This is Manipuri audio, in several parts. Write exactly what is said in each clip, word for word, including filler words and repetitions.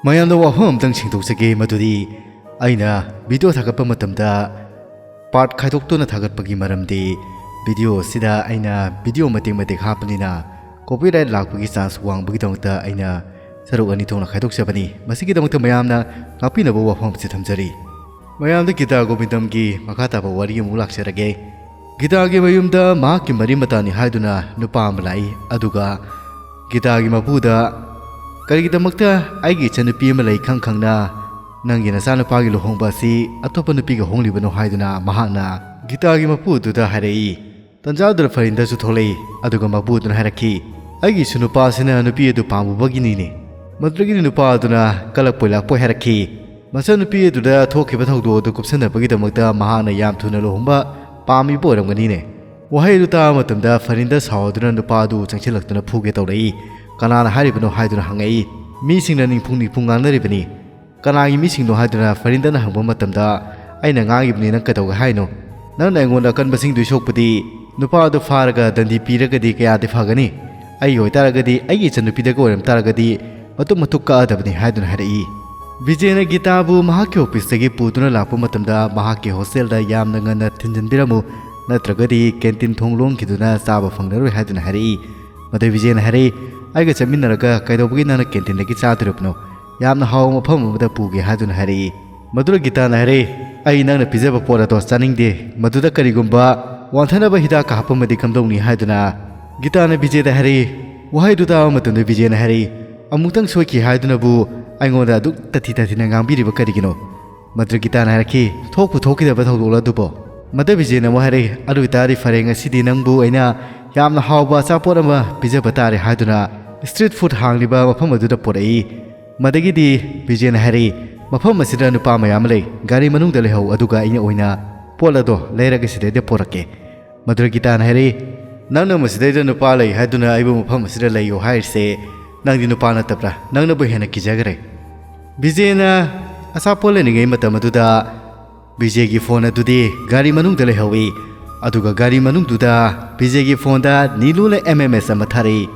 ꯃꯌꯥꯝꯗ ꯋꯥꯐꯝ ꯑꯝꯇꯪ ꯁꯦꯡꯗꯣꯛꯆꯒꯦ, ꯃꯗꯨꯗꯤ ꯑꯩꯅ ꯚꯤꯗꯤꯑꯣ ꯊꯥꯒꯠꯄ ꯃꯇꯝꯗ ꯄꯥꯔꯠ ꯈꯥꯏꯗꯣꯛꯇꯨꯅ ꯊꯥꯒꯠꯄꯒꯤ ꯃꯔꯝꯗꯤ, ꯚꯤꯗꯤꯑꯣ ꯑꯁꯤꯗ ꯑꯩꯅ ꯚꯤꯗꯤꯑꯣ ꯃꯇꯦꯛ ꯃꯇꯦꯛ ꯍꯥꯞꯄꯅꯤꯅ ꯀꯣꯄꯤꯔꯥꯏꯠ ꯂꯥꯛꯄꯒꯤ ꯆꯥꯟꯁ ꯋꯥꯡꯕꯒꯤꯗꯃꯛꯇ ꯑꯩꯅ ꯁꯔꯨꯛ ꯑꯅꯤ ꯊꯣꯛꯅ ꯈꯥꯏꯗꯣꯛꯆꯕꯅꯤ꯫ ꯃꯁꯤꯒꯤꯗꯃꯛꯇ ꯃꯌꯥꯝꯅ ꯉꯥꯛꯄꯤꯅꯕ ꯋꯥꯐꯝ ꯑꯁꯤ ꯊꯝꯖꯔꯤ꯫ ꯃꯌꯥꯝꯗ ꯒꯤꯇꯥ ꯒꯣꯕꯤꯟꯗꯝꯒꯤ ꯃꯈꯥ ꯇꯥꯕ ꯋꯥꯔꯤ ꯑꯃꯨꯛ ꯂꯥꯛꯆꯔꯒꯦ꯫ ꯒꯤꯇꯥꯒꯤ ꯃꯌꯨꯝꯗ ꯃꯍꯥꯛꯀꯤ ꯃꯔꯤ ꯃꯇꯥꯅꯤ ꯍꯥꯏꯗꯨꯅ ꯅꯨꯄꯥ ꯑꯃ ꯂꯥꯛꯏ, ꯑꯗꯨꯒ ꯒꯤꯇꯥꯒꯤ ꯃꯄꯨꯗ, "ꯀꯔꯤꯒꯤꯗꯃꯛꯇ ꯑꯩꯒꯤ ꯏꯆꯟꯅꯨꯄꯤ ꯑꯃ ꯂꯩ ꯈꯪ ꯈꯪꯅ ꯅꯪꯒꯤ ꯅꯆꯥꯅꯨꯄꯥꯒꯤ ꯂꯨꯍꯣꯡꯕ ꯑꯁꯤ ꯑꯇꯣꯞꯄ ꯅꯨꯄꯤꯒ ꯍꯣꯡꯂꯤꯕꯅꯣ?" ꯍꯥꯏꯗꯨꯅ ꯃꯍꯥꯛꯅ ꯒꯤꯇꯥꯒꯤ ꯃꯄꯨꯗꯨꯗ ꯍꯥꯏꯔꯛꯏ꯫ ꯇꯟꯖꯥꯗꯨꯗ ꯐꯔꯤꯟꯗꯁꯨ ꯊꯣꯛꯂꯛꯏ, ꯑꯗꯨꯒ ꯃꯄꯨꯗꯨꯅ ꯍꯥꯏꯔꯛꯈꯤ, "ꯑꯩꯒꯤ ꯏꯁꯨ ꯅꯨꯄꯥꯁꯤꯅ ꯅꯨꯄꯤ ꯑꯗꯨ ꯄꯥꯝꯃꯨꯕꯒꯤꯅꯤꯅꯦ꯫" ꯃꯗꯨꯗꯒꯤꯗꯤ ꯅꯨꯄꯥ ꯑꯗꯨꯅ ꯀꯂꯛꯄꯣꯏ ꯂꯥꯛꯄꯣꯏ ꯍꯥꯏꯔꯛꯈꯤ꯫ ꯃꯆꯟꯅꯨꯄꯤ ꯑꯗꯨꯗ ꯊꯣꯛꯈꯤꯕ ꯊꯧꯗꯣꯛ ꯑꯗꯨ ꯀꯨꯞꯁꯟꯅꯕꯒꯤꯗꯃꯛꯇ ꯃꯍꯥꯛꯅ ꯌꯥꯝ ꯊꯨꯅ ꯂꯨꯍꯣꯡꯕ ꯄꯥꯝꯃꯤꯕ ꯑꯣꯏꯔꯝꯒꯅꯤꯅꯦ꯫ ꯋꯥꯍꯩ ꯑꯗꯨ ꯇꯥꯕ ꯃꯇꯝꯗ ꯐꯔꯤꯟꯗ ꯁꯥꯎꯗꯨꯅ ꯅꯨꯄꯥ ꯑꯗꯨ ꯆꯪꯁꯤꯜꯂꯛꯇꯨꯅ ꯐꯨꯒꯦ ꯇꯧꯔꯛꯏ꯫ "ꯀꯅꯥꯅ ꯍꯥꯏꯔꯤꯕꯅꯣ?" ꯍꯥꯏꯗꯨꯅ ꯍꯪꯉꯛꯏ꯫ ꯃꯤꯁꯤꯡꯅ ꯅꯤꯡꯐꯨꯡ ꯅꯤꯡꯐꯨꯡ ꯉꯥꯡꯅꯔꯤꯕꯅꯤ꯫ "ꯀꯅꯥꯒꯤ ꯃꯤꯁꯤꯡꯅꯣ?" ꯍꯥꯏꯗꯨꯅ ꯐꯔꯤꯟꯗꯅ ꯍꯪꯕ ꯃꯇꯝꯗ, "ꯑꯩꯅ ꯉꯥꯡꯉꯤꯕꯅꯤ, ꯅꯪ ꯀꯩꯗꯧꯒꯦ ꯍꯥꯏꯅꯣ? ꯅꯪꯅ ꯑꯩꯉꯣꯟꯗ ꯑꯀꯟꯕ ꯁꯤꯡꯗꯣꯏ ꯁꯣꯛꯄꯗꯤ ꯅꯨꯄꯥ ꯑꯗꯨ ꯐꯥꯔꯒ ꯗꯟꯗꯤ ꯄꯤꯔꯒꯗꯤ ꯀꯌꯥꯗꯤ ꯐꯒꯅꯤ? ꯑꯩꯒꯤ ꯑꯣꯏꯇꯥꯔꯒꯗꯤ, ꯑꯩꯒꯤ ꯏꯆꯟꯅꯨꯄꯤꯗꯒ ꯑꯣꯏꯔꯝ ꯇꯥꯔꯒꯗꯤ ꯃꯇꯨꯝ ꯃꯇꯨꯝ ꯀꯛꯑꯗꯕꯅꯤ," ꯍꯥꯏꯗꯨꯅ ꯍꯥꯏꯔꯛꯏ꯫ ꯕꯤꯖꯦꯅ ꯒꯤꯇꯥꯕꯨ ꯃꯍꯥꯛꯀꯤ ꯑꯣꯐꯤꯁꯇꯒꯤ ꯄꯨꯗꯨꯅ ꯂꯥꯛꯄ ꯃꯇꯝꯗ ꯃꯍꯥꯛꯀꯤ ꯍꯣꯁꯇꯦꯜꯗ ꯌꯥꯝꯅ ꯉꯟꯅ ꯊꯤꯟꯖꯤꯟꯕꯤꯔꯝꯃꯨ, ꯅꯠꯇ꯭ꯔꯒꯗꯤ ꯀꯦꯟꯇꯤꯟ ꯊꯣꯡ ꯂꯣꯟꯈꯤꯗꯨꯅ ꯆꯥꯕ ꯐꯪꯂꯔꯣꯏ ꯍꯥꯏꯗꯨꯅ ꯍꯥꯏꯔꯛꯏ꯫ ꯃꯗꯨ ꯕꯤꯖꯦꯅ ꯍꯥꯏꯔꯛꯏ, "ꯑꯩꯒ ꯆꯠꯃꯤꯟꯅꯔꯒ ꯀꯩꯗꯧꯕꯒꯤ ꯅꯪꯅ ꯀꯦꯟꯇꯤꯟꯗꯒꯤ ꯆꯥꯗꯣꯔꯤꯕꯅꯣ? ꯌꯥꯝꯅ ꯍꯥꯎꯕ ꯃꯐꯝ ꯑꯃꯗ ꯄꯨꯒꯦ," ꯍꯥꯏꯗꯨꯅ ꯍꯥꯏꯔꯛꯏ꯫ ꯃꯗꯨꯗ ꯒꯤꯇꯥꯅ ꯍꯥꯏꯔꯛꯏ, "ꯑꯩ ꯅꯪꯅ ꯄꯤꯖꯕ ꯄꯣꯠ ꯑꯗꯣ ꯆꯥꯅꯤꯡꯗꯦ꯫ ꯃꯗꯨꯗ ꯀꯔꯤꯒꯨꯝꯕ ꯋꯥꯟꯊꯅꯕ ꯍꯤꯗꯥꯛꯀ ꯍꯥꯞꯄꯝꯃꯗꯤ ꯀꯝꯗꯧꯅꯤ?" ꯍꯥꯏꯗꯨꯅ ꯒꯤꯇꯥꯅ ꯕꯤꯖꯦꯗ ꯍꯥꯏꯔꯛꯏ꯫ ꯋꯥꯍꯩꯗꯨ ꯇꯥꯕ ꯃꯇꯝꯗ ꯕꯤꯖꯦꯅ ꯍꯥꯏꯔꯛꯏ, "ꯑꯃꯨꯛꯇꯪ ꯁꯣꯏꯈꯤ ꯍꯥꯏꯗꯨꯅꯕꯨ ꯑꯩꯉꯣꯟꯗ ꯑꯗꯨꯛ ꯇꯥꯊꯤ ꯇꯥꯊꯤꯅ ꯉꯥꯡꯕꯤꯔꯤꯕ ꯀꯔꯤꯒꯤꯅꯣ?" ꯃꯗꯨꯗ ꯒꯤꯇꯥꯅ ꯍꯥꯏꯔꯛꯈꯤ, "ꯊꯣꯛꯄꯨ ꯊꯣꯛꯈꯤꯗꯕ ꯊꯧꯗꯣꯛꯂ ꯑꯗꯨꯕꯣ?" ꯃꯗꯨꯗ ꯕꯤꯖꯦꯅ ꯑꯃꯨꯛ ꯍꯥꯏꯔꯛꯏ, "ꯑꯗꯨ ꯑꯣꯏꯇꯥꯔꯗꯤ ꯐꯔꯦ, ꯉꯁꯤꯗꯤ ꯅꯪꯕꯨ ꯑꯩꯅ ꯌꯥꯝꯅ ꯍꯥꯎꯕ ꯑꯆꯥꯄꯣꯠ ꯑꯃ ꯄꯤꯖꯕ ꯇꯥꯔꯦ," ꯍꯥꯏꯗꯨꯅ ꯁ꯭ꯇ꯭ꯔꯤꯠ ꯐꯨꯗ ꯍꯥꯡꯂꯤꯕ ꯃꯐꯝ ꯑꯗꯨꯗ ꯄꯣꯔꯛꯏ꯫ ꯃꯗꯒꯤꯗꯤ ꯕꯤꯖꯦꯅ ꯍꯥꯏꯔꯛꯏ, "ꯃꯐꯝ ꯑꯁꯤꯗ ꯅꯨꯄꯥ ꯃꯌꯥꯝ ꯑꯃ ꯂꯩ, ꯒꯥꯔꯤ ꯃꯅꯨꯡꯗ ꯂꯩꯍꯧ, ꯑꯗꯨꯒ ꯑꯩꯅ ꯑꯣꯏꯅ ꯄꯣꯠ ꯑꯗꯣ ꯂꯩꯔꯒ ꯁꯤꯗꯩꯗ ꯄꯣꯔꯛꯀꯦ꯫" ꯃꯗꯨꯗ ꯒꯤꯇꯥꯅ ꯍꯥꯏꯔꯛꯏ, "ꯅꯪꯅ ꯃꯁꯤꯗꯩꯗ ꯅꯨꯄꯥ ꯂꯩ ꯍꯥꯏꯗꯨꯅ ꯑꯩꯕꯨ ꯃꯐꯝ ꯑꯁꯤꯗ ꯂꯩꯌꯣ ꯍꯥꯏꯔꯤꯁꯦ, ꯅꯪꯗꯤ ꯅꯨꯄꯥ ꯅꯠꯇꯕ꯭ꯔꯥ? ꯅꯪꯅꯕꯨ ꯍꯦꯟꯅ ꯀꯤꯖꯈ꯭ꯔꯦ꯫" ꯕꯤꯖꯦꯅ ꯑꯆꯥꯄꯣꯠ ꯂꯩꯔꯤꯉꯩ ꯃꯇꯝ ꯑꯗꯨꯗ ꯕꯤꯖꯦꯒꯤ ꯐꯣꯟ ꯑꯗꯨꯗꯤ ꯒꯥꯔꯤ ꯃꯅꯨꯡꯗ ꯂꯩꯍꯧꯏ꯫ ꯑꯗꯨꯒ ꯒꯥꯔꯤ ꯃꯅꯨꯡꯗꯨꯗ ꯕꯤꯖꯦꯒꯤ ꯐꯣꯟꯗ ꯅꯤꯂꯨꯅ ꯑꯦꯝ ꯑꯦꯝ ꯑꯦꯁ ꯑꯃ ꯊꯥꯔꯛꯏ꯫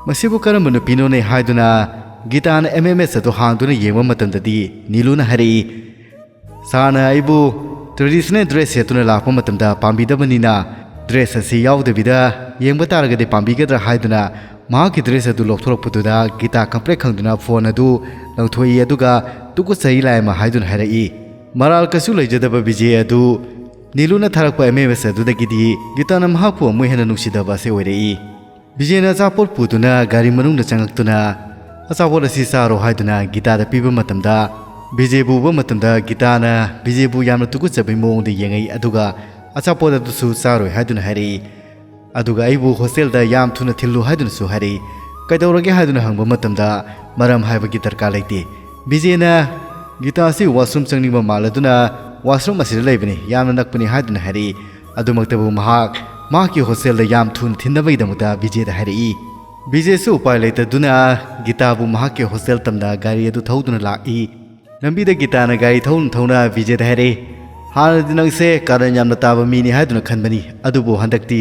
"ꯃꯁꯤꯕꯨ ꯀꯔꯝꯕ ꯅꯨꯄꯤꯅꯣꯅꯦ?" ꯍꯥꯏꯗꯨꯅ ꯒꯤꯇꯥꯅ ꯑꯦꯝ ꯑꯦꯝ ꯑꯦꯁ ꯑꯗꯨ ꯍꯥꯡꯗꯨꯅ ꯌꯦꯡꯕ ꯃꯇꯝꯗꯗꯤ ꯅꯤꯂꯨꯅ ꯍꯥꯏꯔꯛꯏ, "ꯁꯥꯔꯅ ꯑꯩꯕꯨ traditional dress ꯁꯦꯠꯇꯨꯅ ꯂꯥꯛꯄ ꯃꯇꯝꯗ ꯄꯥꯝꯕꯤꯗꯕꯅꯤꯅ, dress ꯑꯁꯤ ꯌꯥꯎꯗꯕꯤꯗ ꯌꯦꯡꯕ ꯇꯥꯔꯒꯗꯤ ꯄꯥꯝꯕꯤꯒꯗ꯭ꯔꯥ?" ꯍꯥꯏꯗꯨꯅ ꯃꯍꯥꯛꯀꯤ dress ꯑꯗꯨ ꯂꯧꯊꯣꯔꯛꯄꯗꯨꯗ ꯒꯤꯇꯥ ꯀꯝꯄ꯭ꯂꯦꯛ ꯈꯪꯗꯨꯅ ꯐꯣꯟ ꯑꯗꯨ ꯂꯪꯊꯣꯛꯏ, ꯑꯗꯨꯒ "ꯇꯨꯀꯠꯆꯩ ꯂꯥꯏꯃ" ꯍꯥꯏꯗꯨꯅ ꯍꯥꯏꯔꯛꯏ꯫ ꯃꯔꯥꯜ ꯀꯩꯁꯨ ꯂꯩꯖꯗꯕ ꯕꯤꯖꯦ ꯑꯗꯨ ꯅꯤꯂꯨꯅ ꯊꯥꯔꯛꯄ ꯑꯦꯝ ꯑꯦꯝ ꯑꯦꯁ ꯑꯗꯨꯗꯒꯤꯗꯤ ꯒꯤꯇꯥꯅ ꯃꯍꯥꯛꯄꯨ ꯑꯃꯨꯛ ꯍꯦꯟꯅ ꯅꯨꯡꯁꯤꯗꯕ ꯑꯁꯤ ꯑꯣꯏꯔꯛꯏ꯫ ꯕꯤꯖꯦꯅ ꯑꯆꯥꯄꯣꯠ ꯄꯨꯗꯨꯅ ꯒꯥꯔꯤ ꯃꯅꯨꯡꯗ ꯆꯪꯂꯛꯇꯨꯅ ꯑꯆꯥꯄꯣꯠ ꯑꯁꯤ ꯆꯥꯔꯣ ꯍꯥꯏꯗꯨꯅ ꯒꯤꯇꯥꯗ ꯄꯤꯕ ꯃꯇꯝꯗ, ꯕꯤꯖꯦꯕꯨ ꯎꯕ ꯃꯇꯝꯗ ꯒꯤꯇꯥꯅ ꯕꯤꯖꯦꯕꯨ ꯌꯥꯝꯅ ꯇꯨꯀꯠꯆꯕꯒꯤ ꯃꯑꯣꯡꯗ ꯌꯦꯡꯉꯛꯏ, ꯑꯗꯨꯒ ꯑꯆꯥꯄꯣꯠ ꯑꯗꯨꯁꯨ ꯆꯥꯔꯣꯏ ꯍꯥꯏꯗꯨꯅ ꯍꯥꯏꯔꯛꯏ꯫ ꯑꯗꯨꯒ ꯑꯩꯕꯨ ꯍꯣꯁꯇꯦꯜꯗ ꯌꯥꯝ ꯊꯨꯅ ꯊꯤꯜꯂꯨ ꯍꯥꯏꯗꯨꯅꯁꯨ ꯍꯥꯏꯔꯛꯏ꯫ "ꯀꯩꯗꯧꯔꯒꯦ?" ꯍꯥꯏꯗꯨꯅ ꯍꯪꯕ ꯃꯇꯝꯗ ꯃꯔꯝ ꯍꯥꯏꯕꯒꯤ ꯗꯔꯀꯥꯔ ꯂꯩꯇꯦ꯫ ꯕꯤꯖꯦꯅ ꯒꯤꯇꯥ ꯑꯁꯤ ꯋꯥꯁꯔꯨꯝ ꯆꯪꯅꯤꯡꯕ ꯃꯥꯜꯂꯗꯨꯅ ꯋꯥꯁꯔꯨꯝ ꯑꯁꯤꯗ ꯂꯩꯕꯅꯤ, ꯌꯥꯝꯅ ꯅꯛꯄꯅꯤ ꯍꯥꯏꯗꯨꯅ ꯍꯥꯏꯔꯛꯏ꯫ ꯑꯗꯨꯃꯛꯇꯕꯨ ꯃꯍꯥꯛ ꯃꯍꯥꯛꯀꯤ ꯍꯣꯁꯇꯦꯜꯗ ꯌꯥꯝ ꯊꯨꯅ ꯊꯤꯟꯅꯕꯒꯤꯗꯃꯛꯇ ꯕꯤꯖꯦꯗ ꯍꯥꯏꯔꯛꯏ꯫ ꯕꯤꯖꯦꯁꯨ ꯎꯄꯥꯏ ꯂꯩꯇꯗꯨꯅ ꯒꯤꯇꯥꯕꯨ ꯃꯍꯥꯛꯀꯤ ꯍꯣꯁꯇꯦꯜ ꯇꯝꯅ ꯒꯥꯔꯤ ꯑꯗꯨ ꯊꯧꯗꯨꯅ ꯂꯥꯛꯏ꯫ ꯂꯝꯕꯤꯗ ꯒꯤꯇꯥꯅ ꯒꯥꯔꯤ ꯊꯧꯅ ꯊꯧꯅ ꯕꯤꯖꯦꯗ ꯍꯥꯏꯔꯛꯏ, "ꯍꯥꯟꯅꯗꯤ ꯅꯪꯁꯦ ꯀꯥꯔꯟ ꯌꯥꯝꯅ ꯇꯥꯕ ꯃꯤꯅꯤ ꯍꯥꯏꯗꯨꯅ ꯈꯟꯕꯅꯤ, ꯑꯗꯨꯕꯨ ꯍꯟꯗꯛꯇꯤ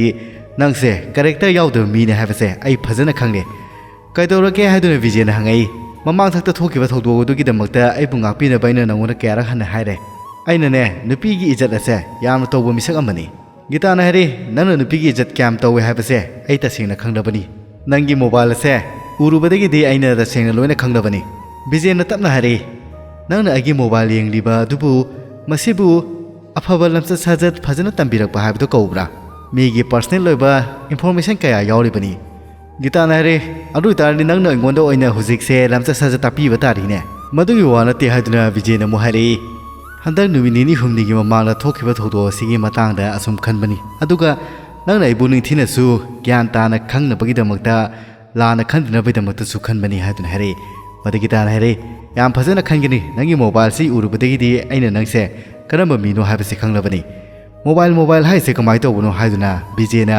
ꯅꯪꯁꯦ ꯀꯦꯔꯦꯛꯇꯔ ꯌꯥꯎꯗꯕ ꯃꯤꯅꯤ ꯍꯥꯏꯕꯁꯦ ꯑꯩ ꯐꯖꯅ ꯈꯪꯂꯦ꯫ ꯀꯩꯗꯧꯔꯒꯦ?" ꯍꯥꯏꯗꯨꯅ ꯕꯤꯖꯦꯅ ꯍꯪꯉꯛꯏ꯫ "ꯃꯃꯥꯡ ꯊꯛꯇ ꯊꯣꯛꯈꯤꯕ ꯊꯧꯗꯣꯛ ꯑꯗꯨꯒꯤꯗꯃꯛꯇ ꯑꯩꯕꯨ ꯉꯥꯛꯄꯤꯅꯕ ꯑꯩꯅ ꯅꯪꯉꯣꯟꯗ ꯀꯌꯥꯔꯛ ꯍꯟꯅ ꯍꯥꯏꯔꯦ꯫ ꯑꯩꯅꯅꯦ, ꯅꯨꯄꯤꯒꯤ ꯏꯖꯠ ꯑꯁꯦ ꯌꯥꯝꯅ ꯇꯧꯕ ꯃꯤꯁꯛ ꯑꯃꯅꯤ꯫" ꯒꯤꯇꯥꯅ ꯍꯥꯏꯔꯛꯏ, "ꯅꯪꯅ ꯅꯨꯄꯤꯒꯤ ꯏꯖꯠ ꯀꯌꯥꯝ ꯇꯧꯋꯦ ꯍꯥꯏꯕꯁꯦ ꯑꯩ ꯇꯁꯦꯡꯅ ꯈꯪꯂꯕꯅꯤ꯫ ꯅꯪꯒꯤ ꯃꯣꯕꯥꯏꯜ ꯑꯁꯦ ꯎꯔꯨꯕꯗꯒꯤꯗꯤ ꯑꯩꯅ ꯇꯁꯦꯡꯅ ꯂꯣꯏꯅ ꯈꯪꯂꯕꯅꯤ꯫" ꯕꯤꯖꯦꯅ ꯇꯞꯅ ꯍꯥꯏꯔꯛꯏ, "ꯅꯪꯅ ꯑꯩꯒꯤ ꯃꯣꯕꯥꯏꯜ ꯌꯦꯡꯂꯤꯕ ꯑꯗꯨꯕꯨ, ꯃꯁꯤꯕꯨ ꯑꯐꯕ ꯂꯝꯆꯠ ꯁꯥꯖꯠ ꯐꯖꯅ ꯇꯝꯕꯤꯔꯛꯄ ꯍꯥꯏꯕꯗꯨ ꯀꯧꯕ꯭ꯔꯥ? ꯃꯤꯒꯤ ꯄꯔꯁꯅꯦꯜ ꯑꯣꯏꯕ ꯏꯟꯐꯣꯔꯃꯦꯁꯟ ꯀꯌꯥ ꯌꯥꯎꯔꯤꯕꯅꯤ꯫" ꯒꯤꯇꯥꯅ ꯍꯥꯏꯔꯦ, "ꯑꯗꯨ ꯑꯣꯏꯇꯥꯔꯗꯤ ꯅꯪꯅ ꯑꯩꯉꯣꯟꯗ ꯑꯣꯏꯅ ꯍꯧꯖꯤꯛꯁꯦ ꯂꯝꯆꯠ ꯁꯥꯖꯠ ꯇꯥꯛꯄꯤꯕ ꯇꯥꯔꯤꯅꯦ꯫" "ꯃꯗꯨꯒꯤ ꯋꯥ ꯅꯠꯇꯦ," ꯍꯥꯏꯗꯨꯅ ꯕꯤꯖꯦꯅ ꯑꯃꯨꯛ ꯍꯥꯏꯔꯛꯏ꯫ "ꯍꯟꯗꯛ ꯅꯨꯃꯤꯠ ꯅꯤꯅꯤ ꯍꯨꯝꯅꯤꯒꯤ ꯃꯃꯥꯡꯗ ꯊꯣꯛꯈꯤꯕ ꯊꯧꯗꯣꯛ ꯑꯁꯤꯒꯤ ꯃꯇꯥꯡꯗ ꯑꯁꯨꯝ ꯈꯟꯕꯅꯤ꯫ ꯑꯗꯨꯒ ꯅꯪꯅ ꯑꯩꯕꯨ ꯅꯤꯡꯊꯤꯅꯁꯨ ꯒ꯭ꯌꯥꯟ ꯇꯥꯅ ꯈꯪꯅꯕꯒꯤꯗꯃꯛꯇ, ꯂꯥꯟꯅ ꯈꯟꯗꯅꯕꯒꯤꯗꯃꯛꯇꯁꯨ ꯈꯟꯕꯅꯤ," ꯍꯥꯏꯗꯨꯅ ꯍꯥꯏꯔꯛꯏ꯫ ꯃꯗꯨ ꯒꯤꯇꯥꯅ ꯍꯥꯏꯔꯛꯏ, "ꯌꯥꯝ ꯐꯖꯅ ꯈꯟꯒꯅꯤ꯫ ꯅꯪꯒꯤ ꯃꯣꯕꯥꯏꯜꯁꯤ ꯎꯔꯨꯕꯗꯒꯤꯗꯤ ꯑꯩꯅ ꯅꯪꯁꯦ ꯀꯔꯝꯕ ꯃꯤꯅꯣ ꯍꯥꯏꯕꯁꯤ ꯈꯪꯂꯕꯅꯤ꯫" "ꯃꯣꯕꯥꯏꯜ, ꯃꯣꯕꯥꯏꯜ ꯍꯥꯏꯁꯦ ꯀꯃꯥꯏꯅ ꯇꯧꯕꯅꯣ?" ꯍꯥꯏꯗꯨꯅ ꯕꯤꯖꯦꯅ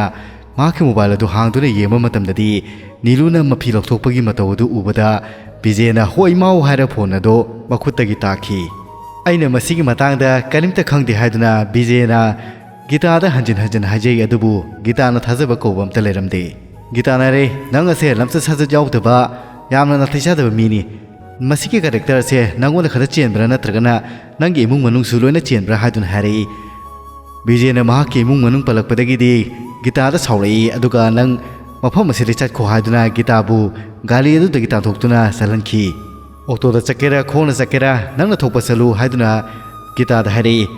ꯃꯍꯥꯛꯀꯤ ꯃꯣꯕꯥꯏꯜ ꯑꯗꯨ ꯍꯥꯡꯗꯨꯅ ꯌꯦꯡꯕ ꯃꯇꯝꯗꯗꯤ, ꯅꯤꯂꯨꯅ ꯃꯐꯤ ꯂꯧꯊꯣꯛꯄꯒꯤ ꯃꯇꯧ ꯑꯗꯨ ꯎꯕꯗ ꯕꯤꯖꯦꯅ "ꯍꯣꯏ ꯏꯃꯥꯎ" ꯍꯥꯏꯔ ꯐꯣꯟ ꯑꯗꯨ ꯃꯈꯨꯠꯇꯒꯤ ꯇꯥꯈꯤ꯫ "ꯑꯩꯅ ꯃꯁꯤꯒꯤ ꯃꯇꯥꯡꯗ ꯀꯔꯤꯝꯇ ꯈꯪꯗꯦ" ꯍꯥꯏꯗꯨꯅ ꯕꯤꯖꯦꯅ ꯒꯤꯇꯥꯗ ꯍꯟꯖꯤꯟ ꯍꯟꯖꯤꯟ ꯍꯥꯏꯖꯩ, ꯑꯗꯨꯕꯨ ꯒꯤꯇꯥꯅ ꯊꯥꯖꯕ ꯀꯧꯕ ꯑꯝꯇ ꯂꯩꯔꯝꯗꯦ꯫ ꯒꯤꯇꯥꯅ ꯍꯥꯏꯔꯦ, "ꯅꯪ ꯑꯁꯦ ꯂꯝꯆꯠ ꯁꯥꯖꯠ ꯌꯥꯎꯗꯕ, ꯌꯥꯝꯅ ꯅꯥꯇꯩ ꯆꯥꯗꯕ ꯃꯤꯅꯤ꯫ ꯃꯁꯤꯒꯤ ꯀꯦꯔꯦꯛꯇꯔꯁꯦ ꯅꯪꯉꯣꯟꯗ ꯈꯛꯇ ꯆꯦꯟꯕ꯭ꯔꯥ ꯅꯠꯇ꯭ꯔꯒꯅ ꯅꯪꯒꯤ ꯏꯃꯨꯡ ꯃꯅꯨꯡꯁꯨ ꯂꯣꯏꯅ ꯆꯦꯟꯕ꯭ꯔꯥ ꯍꯥꯏꯗꯨꯅ ꯍꯥꯏꯔꯛꯏ꯫ ꯕꯤꯖꯦꯅ ꯃꯍꯥꯛꯀꯤ ꯏꯃꯨꯡ ꯃꯅꯨꯡ ꯄꯜꯂꯛꯄꯗꯒꯤꯗꯤ ꯒꯤꯇꯥꯗ ꯁꯥꯎꯔꯛꯏ, ꯑꯗꯨꯒ "ꯅꯪ ꯃꯐꯝ ꯑꯁꯤꯗ ꯆꯠꯈꯣ" ꯍꯥꯏꯗꯨꯅ ꯒꯤꯇꯥꯕꯨ ꯒꯥꯔꯤ ꯑꯗꯨꯗꯒꯤ ꯇꯥꯟꯊꯣꯛꯇꯨꯅ ꯆꯠꯍꯟꯈꯤ꯫ "ꯑꯣꯇꯣꯗ ꯆꯠꯀꯦꯔꯥ, ꯈꯣꯡꯅ ꯆꯠꯀꯦꯔꯥ, ꯅꯪꯅ ꯊꯣꯛꯄ ꯆꯠꯂꯨ" ꯍꯥꯏꯗꯨꯅ ꯒꯤꯇꯥꯗ ꯍꯥꯏꯔꯛꯏ꯫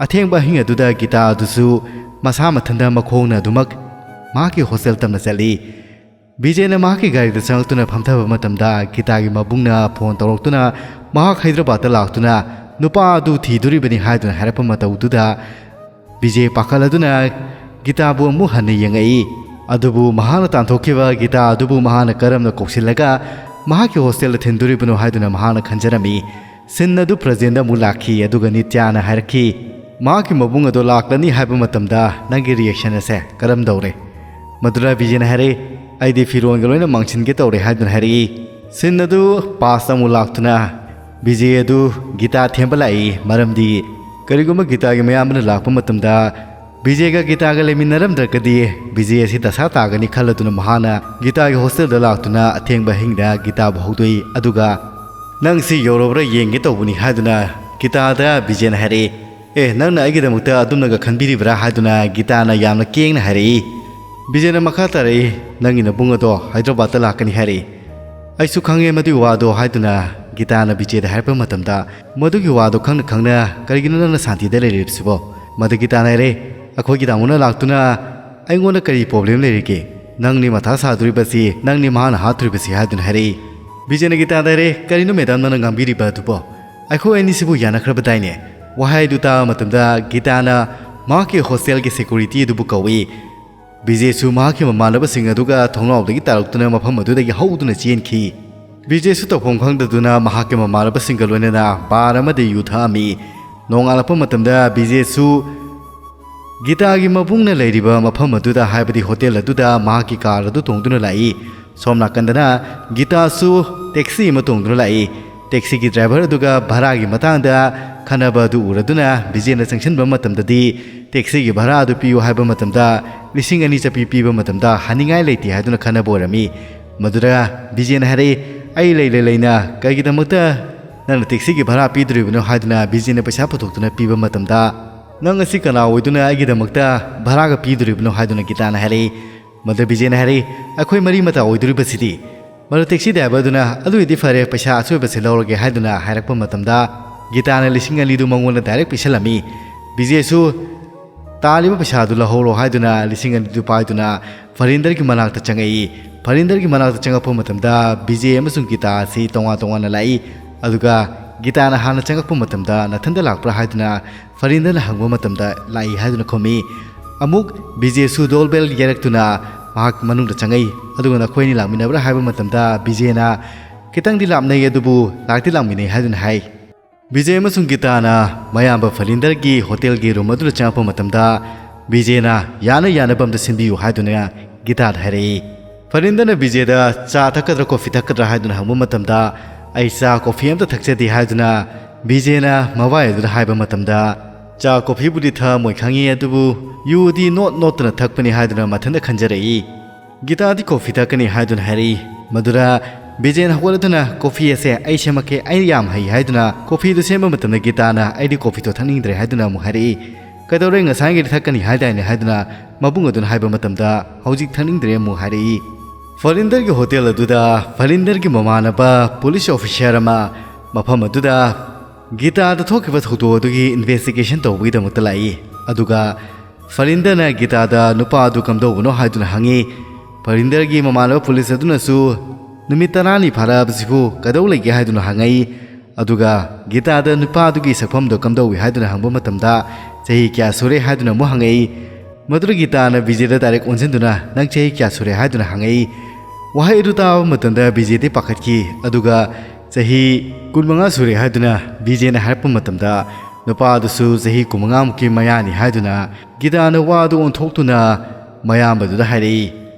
ꯑꯊꯦꯡꯕ ꯑꯍꯤꯡ ꯑꯗꯨꯗ ꯒꯤꯇꯥ ꯑꯗꯨꯁꯨ ꯃꯁꯥ ꯃꯊꯟꯇ ꯃꯈꯣꯡꯅ ꯑꯗꯨꯃꯛ ꯃꯍꯥꯛꯀꯤ ꯍꯣꯁꯇꯦꯜ ꯇꯝꯅ ꯆꯠꯂꯤ꯫ ꯕꯤꯖꯦꯅ ꯃꯍꯥꯛꯀꯤ ꯒꯥꯔꯤꯗ ꯆꯪꯂꯛꯇꯨꯅ ꯐꯝꯊꯕ ꯃꯇꯝꯗ ꯒꯤꯇꯥꯒꯤ ꯃꯕꯨꯡꯅ ꯐꯣꯟ ꯇꯧꯔꯛꯇꯨꯅ ꯃꯍꯥꯛ ꯍꯩꯗ꯭ꯔꯕꯥꯗꯇ ꯂꯥꯛꯇꯨꯅ ꯅꯨꯄꯥ ꯑꯗꯨ ꯊꯤꯗꯣꯔꯤꯕꯅꯤ ꯍꯥꯏꯗꯨꯅ ꯍꯥꯏꯔꯛꯄ ꯃꯇꯧꯗꯨꯗ ꯕꯤꯖꯦ ꯄꯥꯈꯠꯂꯗꯨꯅ ꯒꯤꯇꯥꯕꯨ ꯑꯃꯨꯛ ꯍꯟꯅ ꯌꯦꯡꯉꯛꯏ꯫ ꯑꯗꯨꯕꯨ ꯃꯍꯥꯛꯅ ꯇꯥꯟꯊꯣꯛꯈꯤꯕ ꯒꯤꯇꯥ ꯑꯗꯨꯕꯨ ꯃꯍꯥꯛꯅ ꯀꯔꯝꯅ ꯀꯧꯁꯤꯜꯂꯒ ꯃꯍꯥꯛꯀꯤ ꯍꯣꯁꯇꯦꯜꯗ ꯊꯤꯟꯗꯣꯔꯤꯕꯅꯣ ꯍꯥꯏꯗꯨꯅ ꯃꯍꯥꯛꯅ ꯈꯟꯖꯔꯝꯃꯤ꯫ ꯁꯤꯟ ꯑꯗꯨ ꯄ꯭ꯔꯖꯦꯟꯗ ꯑꯃꯨꯛ ꯂꯥꯛꯈꯤ, ꯑꯗꯨꯒ ꯅꯤꯇ꯭ꯌꯥꯅ ꯍꯥꯏꯔꯛꯈꯤ, "ꯃꯍꯥꯛꯀꯤ ꯃꯕꯨꯡ ꯑꯗꯣ ꯂꯥꯛꯂꯅꯤ ꯍꯥꯏꯕ ꯃꯇꯝꯗ ꯅꯪꯒꯤ ꯔꯤꯌꯦꯛꯁꯟ ꯑꯁꯦ ꯀꯔꯝ ꯇꯧꯔꯦ?" ꯃꯗꯨꯗ ꯕꯤꯖꯦꯅ ꯍꯥꯏꯔꯛꯏ, "ꯑꯩꯗꯤ ꯐꯤꯔꯣꯟꯒ ꯂꯣꯏꯅ ꯃꯥꯡꯁꯤꯟꯒꯦ ꯇꯧꯔꯦ" ꯍꯥꯏꯗꯨꯅ ꯍꯥꯏꯔꯛꯏ꯫ ꯁꯤꯟ ꯑꯗꯨ ꯄꯥꯁꯇ ꯑꯃꯨꯛ ꯂꯥꯛꯇꯨꯅ ꯕꯤꯖꯦ ꯑꯗꯨ ꯒꯤꯇꯥ ꯊꯦꯝꯕ ꯂꯥꯛꯏ, ꯃꯔꯝꯗꯤ ꯀꯔꯤꯒꯨꯝꯕ ꯒꯤꯇꯥꯒꯤ ꯃꯌꯥꯝꯕꯅ ꯂꯥꯛꯄ ꯃꯇꯝꯗ ꯕꯤꯖꯦꯒ ꯒꯤꯇꯥꯒ ꯂꯩꯃꯤꯟꯅꯔꯝꯗ꯭ꯔꯒꯗꯤ ꯕꯤꯖꯦ ꯑꯁꯤ ꯗꯁꯥ ꯇꯥꯒꯅꯤ ꯈꯜꯂꯗꯨꯅ ꯃꯍꯥꯛꯅ ꯒꯤꯇꯥꯒꯤ ꯍꯣꯁꯇꯦꯜꯗ ꯂꯥꯛꯇꯨꯅ ꯑꯊꯦꯡꯕ ꯑꯍꯤꯡꯗ ꯒꯤꯇꯥꯕꯨ ꯍꯧꯗꯣꯛꯏ, ꯑꯗꯨꯒ "ꯅꯪ ꯁꯤ ꯌꯧꯔꯕ꯭ꯔꯥ ꯌꯦꯡꯒꯦ ꯇꯧꯕꯅꯤ" ꯍꯥꯏꯗꯨꯅ ꯒꯤꯇꯥꯗ ꯕꯤꯖꯦꯅ ꯍꯥꯏꯔꯛꯏ꯫ "ꯑꯦ, ꯅꯪꯅ ꯑꯩꯒꯤꯗꯃꯛꯇ ꯑꯗꯨꯝꯅꯒ ꯈꯟꯕꯤꯔꯤꯕ꯭ꯔꯥ?" ꯍꯥꯏꯗꯨꯅ ꯒꯤꯇꯥꯅ ꯌꯥꯝꯅ ꯀꯦꯡꯅ ꯍꯥꯏꯔꯛꯏ꯫ ꯕꯤꯖꯦꯅ ꯃꯈꯥ ꯇꯥꯔꯛꯏ, "ꯅꯪꯒꯤ ꯅꯕꯨꯡ ꯑꯗꯣ ꯍꯥꯏꯗ꯭ꯔꯕꯥꯗꯇ ꯂꯥꯛꯀꯅꯤ ꯍꯥꯏꯔꯛꯏ꯫ ꯑꯩꯁꯨ ꯈꯪꯉꯦ ꯃꯗꯨꯒꯤ ꯋꯥꯗꯣ" ꯍꯥꯏꯗꯨꯅ ꯒꯤꯇꯥꯅ ꯕꯤꯖꯦꯗ ꯍꯥꯏꯔꯛꯄ ꯃꯇꯝꯗ, "ꯃꯗꯨꯒꯤ ꯋꯥꯗꯣ ꯈꯪꯅ ꯈꯪꯅ ꯀꯔꯤꯒꯤꯅꯣ ꯅꯪꯅ ꯁꯥꯟꯇꯤꯗ ꯂꯩꯔꯤꯕꯁꯤꯕꯣ?" ꯃꯗꯨ ꯒꯤꯇꯥꯅ ꯍꯥꯏꯔꯛꯏ, "ꯑꯩꯈꯣꯏꯒꯤ ꯇꯥꯃꯣꯅ ꯂꯥꯛꯇꯨꯅ ꯑꯩꯉꯣꯟꯗ ꯀꯔꯤ ꯄ꯭ꯔꯣꯕ꯭ꯂꯦꯝ ꯂꯩꯔꯤꯒꯦ? ꯅꯪꯅꯤ ꯃꯊꯥ ꯁꯥꯗꯣꯔꯤꯕꯁꯤ, ꯅꯪꯅꯤ ꯃꯍꯥꯛꯅ ꯍꯥꯠꯇꯣꯔꯤꯕꯁꯤ" ꯍꯥꯏꯗꯨꯅ ꯍꯥꯏꯔꯛꯏ꯫ ꯕꯤꯖꯦꯅ ꯒꯤꯇꯥꯗ ꯍꯥꯏꯔꯛꯏ, "ꯀꯔꯤꯅꯣ ꯃꯦꯗꯥꯝ ꯅꯪꯅ ꯉꯥꯡꯕꯤꯔꯤꯕ ꯑꯗꯨꯕꯣ? ꯑꯩꯈꯣꯏ ꯑꯅꯤꯁꯤꯕꯨ ꯌꯥꯅꯈ꯭ꯔꯕꯗꯥꯏꯅꯦ?" ꯋꯥꯍꯩ ꯑꯗꯨ ꯇꯥꯕ ꯃꯇꯝꯗ ꯒꯤꯇꯥꯅ ꯃꯍꯥꯛꯀꯤ ꯍꯣꯁꯇꯦꯜꯒꯤ ꯁꯦꯀ꯭ꯌꯨꯔꯤꯇꯤ ꯑꯗꯨꯕꯨ ꯀꯧꯏ꯫ ꯕꯤꯖꯦꯁꯨ ꯃꯍꯥꯛꯀꯤ ꯃꯃꯥꯟꯅꯕꯁꯤꯡ ꯑꯗꯨꯒ ꯊꯣꯡꯅꯥꯎꯗꯒꯤ ꯇꯥꯔꯛꯇꯨꯅ ꯃꯐꯝ ꯑꯗꯨꯗꯒꯤ ꯍꯧꯗꯨꯅ ꯆꯦꯟꯈꯤ꯫ ꯕꯤꯖꯦꯁꯨ ꯇꯧꯐꯝ ꯈꯪꯗꯗꯨꯅ ꯃꯍꯥꯛꯀꯤ ꯃꯃꯥꯟꯅꯕꯁꯤꯡꯒ ꯂꯣꯏꯅꯅ ꯕꯥꯔ ꯑꯃꯗ ꯌꯨ ꯊꯛꯑꯝꯃꯤ꯫ ꯅꯣꯡꯉꯥꯜꯂꯛꯄ ꯃꯇꯝꯗ ꯕꯤꯖꯦꯁꯨ ꯒꯤꯇꯥꯒꯤ ꯃꯕꯨꯡꯅ ꯂꯩꯔꯤꯕ ꯃꯐꯝ ꯑꯗꯨꯗ, ꯍꯥꯏꯕꯗꯤ ꯍꯣꯇꯦꯜ ꯑꯗꯨꯗ ꯃꯍꯥꯛꯀꯤ ꯀꯥꯔ ꯑꯗꯨ ꯇꯣꯡꯗꯨꯅ ꯂꯥꯛꯏ꯫ ꯁꯣꯝ ꯅꯥꯀꯟꯗꯅ ꯒꯤꯇꯥꯁꯨ ꯇꯦꯛꯁꯤ ꯑꯃ ꯇꯣꯡꯗꯨꯅ ꯂꯥꯛꯏ꯫ ꯇꯦꯛꯁꯤꯒꯤ ꯗ꯭ꯔꯥꯏꯚꯔ ꯑꯗꯨꯒ ꯚꯔꯥꯒꯤ ꯃꯇꯥꯡꯗ ꯈꯟꯅꯕ ꯑꯗꯨ ꯎꯔꯗꯨꯅ ꯕꯤꯖꯦꯅ ꯆꯪꯁꯤꯟꯕ ꯃꯇꯝꯗꯗꯤ ꯇꯦꯛꯁꯤꯒꯤ ꯚꯔꯥ ꯑꯗꯨ ꯄꯤꯌꯨ ꯍꯥꯏꯕ ꯃꯇꯝꯗ ꯂꯤꯁꯤꯡ ꯑꯅꯤ ꯆꯠꯄꯤ ꯄꯤꯕ ꯃꯇꯝꯗ ꯍꯟꯅꯤꯡꯉꯥꯏ ꯂꯩꯇꯦ ꯍꯥꯏꯗꯨꯅ ꯈꯟꯅꯕ ꯑꯣꯏꯔꯝꯃꯤ꯫ ꯃꯗꯨꯗ ꯕꯤꯖꯦꯅ ꯍꯥꯏꯔꯛꯏ, "ꯑꯩ ꯂꯩꯅ ꯂꯩꯅ ꯀꯩꯒꯤꯗꯃꯛꯇ ꯅꯪꯅ ꯇꯦꯛꯁꯤꯒꯤ ꯚꯔꯥ ꯄꯤꯗꯣꯔꯤꯕꯅꯣ?" ꯍꯥꯏꯗꯨꯅ ꯕꯤꯖꯦꯅ ꯄꯩꯁꯥ ꯄꯨꯊꯣꯛꯇꯨꯅ ꯄꯤꯕ ꯃꯇꯝꯗ, "ꯅꯪ ꯑꯁꯤ ꯀꯅꯥ ꯑꯣꯏꯗꯨꯅ ꯑꯩꯒꯤꯗꯃꯛꯇ ꯚꯔꯥꯒ ꯄꯤꯗꯣꯔꯤꯕꯅꯣ?" ꯍꯥꯏꯗꯨꯅ ꯒꯤꯇꯥꯅ ꯍꯥꯏꯔꯛꯏ꯫ ꯃꯗꯨꯗ ꯕꯤꯖꯦꯅ ꯍꯥꯏꯔꯛꯏ, "ꯑꯩꯈꯣꯏ ꯃꯔꯤ ꯃꯇꯥ ꯑꯣꯏꯗꯣꯔꯤꯕꯁꯤꯗꯤ?" ꯃꯗꯨ ꯇꯦꯛꯁꯤ ꯗ꯭ꯔꯥꯏꯚꯔꯗꯨꯅ, "ꯑꯗꯨ ꯑꯣꯏꯗꯤ ꯐꯔꯦ, ꯄꯩꯁꯥ ꯑꯆꯣꯏꯕꯁꯦ ꯂꯧꯔꯒꯦ" ꯍꯥꯏꯗꯨꯅ ꯍꯥꯏꯔꯛꯄ ꯃꯇꯝꯗ, ꯒꯤꯇꯥꯅ ꯂꯤꯁꯤꯡ ꯑꯅꯤꯗꯨ ꯃꯉꯣꯟꯗ ꯗꯥꯏꯔꯦꯛ ꯄꯤꯁꯜꯂꯝꯃꯤ꯫ ꯕꯤꯖꯦꯁꯨ "ꯇꯥꯜꯂꯤꯕ ꯄꯩꯁꯥꯗꯨ ꯂꯧꯍꯧꯔꯣ" ꯍꯥꯏꯗꯨꯅ ꯂꯤꯁꯤꯡ ꯑꯅꯤꯗꯨ ꯄꯥꯏꯗꯨꯅ ꯐꯔꯤꯟꯗꯔꯒꯤ ꯃꯅꯥꯛꯇ ꯆꯪꯉꯛꯏ꯫ ꯐꯔꯤꯟꯗꯔꯒꯤ ꯃꯅꯥꯛꯇ ꯆꯪꯉꯛꯄ ꯃꯇꯝꯗ ꯕꯤꯖꯦ ꯑꯃꯁꯨꯡ ꯒꯤꯇꯥ ꯑꯁꯤ ꯇꯣꯉꯥꯟ ꯇꯣꯉꯥꯟꯅ ꯂꯥꯛꯏ꯫ ꯑꯗꯨꯒ ꯒꯤꯇꯥꯅ ꯍꯥꯟꯅ ꯆꯪꯉꯛꯄ ꯃꯇꯝꯗ "ꯅꯊꯟꯇ ꯂꯥꯛꯄ꯭ꯔꯥ?" ꯍꯥꯏꯗꯨꯅ ꯐꯔꯤꯟꯗꯔꯅ ꯍꯪꯕ ꯃꯇꯝꯗ "ꯂꯥꯛꯏ" ꯍꯥꯏꯗꯨꯅ ꯈꯨꯝꯃꯤ꯫ ꯑꯃꯨꯛ ꯕꯤꯖꯦꯁꯨ ꯗꯣꯔ ꯕꯦꯜ ꯌꯩꯔꯛꯇꯨꯅ ꯃꯍꯥꯛ ꯃꯅꯨꯡꯗ ꯆꯪꯉꯛꯏ꯫ ꯑꯗꯨꯒ "ꯅꯈꯣꯏ ꯑꯅꯤ ꯂꯥꯛꯃꯤꯟꯅꯕ꯭ꯔꯥ?" ꯍꯥꯏꯕ ꯃꯇꯝꯗ ꯕꯤꯖꯦꯅ "ꯈꯤꯇꯪꯗꯤ ꯂꯥꯞꯅꯩ, ꯑꯗꯨꯕꯨ ꯂꯥꯛꯇꯤ ꯂꯥꯛꯃꯤꯟꯅꯩ" ꯍꯥꯏꯗꯨꯅ ꯍꯥꯏ꯫ ꯕꯤꯖꯦ ꯑꯃꯁꯨꯡ ꯒꯤꯇꯥꯅ ꯃꯌꯥꯝꯕ ꯐꯔꯤꯟꯗꯔꯒꯤ ꯍꯣꯇꯦꯜꯒꯤ ꯔꯨꯝ ꯑꯗꯨꯗ ꯆꯪꯉꯛꯄ ꯃꯇꯝꯗ, ꯕꯤꯖꯦꯅ "ꯌꯥꯅ ꯌꯥꯅꯕ ꯑꯝꯇ ꯁꯤꯟꯕꯤꯌꯨ" ꯍꯥꯏꯗꯨꯅ ꯒꯤꯇꯥꯗ ꯍꯥꯏꯔꯛꯏ꯫ ꯐꯔꯤꯟꯗꯔꯅ ꯕꯤꯖꯦꯗ "ꯆꯥ ꯊꯛꯀꯗ꯭ꯔꯥ, ꯀꯣꯐꯤ ꯊꯛꯀꯗ꯭ꯔꯥ?" ꯍꯥꯏꯗꯨꯅ ꯍꯪꯕ ꯃꯇꯝꯗ, "ꯑꯩ ꯆꯥ, ꯀꯣꯐꯤ ꯑꯝꯇ ꯊꯛꯆꯗꯦ" ꯍꯥꯏꯗꯨꯅ ꯕꯤꯖꯦꯅ ꯃꯋꯥꯏ ꯑꯗꯨꯗ ꯍꯥꯏꯕ ꯃꯇꯝꯗ, "ꯆꯥ, ꯀꯣꯐꯤꯕꯨꯗꯤ ꯊꯛꯑꯝꯃꯣꯏ ꯈꯪꯉꯤ, ꯑꯗꯨꯕꯨ ꯌꯨꯗꯤ ꯅꯣꯠ ꯅꯣꯠꯇꯅ ꯊꯛꯄꯅꯤ" ꯍꯥꯏꯗꯨꯅ ꯃꯊꯟꯇ ꯈꯟꯖꯔꯛꯏ꯫ ꯒꯤꯇꯥꯗꯤ ꯀꯣꯐꯤ ꯊꯛꯀꯅꯤ ꯍꯥꯏꯗꯨꯅ ꯍꯥꯏꯔꯛꯏ꯫ ꯃꯗꯨꯗ ꯕꯤꯖꯦꯅ ꯍꯧꯒꯠꯂꯗꯨꯅ, "ꯀꯣꯐꯤ ꯑꯁꯦ ꯑꯩ ꯁꯦꯝꯃꯛꯀꯦ, ꯑꯩ ꯌꯥꯝ ꯍꯩ" ꯍꯥꯏꯗꯨꯅ ꯀꯣꯐꯤꯗꯨ ꯁꯦꯝꯕ ꯃꯇꯝꯗ ꯒꯤꯇꯥꯅ, "ꯑꯩꯗꯤ ꯀꯣꯐꯤꯗꯣ ꯊꯛꯅꯤꯡꯗ꯭ꯔꯦ" ꯍꯥꯏꯗꯨꯅ ꯑꯃꯨꯛ ꯍꯥꯏꯔꯛꯏ꯫ "ꯀꯩꯗꯧꯔꯦ, ꯉꯁꯥꯏꯒꯤꯗꯤ ꯊꯛꯀꯅꯤ ꯍꯥꯏꯗꯥꯏꯅꯦ?" ꯍꯥꯏꯗꯨꯅ ꯃꯕꯨꯡ ꯑꯗꯨꯅ ꯍꯥꯏꯕ ꯃꯇꯝꯗ, "ꯍꯧꯖꯤꯛ ꯊꯛꯅꯤꯡꯗ꯭ꯔꯦ" ꯑꯃꯨꯛ ꯍꯥꯏꯔꯛꯏ꯫ ꯐꯔꯤꯟꯗꯔꯒꯤ ꯍꯣꯇꯦꯜ ꯑꯗꯨꯗ ꯐꯔꯤꯟꯗꯔꯒꯤ ꯃꯃꯥꯟꯅꯕ ꯄꯨꯂꯤꯁ ꯑꯣꯐꯤꯁꯔ ꯑꯃ ꯃꯐꯝ ꯑꯗꯨꯗ ꯒꯤꯇꯥꯗ ꯊꯣꯛꯈꯤꯕ ꯊꯧꯗꯣꯛ ꯑꯗꯨꯒꯤ ꯏꯟꯚꯦꯁꯇꯤꯒꯦꯁꯟ ꯇꯧꯕꯒꯤꯗꯃꯛꯇ ꯂꯥꯛꯏ꯫ ꯑꯗꯨꯒ ꯐꯔꯤꯟꯗꯔꯅ ꯒꯤꯇꯥꯗ ꯅꯨꯄꯥ ꯑꯗꯨ ꯀꯝꯗꯧꯕꯅꯣ ꯍꯥꯏꯗꯨꯅ ꯍꯪꯉꯤ꯫ ꯐꯔꯤꯟꯗꯔꯒꯤ ꯃꯃꯥꯟꯅꯕ ꯄꯨꯂꯤꯁ ꯑꯗꯨꯅꯁꯨ "ꯅꯨꯃꯤꯠ ꯇꯔꯥꯅꯤ ꯐꯥꯔꯛꯑꯕꯁꯤꯕꯨ ꯀꯩꯗꯧ ꯂꯩꯒꯦ?" ꯍꯥꯏꯗꯨꯅ ꯍꯪꯉꯛꯏ꯫ ꯑꯗꯨꯒ ꯒꯤꯇꯥꯗ ꯅꯨꯄꯥ ꯑꯗꯨꯒꯤ ꯁꯛꯐꯝꯗꯣ ꯀꯝꯗꯧꯏ ꯍꯥꯏꯗꯨꯅ ꯍꯪꯕ ꯃꯇꯝꯗ, "ꯆꯍꯤ ꯀꯌꯥ ꯁꯨꯔꯦ?" ꯍꯥꯏꯗꯨꯅ ꯑꯃꯨꯛ ꯍꯪꯉꯛꯏ꯫ ꯃꯗꯨꯗ ꯒꯤꯇꯥꯅ ꯕꯤꯖꯦꯗ ꯗꯥꯏꯔꯦꯛ ꯑꯣꯟꯁꯤꯟꯗꯨꯅ, "ꯅꯪ ꯆꯍꯤ ꯀꯌꯥ ꯁꯨꯔꯦ?" ꯍꯥꯏꯗꯨꯅ ꯍꯪꯉꯛꯏ꯫ ꯋꯥꯍꯩ ꯑꯗꯨ ꯇꯥꯕ ꯃꯇꯝꯗ ꯕꯤꯖꯦꯗꯤ ꯄꯥꯈꯠꯈꯤ꯫ ꯑꯗꯨꯒ "ꯆꯍꯤ ꯀꯨꯟꯃꯉꯥ ꯁꯨꯔꯦ" ꯍꯥꯏꯗꯨꯅ ꯕꯤꯖꯦꯅ ꯍꯥꯏꯔꯛꯄ ꯃꯇꯝꯗ, ꯅꯨꯄꯥ ꯑꯗꯨꯁꯨ "ꯆꯍꯤ ꯀꯨꯟꯃꯉꯥꯃꯨꯛꯀꯤ ꯃꯌꯥꯅꯤ" ꯍꯥꯏꯗꯨꯅ ꯒꯤꯇꯥꯅ ꯋꯥ ꯑꯗꯨ ꯑꯣꯟꯊꯣꯛꯇꯨꯅ ꯃꯌꯥꯝꯕꯗꯨꯗ ꯍꯥꯏꯔꯛꯏ꯫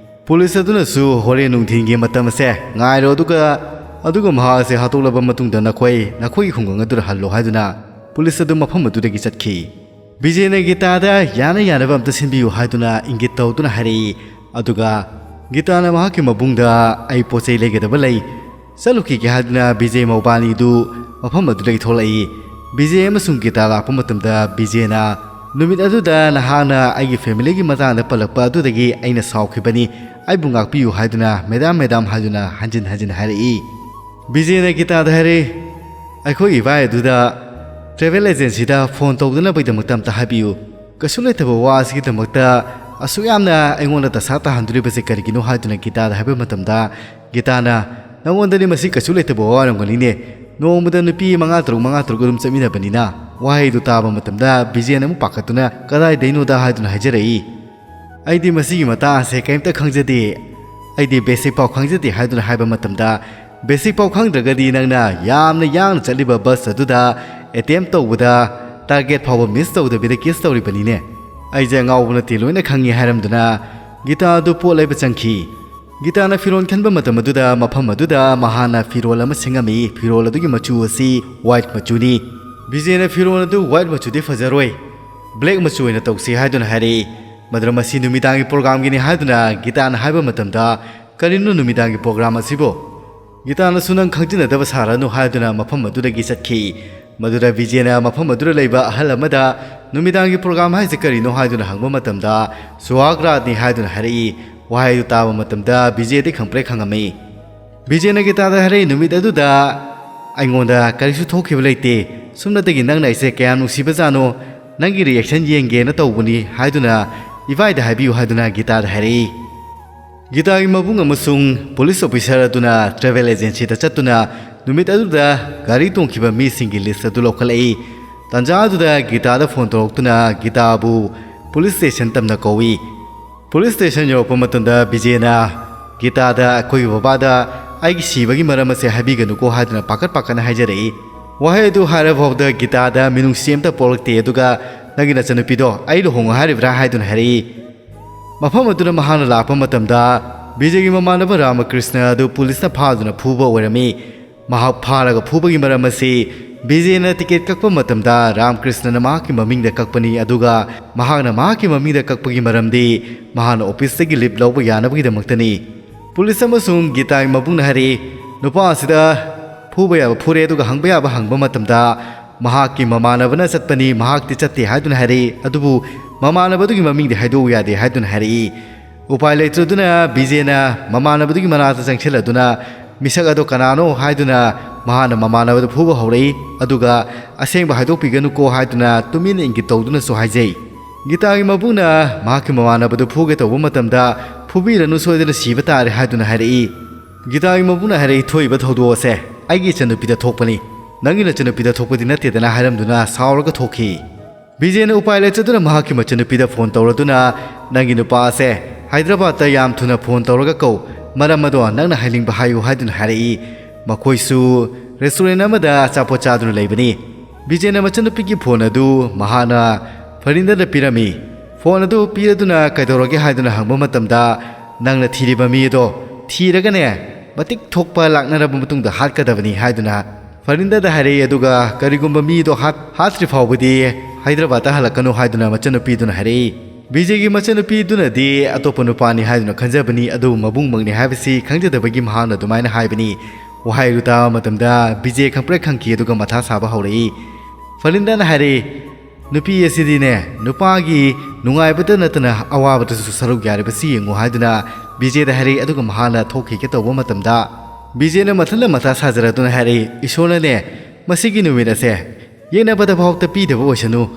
ꯄꯨꯂꯤꯁ ꯑꯗꯨꯅꯁꯨ "ꯍꯣꯔꯦꯟ ꯅꯨꯡꯊꯤꯟꯒꯤ ꯃꯇꯝ ꯑꯁꯦ ꯉꯥꯏꯔꯣ, ꯑꯗꯨꯒ, ꯑꯗꯨꯒ ꯃꯍꯥꯛ ꯑꯁꯦ ꯍꯥꯠꯇꯣꯛꯂꯕ ꯃꯇꯨꯡꯗ ꯅꯈꯣꯏ, ꯅꯈꯣꯏꯒꯤ ꯈꯨꯡꯒꯪ ꯑꯗꯨꯗ ꯍꯜꯂꯣ" ꯍꯥꯏꯗꯨꯅ ꯄꯨꯂꯤꯁ ꯑꯗꯨ ꯃꯐꯝ ꯑꯗꯨꯗꯒꯤ ꯆꯠꯈꯤ꯫ ꯕꯤꯖꯦꯅ ꯒꯤꯇꯥꯗ "ꯌꯥꯅ ꯌꯥꯅꯕ ꯑꯝꯇ ꯁꯤꯟꯕꯤꯌꯨ" ꯍꯥꯏꯗꯨꯅ ꯏꯪꯒꯤꯠ ꯇꯧꯗꯨꯅ ꯍꯥꯏꯔꯛꯏ꯫ ꯑꯗꯨꯒ ꯒꯤꯇꯥꯅ ꯃꯍꯥꯛꯀꯤ ꯃꯕꯨꯡꯗ "ꯑꯩ ꯄꯣꯠ ꯆꯩ ꯂꯩꯒꯗꯕ ꯂꯩ, ꯆꯠꯂꯨꯈꯤꯒꯦ" ꯍꯥꯏꯗꯨꯅ ꯕꯤꯖꯦ ꯃꯧꯕꯥꯅꯤꯗꯨ ꯃꯐꯝ ꯑꯗꯨꯗꯒꯤ ꯊꯣꯛꯂꯛꯏ꯫ ꯕꯤꯖꯦ ꯑꯃꯁꯨꯡ ꯒꯤꯇꯥ ꯂꯥꯛꯄ ꯃꯇꯝꯗ ꯕꯤꯖꯦꯅ, "ꯅꯨꯃꯤꯠ ꯑꯗꯨꯗ ꯅꯍꯥꯛꯅ ꯑꯩꯒꯤ ꯐꯦꯃꯤꯂꯤꯒꯤ ꯃꯇꯥꯡꯗ ꯄꯜꯂꯛꯄ ꯑꯗꯨꯗꯒꯤ ꯑꯩꯅ ꯁꯥꯎꯈꯤꯕꯅꯤ, ꯑꯩꯕꯨ ꯉꯥꯛꯄꯤꯌꯨ" ꯍꯥꯏꯗꯨꯅ "ꯃꯦꯗꯥꯝ, ꯃꯦꯗꯥꯝ" ꯍꯥꯏꯗꯨꯅ ꯍꯟꯖꯤꯟ ꯍꯟꯖꯤꯟ ꯍꯥꯏꯔꯛꯏ꯫ ꯕꯤꯖꯦꯅ ꯒꯤꯇꯥꯗ ꯍꯥꯏꯔꯛꯏ, "ꯑꯩꯈꯣꯏ ꯏꯕꯥꯏ ꯑꯗꯨꯗ ꯇ꯭ꯔꯦꯚꯦꯜ ꯑꯦꯖꯦꯟꯁꯤꯗ ꯐꯣꯟ ꯇꯧꯗꯅꯕꯒꯤꯗꯃꯛꯇ ꯑꯝꯇ ꯍꯥꯏꯕꯤꯌꯨ꯫ ꯀꯩꯁꯨ ꯂꯩꯇꯕ ꯋꯥ ꯑꯁꯤꯒꯤꯗꯃꯛꯇ ꯑꯁꯨꯛ ꯌꯥꯝꯅ ꯑꯩꯉꯣꯟꯗ ꯗꯁꯥ ꯇꯥꯍꯟꯗꯣꯔꯤꯕꯁꯦ ꯀꯔꯤꯒꯤꯅꯣ?" ꯍꯥꯏꯗꯨꯅ ꯒꯤꯇꯥꯗ ꯍꯥꯏꯕ ꯃꯇꯝꯗ, ꯒꯤꯇꯥꯅ, "ꯅꯉꯣꯟꯗꯗꯤ ꯃꯁꯤ ꯀꯩꯁꯨ ꯂꯩꯇꯕ ꯋꯥ ꯑꯣꯏꯔꯝꯒꯅꯤꯅꯦ꯫ ꯅꯣꯡꯃꯗ ꯅꯨꯄꯤ ꯃꯉꯥ ꯇꯔꯨꯛ, ꯃꯉꯥ ꯇꯔꯨꯛ ꯑꯗꯨꯝ ꯆꯠꯃꯤꯟꯅꯕꯅꯤꯅ"꯫ ꯋꯥꯍꯩꯗꯨ ꯇꯥꯕ ꯃꯇꯝꯗ ꯕꯤꯖꯦꯟ ꯑꯃꯨꯛ ꯄꯥꯈꯠꯇꯨꯅ, "ꯀꯗꯥꯏꯗꯩꯅꯣꯗ?" ꯍꯥꯏꯗꯨꯅ ꯍꯥꯏꯖꯔꯛꯏ꯫ "ꯑꯩꯗꯤ ꯃꯁꯤꯒꯤ ꯃꯇꯥꯡ ꯑꯁꯦ ꯀꯔꯤꯝꯇ ꯈꯪꯖꯗꯦ, ꯑꯩꯗꯤ ꯕꯦꯁꯤꯛ ꯐꯥꯎ ꯈꯪꯖꯗꯦ" ꯍꯥꯏꯗꯨꯅ ꯍꯥꯏꯕ ꯃꯇꯝꯗ, "ꯕꯦꯁꯤꯛ ꯐꯥꯎ ꯈꯪꯗ꯭ꯔꯒꯗꯤ ꯅꯪꯅ ꯌꯥꯝꯅ ꯌꯥꯡꯅ ꯆꯠꯂꯤꯕ ꯕꯁ ꯑꯗꯨꯗ ꯑꯦꯇꯦꯝ ꯇꯧꯕꯗ ꯇꯥꯔꯒꯦꯠ ꯐꯥꯎꯕ ꯃꯤꯁ ꯇꯧꯗꯕꯤꯗ ꯀꯤꯁ ꯇꯧꯔꯤꯕꯅꯤꯅꯦ꯫ ꯑꯩꯁꯦ ꯑꯉꯥꯎꯕ ꯅꯠꯇꯦ, ꯂꯣꯏꯅ ꯈꯪꯉꯤ" ꯍꯥꯏꯔꯝꯗꯨꯅ ꯒꯤꯇꯥ ꯑꯗꯨ ꯄꯣꯠ ꯂꯩꯕ ꯆꯪꯈꯤ꯫ ꯒꯤꯇꯥꯅ ꯐꯤꯔꯣꯜ ꯈꯟꯕ ꯃꯇꯝ ꯑꯗꯨꯗ ꯃꯐꯝ ꯑꯗꯨꯗ ꯃꯍꯥꯛꯅ ꯐꯤꯔꯣꯜ ꯑꯃ ꯁꯤꯡꯉꯝꯃꯤ꯫ ꯐꯤꯔꯣꯜ ꯑꯗꯨꯒꯤ ꯃꯆꯨ ꯑꯁꯤ ꯋꯥꯏꯠ ꯃꯆꯨꯅꯤ꯫ ꯕꯤꯖꯦꯅ ꯐꯤꯔꯣꯜ ꯑꯗꯨ ꯋꯥꯏꯠ ꯃꯆꯨꯗꯤ ꯐꯖꯔꯣꯏ, ꯕ꯭ꯂꯦꯛ ꯃꯆꯨ ꯑꯣꯏꯅ ꯇꯧꯁꯤ ꯍꯥꯏꯗꯨꯅ ꯍꯥꯏꯔꯛꯏ꯫ ꯃꯗꯨꯗ "ꯃꯁꯤ ꯅꯨꯃꯤꯗꯥꯡꯒꯤ ꯄ꯭ꯔꯣꯒ꯭ꯔꯥꯝꯒꯤꯅꯤ" ꯍꯥꯏꯗꯨꯅ ꯒꯤꯇꯥꯅ ꯍꯥꯏꯕ ꯃꯇꯝꯗ, "ꯀꯔꯤꯅꯣ ꯅꯨꯃꯤꯗꯥꯡꯒꯤ ꯄ꯭ꯔꯣꯒ꯭ꯔꯥꯝ ꯑꯁꯤꯕꯨ?" ꯒꯤꯇꯥꯅꯁꯨ "ꯅꯪ ꯈꯪꯖꯤꯟꯅꯗꯕ ꯁꯥꯔꯅꯨ" ꯍꯥꯏꯗꯨꯅ ꯃꯐꯝ ꯑꯗꯨꯗꯒꯤ ꯆꯠꯈꯤ꯫ ꯃꯗꯨꯗ ꯕꯤꯖꯦꯅ ꯃꯐꯝ ꯑꯗꯨꯗ ꯂꯩꯕ ꯑꯍꯜ ꯑꯃꯗ "ꯅꯨꯃꯤꯗꯥꯡꯒꯤ ꯄ꯭ꯔꯣꯒ꯭ꯔꯥꯝ ꯍꯥꯏꯁꯦ ꯀꯔꯤꯅꯣ?" ꯍꯥꯏꯗꯨꯅ ꯍꯪꯕ ꯃꯇꯝꯗ, "ꯁꯨꯍꯥꯒ ꯔꯥꯠꯅꯤ" ꯍꯥꯏꯗꯨꯅ ꯍꯥꯏꯔꯛꯏ꯫ ꯋꯥꯍꯩꯗꯨ ꯇꯥꯕ ꯃꯇꯝꯗ ꯕꯤꯖꯦꯗꯤ ꯈꯪꯄ꯭ꯔꯦꯛ ꯈꯪꯉꯝꯃꯤ꯫ ꯕꯤꯖꯦꯅ ꯒꯤꯇꯥꯗ ꯍꯥꯏꯔꯛꯏ, "ꯅꯨꯃꯤꯠ ꯑꯗꯨꯗ ꯑꯩꯉꯣꯟꯗ ꯀꯔꯤꯁꯨ ꯊꯣꯛꯈꯤꯕ ꯂꯩꯇꯦ꯫ ꯁꯨꯞꯅꯇꯒꯤ ꯅꯪꯅ ꯑꯩꯁꯦ ꯀꯌꯥꯝ ꯅꯨꯡꯁꯤꯕꯖꯥꯠꯅꯣ, ꯅꯪꯒꯤ ꯔꯤꯌꯦꯛꯁꯟ ꯌꯦꯡꯒꯦꯅ ꯇꯧꯕꯅꯤ" ꯍꯥꯏꯗꯨꯅ ꯏꯕꯥꯏꯗ ꯍꯥꯏꯕꯤꯌꯨ ꯍꯥꯏꯗꯨꯅ ꯒꯤꯇꯥꯗ ꯍꯥꯏꯔꯛꯏ꯫ ꯒꯤꯇꯥꯒꯤ ꯃꯕꯨꯡ ꯑꯃꯁꯨꯡ ꯄꯨꯂꯤꯁ ꯑꯣꯐꯤꯁꯔ ꯑꯗꯨꯅ ꯇ꯭ꯔꯦꯚꯦꯜ ꯑꯦꯖꯦꯟꯁꯤꯗ ꯆꯠꯇꯨꯅ ꯅꯨꯃꯤꯠ ꯑꯗꯨꯗ ꯒꯥꯔꯤ ꯇꯣꯡꯈꯤꯕ ꯃꯤꯁꯤꯡꯒꯤ ꯂꯤꯁ ꯑꯗꯨ ꯂꯧꯈꯠꯂꯛꯏ꯫ ꯇꯥꯟꯖꯥ ꯑꯗꯨꯗ ꯒꯤꯇꯥꯗ ꯐꯣꯟ ꯇꯧꯔꯛꯇꯨꯅ ꯒꯤꯇꯥꯕꯨ ꯄꯨꯂꯤꯁ ꯁ꯭ꯇꯦꯁꯟ ꯇꯝꯅ ꯀꯧꯏ꯫ ꯄꯨꯂꯤꯁ ꯁ꯭ꯇꯦꯁꯟ ꯌꯧꯔꯛꯄ ꯃꯇꯝꯗ ꯕꯤꯖꯦꯅ ꯒꯤꯇꯥꯗ, "ꯑꯩꯈꯣꯏꯒꯤ ꯕꯕꯥꯗ ꯑꯩꯒꯤ ꯁꯤꯕꯒꯤ ꯃꯔꯝ ꯑꯁꯦ ꯍꯥꯏꯕꯤꯒꯅꯨꯀꯣ" ꯍꯥꯏꯗꯨꯅ ꯄꯥꯈꯠ ꯄꯥꯈꯠꯅ ꯍꯥꯏꯖꯔꯛꯏ꯫ ꯋꯥꯍꯩ ꯑꯗꯨ ꯍꯥꯏꯔ ꯐꯥꯎꯕꯗ ꯒꯤꯇꯥꯗ ꯃꯤꯅꯨꯡꯁꯤ ꯑꯃꯇ ꯄꯣꯛꯂꯛꯇꯦ꯫ ꯑꯗꯨꯒ "ꯅꯪꯒꯤ ꯅꯆꯟꯅꯨꯄꯤꯗꯣ ꯑꯩ ꯂꯨꯍꯣꯡꯉꯣ ꯍꯥꯏꯔꯤꯕ꯭ꯔꯥ?" ꯍꯥꯏꯗꯨꯅ ꯍꯥꯏꯔꯛꯏ꯫ ꯃꯐꯝ ꯑꯗꯨꯗ ꯃꯍꯥꯛꯅ ꯂꯥꯛꯄ ꯃꯇꯝꯗ ꯕꯤꯖꯦꯒꯤ ꯃꯃꯥꯟꯅꯕ ꯔꯥꯃꯀ꯭ꯔꯤꯁꯅ ꯑꯗꯨ ꯄꯨꯂꯤꯁꯅ ꯐꯥꯗꯨꯅ ꯐꯨꯕ ꯑꯣꯏꯔꯝꯃꯤ꯫ ꯃꯍꯥꯛ ꯐꯥꯔꯒ ꯐꯨꯕꯒꯤ ꯃꯔꯝ ꯑꯁꯤ ꯕꯤꯖꯦꯅ ꯇꯤꯀꯦꯠ ꯀꯛꯄ ꯃꯇꯝꯗ ꯔꯥꯝꯀ꯭ꯔꯤꯁꯅꯅ ꯃꯍꯥꯛꯀꯤ ꯃꯃꯤꯡꯗ ꯀꯛꯄꯅꯤ, ꯑꯗꯨꯒ ꯃꯍꯥꯛꯅ ꯃꯍꯥꯛꯀꯤ ꯃꯃꯤꯡꯗ ꯀꯛꯄꯒꯤ ꯃꯔꯝꯗꯤ ꯃꯍꯥꯛꯅ ꯑꯣꯐꯤꯁꯇꯒꯤ ꯂꯤꯞ ꯂꯧꯕ ꯌꯥꯅꯕꯒꯤꯗꯃꯛꯇꯅꯤ꯫ ꯄꯨꯂꯤꯁ ꯑꯃꯁꯨꯡ ꯒꯤꯇꯥꯒꯤ ꯃꯕꯨꯡꯅ ꯍꯥꯏꯔꯛꯏ, ꯅꯨꯄꯥ ꯑꯁꯤꯗ ꯐꯨꯕ ꯌꯥꯕ ꯐꯨꯔꯦ, ꯑꯗꯨꯒ ꯍꯪꯕ ꯌꯥꯕ ꯍꯪꯕ ꯃꯇꯝꯗ ꯃꯍꯥꯛꯀꯤ ꯃꯃꯥꯟꯅꯕꯅ ꯆꯠꯄꯅꯤ, ꯃꯍꯥꯛꯇꯤ ꯆꯠꯇꯦ ꯍꯥꯏꯗꯨꯅ ꯍꯥꯏꯔꯛꯏ꯫ ꯑꯗꯨꯕꯨ ꯃꯃꯥꯟꯅꯕꯗꯨꯒꯤ ꯃꯃꯤꯡꯗꯤ ꯍꯥꯏꯗꯣꯛꯎ ꯌꯥꯗꯦ ꯍꯥꯏꯗꯨꯅ ꯍꯥꯏꯔꯛꯏ꯫ ꯎꯄꯥꯏ ꯂꯩꯇ꯭ꯔꯗꯨꯅ ꯕꯤꯖꯦꯅ ꯃꯃꯥꯟꯅꯕꯗꯨꯒꯤ ꯃꯅꯥꯛꯇ ꯆꯪꯁꯤꯜꯂꯗꯨꯅ ꯃꯤꯁꯛ ꯑꯗꯣ ꯀꯅꯥꯅꯣ ꯍꯥꯏꯗꯨꯅ ꯃꯍꯥꯛꯅ ꯃꯃꯥꯟꯅꯕꯗ ꯐꯨꯕ ꯍꯧꯔꯛꯏ, ꯑꯗꯨꯒ ꯑꯁꯦꯡꯕ ꯍꯥꯏꯗꯣꯛꯄꯤꯒꯅꯨꯀꯣ ꯍꯥꯏꯗꯨꯅ ꯇꯨꯃꯤꯟꯅ ꯏꯪꯒꯤꯠ ꯇꯧꯗꯨꯅꯁꯨ ꯍꯥꯏꯖꯩ꯫ ꯒꯤꯇꯥꯒꯤ ꯃꯕꯨꯡꯅ ꯃꯍꯥꯛꯀꯤ ꯃꯃꯥꯟꯅꯕꯗꯨ ꯐꯨꯒꯦ ꯇꯧꯕ ꯃꯇꯝꯗ, ꯐꯨꯕꯤꯔꯅꯨ, ꯁꯣꯏꯗꯅ ꯁꯤꯕ ꯇꯥꯔꯦ ꯍꯥꯏꯗꯨꯅ ꯍꯥꯏꯔꯛꯏ꯫ ꯒꯤꯇꯥꯒꯤ ꯃꯕꯨꯡꯅ ꯍꯥꯏꯔꯛꯏ, ꯊꯣꯛꯏꯕ ꯊꯧꯗꯣꯛ ꯑꯁꯦ ꯑꯩꯒꯤ ꯏꯆꯟꯅꯨꯄꯤꯗ ꯊꯣꯛꯄꯅꯤ, ꯅꯪꯒꯤ ꯅꯆꯟꯅꯨꯄꯤꯗ ꯊꯣꯛꯄꯗꯤ ꯅꯠꯇꯦꯗꯅ ꯍꯥꯏꯔꯝꯗꯨꯅ ꯁꯥꯎꯔꯒ ꯊꯣꯛꯈꯤ꯫ ꯕꯤꯖꯦꯅ ꯎꯄꯥꯏ ꯂꯩꯇꯗꯨꯅ ꯃꯍꯥꯛꯀꯤ ꯃꯆꯟꯅꯨꯄꯤꯗ ꯐꯣꯟ ꯇꯧꯔꯗꯨꯅ, ꯅꯪꯒꯤ ꯅꯨꯄꯥ ꯑꯁꯦ ꯍꯥꯏꯗ꯭ꯔꯕꯥꯗꯇ ꯌꯥꯝ ꯊꯨꯅ ꯐꯣꯟ ꯇꯧꯔꯒ ꯀꯧ, ꯃꯔꯝ ꯑꯗꯣ ꯅꯪꯅ ꯍꯥꯏꯅꯤꯡꯕ ꯍꯥꯏꯌꯨ ꯍꯥꯏꯗꯨꯅ ꯍꯥꯏꯔꯛꯏ꯫ ꯃꯈꯣꯏꯁꯨ ꯔꯦꯁꯇꯨꯔꯦꯟ ꯑꯃꯗ ꯑꯆꯥꯄꯣꯠ ꯆꯥꯗꯨꯅ ꯂꯩꯕꯅꯤ꯫ ꯕꯤꯖꯦꯅ ꯃꯆꯟꯅꯨꯄꯤꯒꯤ ꯐꯣꯟ ꯑꯗꯨ ꯃꯍꯥꯛꯅ ꯐꯔꯤꯟꯗꯗ ꯄꯤꯔꯝꯃꯤ꯫ ꯐꯣꯟ ꯑꯗꯨ ꯄꯤꯔꯗꯨꯅ ꯀꯩꯗꯧꯔꯒꯦ ꯍꯥꯏꯗꯨꯅ ꯍꯪꯕ ꯃꯇꯝꯗ, ꯅꯪꯅ ꯊꯤꯔꯤꯕ ꯃꯤ ꯑꯗꯣ ꯊꯤꯔꯒꯅꯦ, ꯃꯇꯤꯛ ꯊꯣꯛꯄ ꯂꯥꯛꯅꯔꯕ ꯃꯇꯨꯡꯗ ꯍꯥꯠꯀꯗꯕꯅꯤ ꯍꯥꯏꯗꯨꯅ ꯐꯔꯤꯟꯗꯗ ꯍꯥꯏꯔꯛꯏ꯫ ꯑꯗꯨꯒ ꯀꯔꯤꯒꯨꯝꯕ ꯃꯤꯗꯣ ꯍꯥꯠ-, ꯍꯥꯠꯇ꯭ꯔꯤ ꯐꯥꯎꯕꯗꯤ ꯍꯥꯏꯗ꯭ꯔꯕꯥꯗꯇ ꯍꯜꯂꯛꯀꯅꯨ ꯍꯥꯏꯗꯨꯅ ꯃꯆꯟꯅꯨꯄꯤꯗꯨꯅ ꯍꯥꯏꯔꯛꯏ꯫ ꯕꯤꯖꯦꯒꯤ ꯃꯆꯟꯅꯨꯄꯤꯗꯨꯅꯗꯤ ꯑꯇꯣꯞꯄ ꯅꯨꯄꯥꯅꯤ ꯍꯥꯏꯗꯨꯅ ꯈꯟꯖꯕꯅꯤ, ꯑꯗꯨꯕꯨ ꯃꯕꯨꯡꯃꯛꯅꯤ ꯍꯥꯏꯕꯁꯤ ꯈꯪꯖꯗꯕꯒꯤ ꯃꯍꯥꯛꯅ ꯑꯗꯨꯃꯥꯏꯅ ꯍꯥꯏꯕꯅꯤ꯫ ꯋꯥꯍꯩ ꯑꯗꯨ ꯇꯥꯕ ꯃꯇꯝꯗ ꯕꯤꯖꯦ ꯈꯪꯄ꯭ꯔꯦꯛ ꯈꯪꯈꯤ, ꯑꯗꯨꯒ ꯃꯊꯥ ꯁꯥꯕ ꯍꯧꯔꯛꯏ꯫ ꯐꯔꯤꯟꯗꯅ ꯍꯥꯏꯔꯛꯏ, ꯅꯨꯄꯤ ꯑꯁꯤꯗꯤꯅꯦ, ꯅꯨꯄꯥꯒꯤ ꯅꯨꯡꯉꯥꯏꯕꯇ ꯅꯠꯇꯅ ꯑꯋꯥꯕꯗꯁꯨ ꯁꯔꯨꯛ ꯌꯥꯔꯤꯕꯁꯤ ꯌꯦꯡꯉꯨ ꯍꯥꯏꯗꯨꯅ ꯕꯤꯖꯦꯗ ꯍꯥꯏꯔꯛꯏ, ꯑꯗꯨꯒ ꯃꯍꯥꯛꯅ ꯊꯣꯛꯈꯤꯒꯦ ꯇꯧꯕ ꯃꯇꯝꯗ, ꯕꯤꯖꯦꯅ ꯃꯊꯟꯇ ꯃꯊꯥ ꯁꯥꯖꯔꯗꯨꯅ ꯍꯥꯏꯔꯛꯏ, ꯏꯁꯣꯔꯅꯅꯦ, ꯃꯁꯤꯒꯤ ꯅꯨꯃꯤꯠ ꯑꯁꯦ ꯌꯦꯡꯅꯕꯗ ꯐꯥꯎꯗ ꯄꯤꯗꯕ ꯑꯣꯏꯁꯅꯨ꯫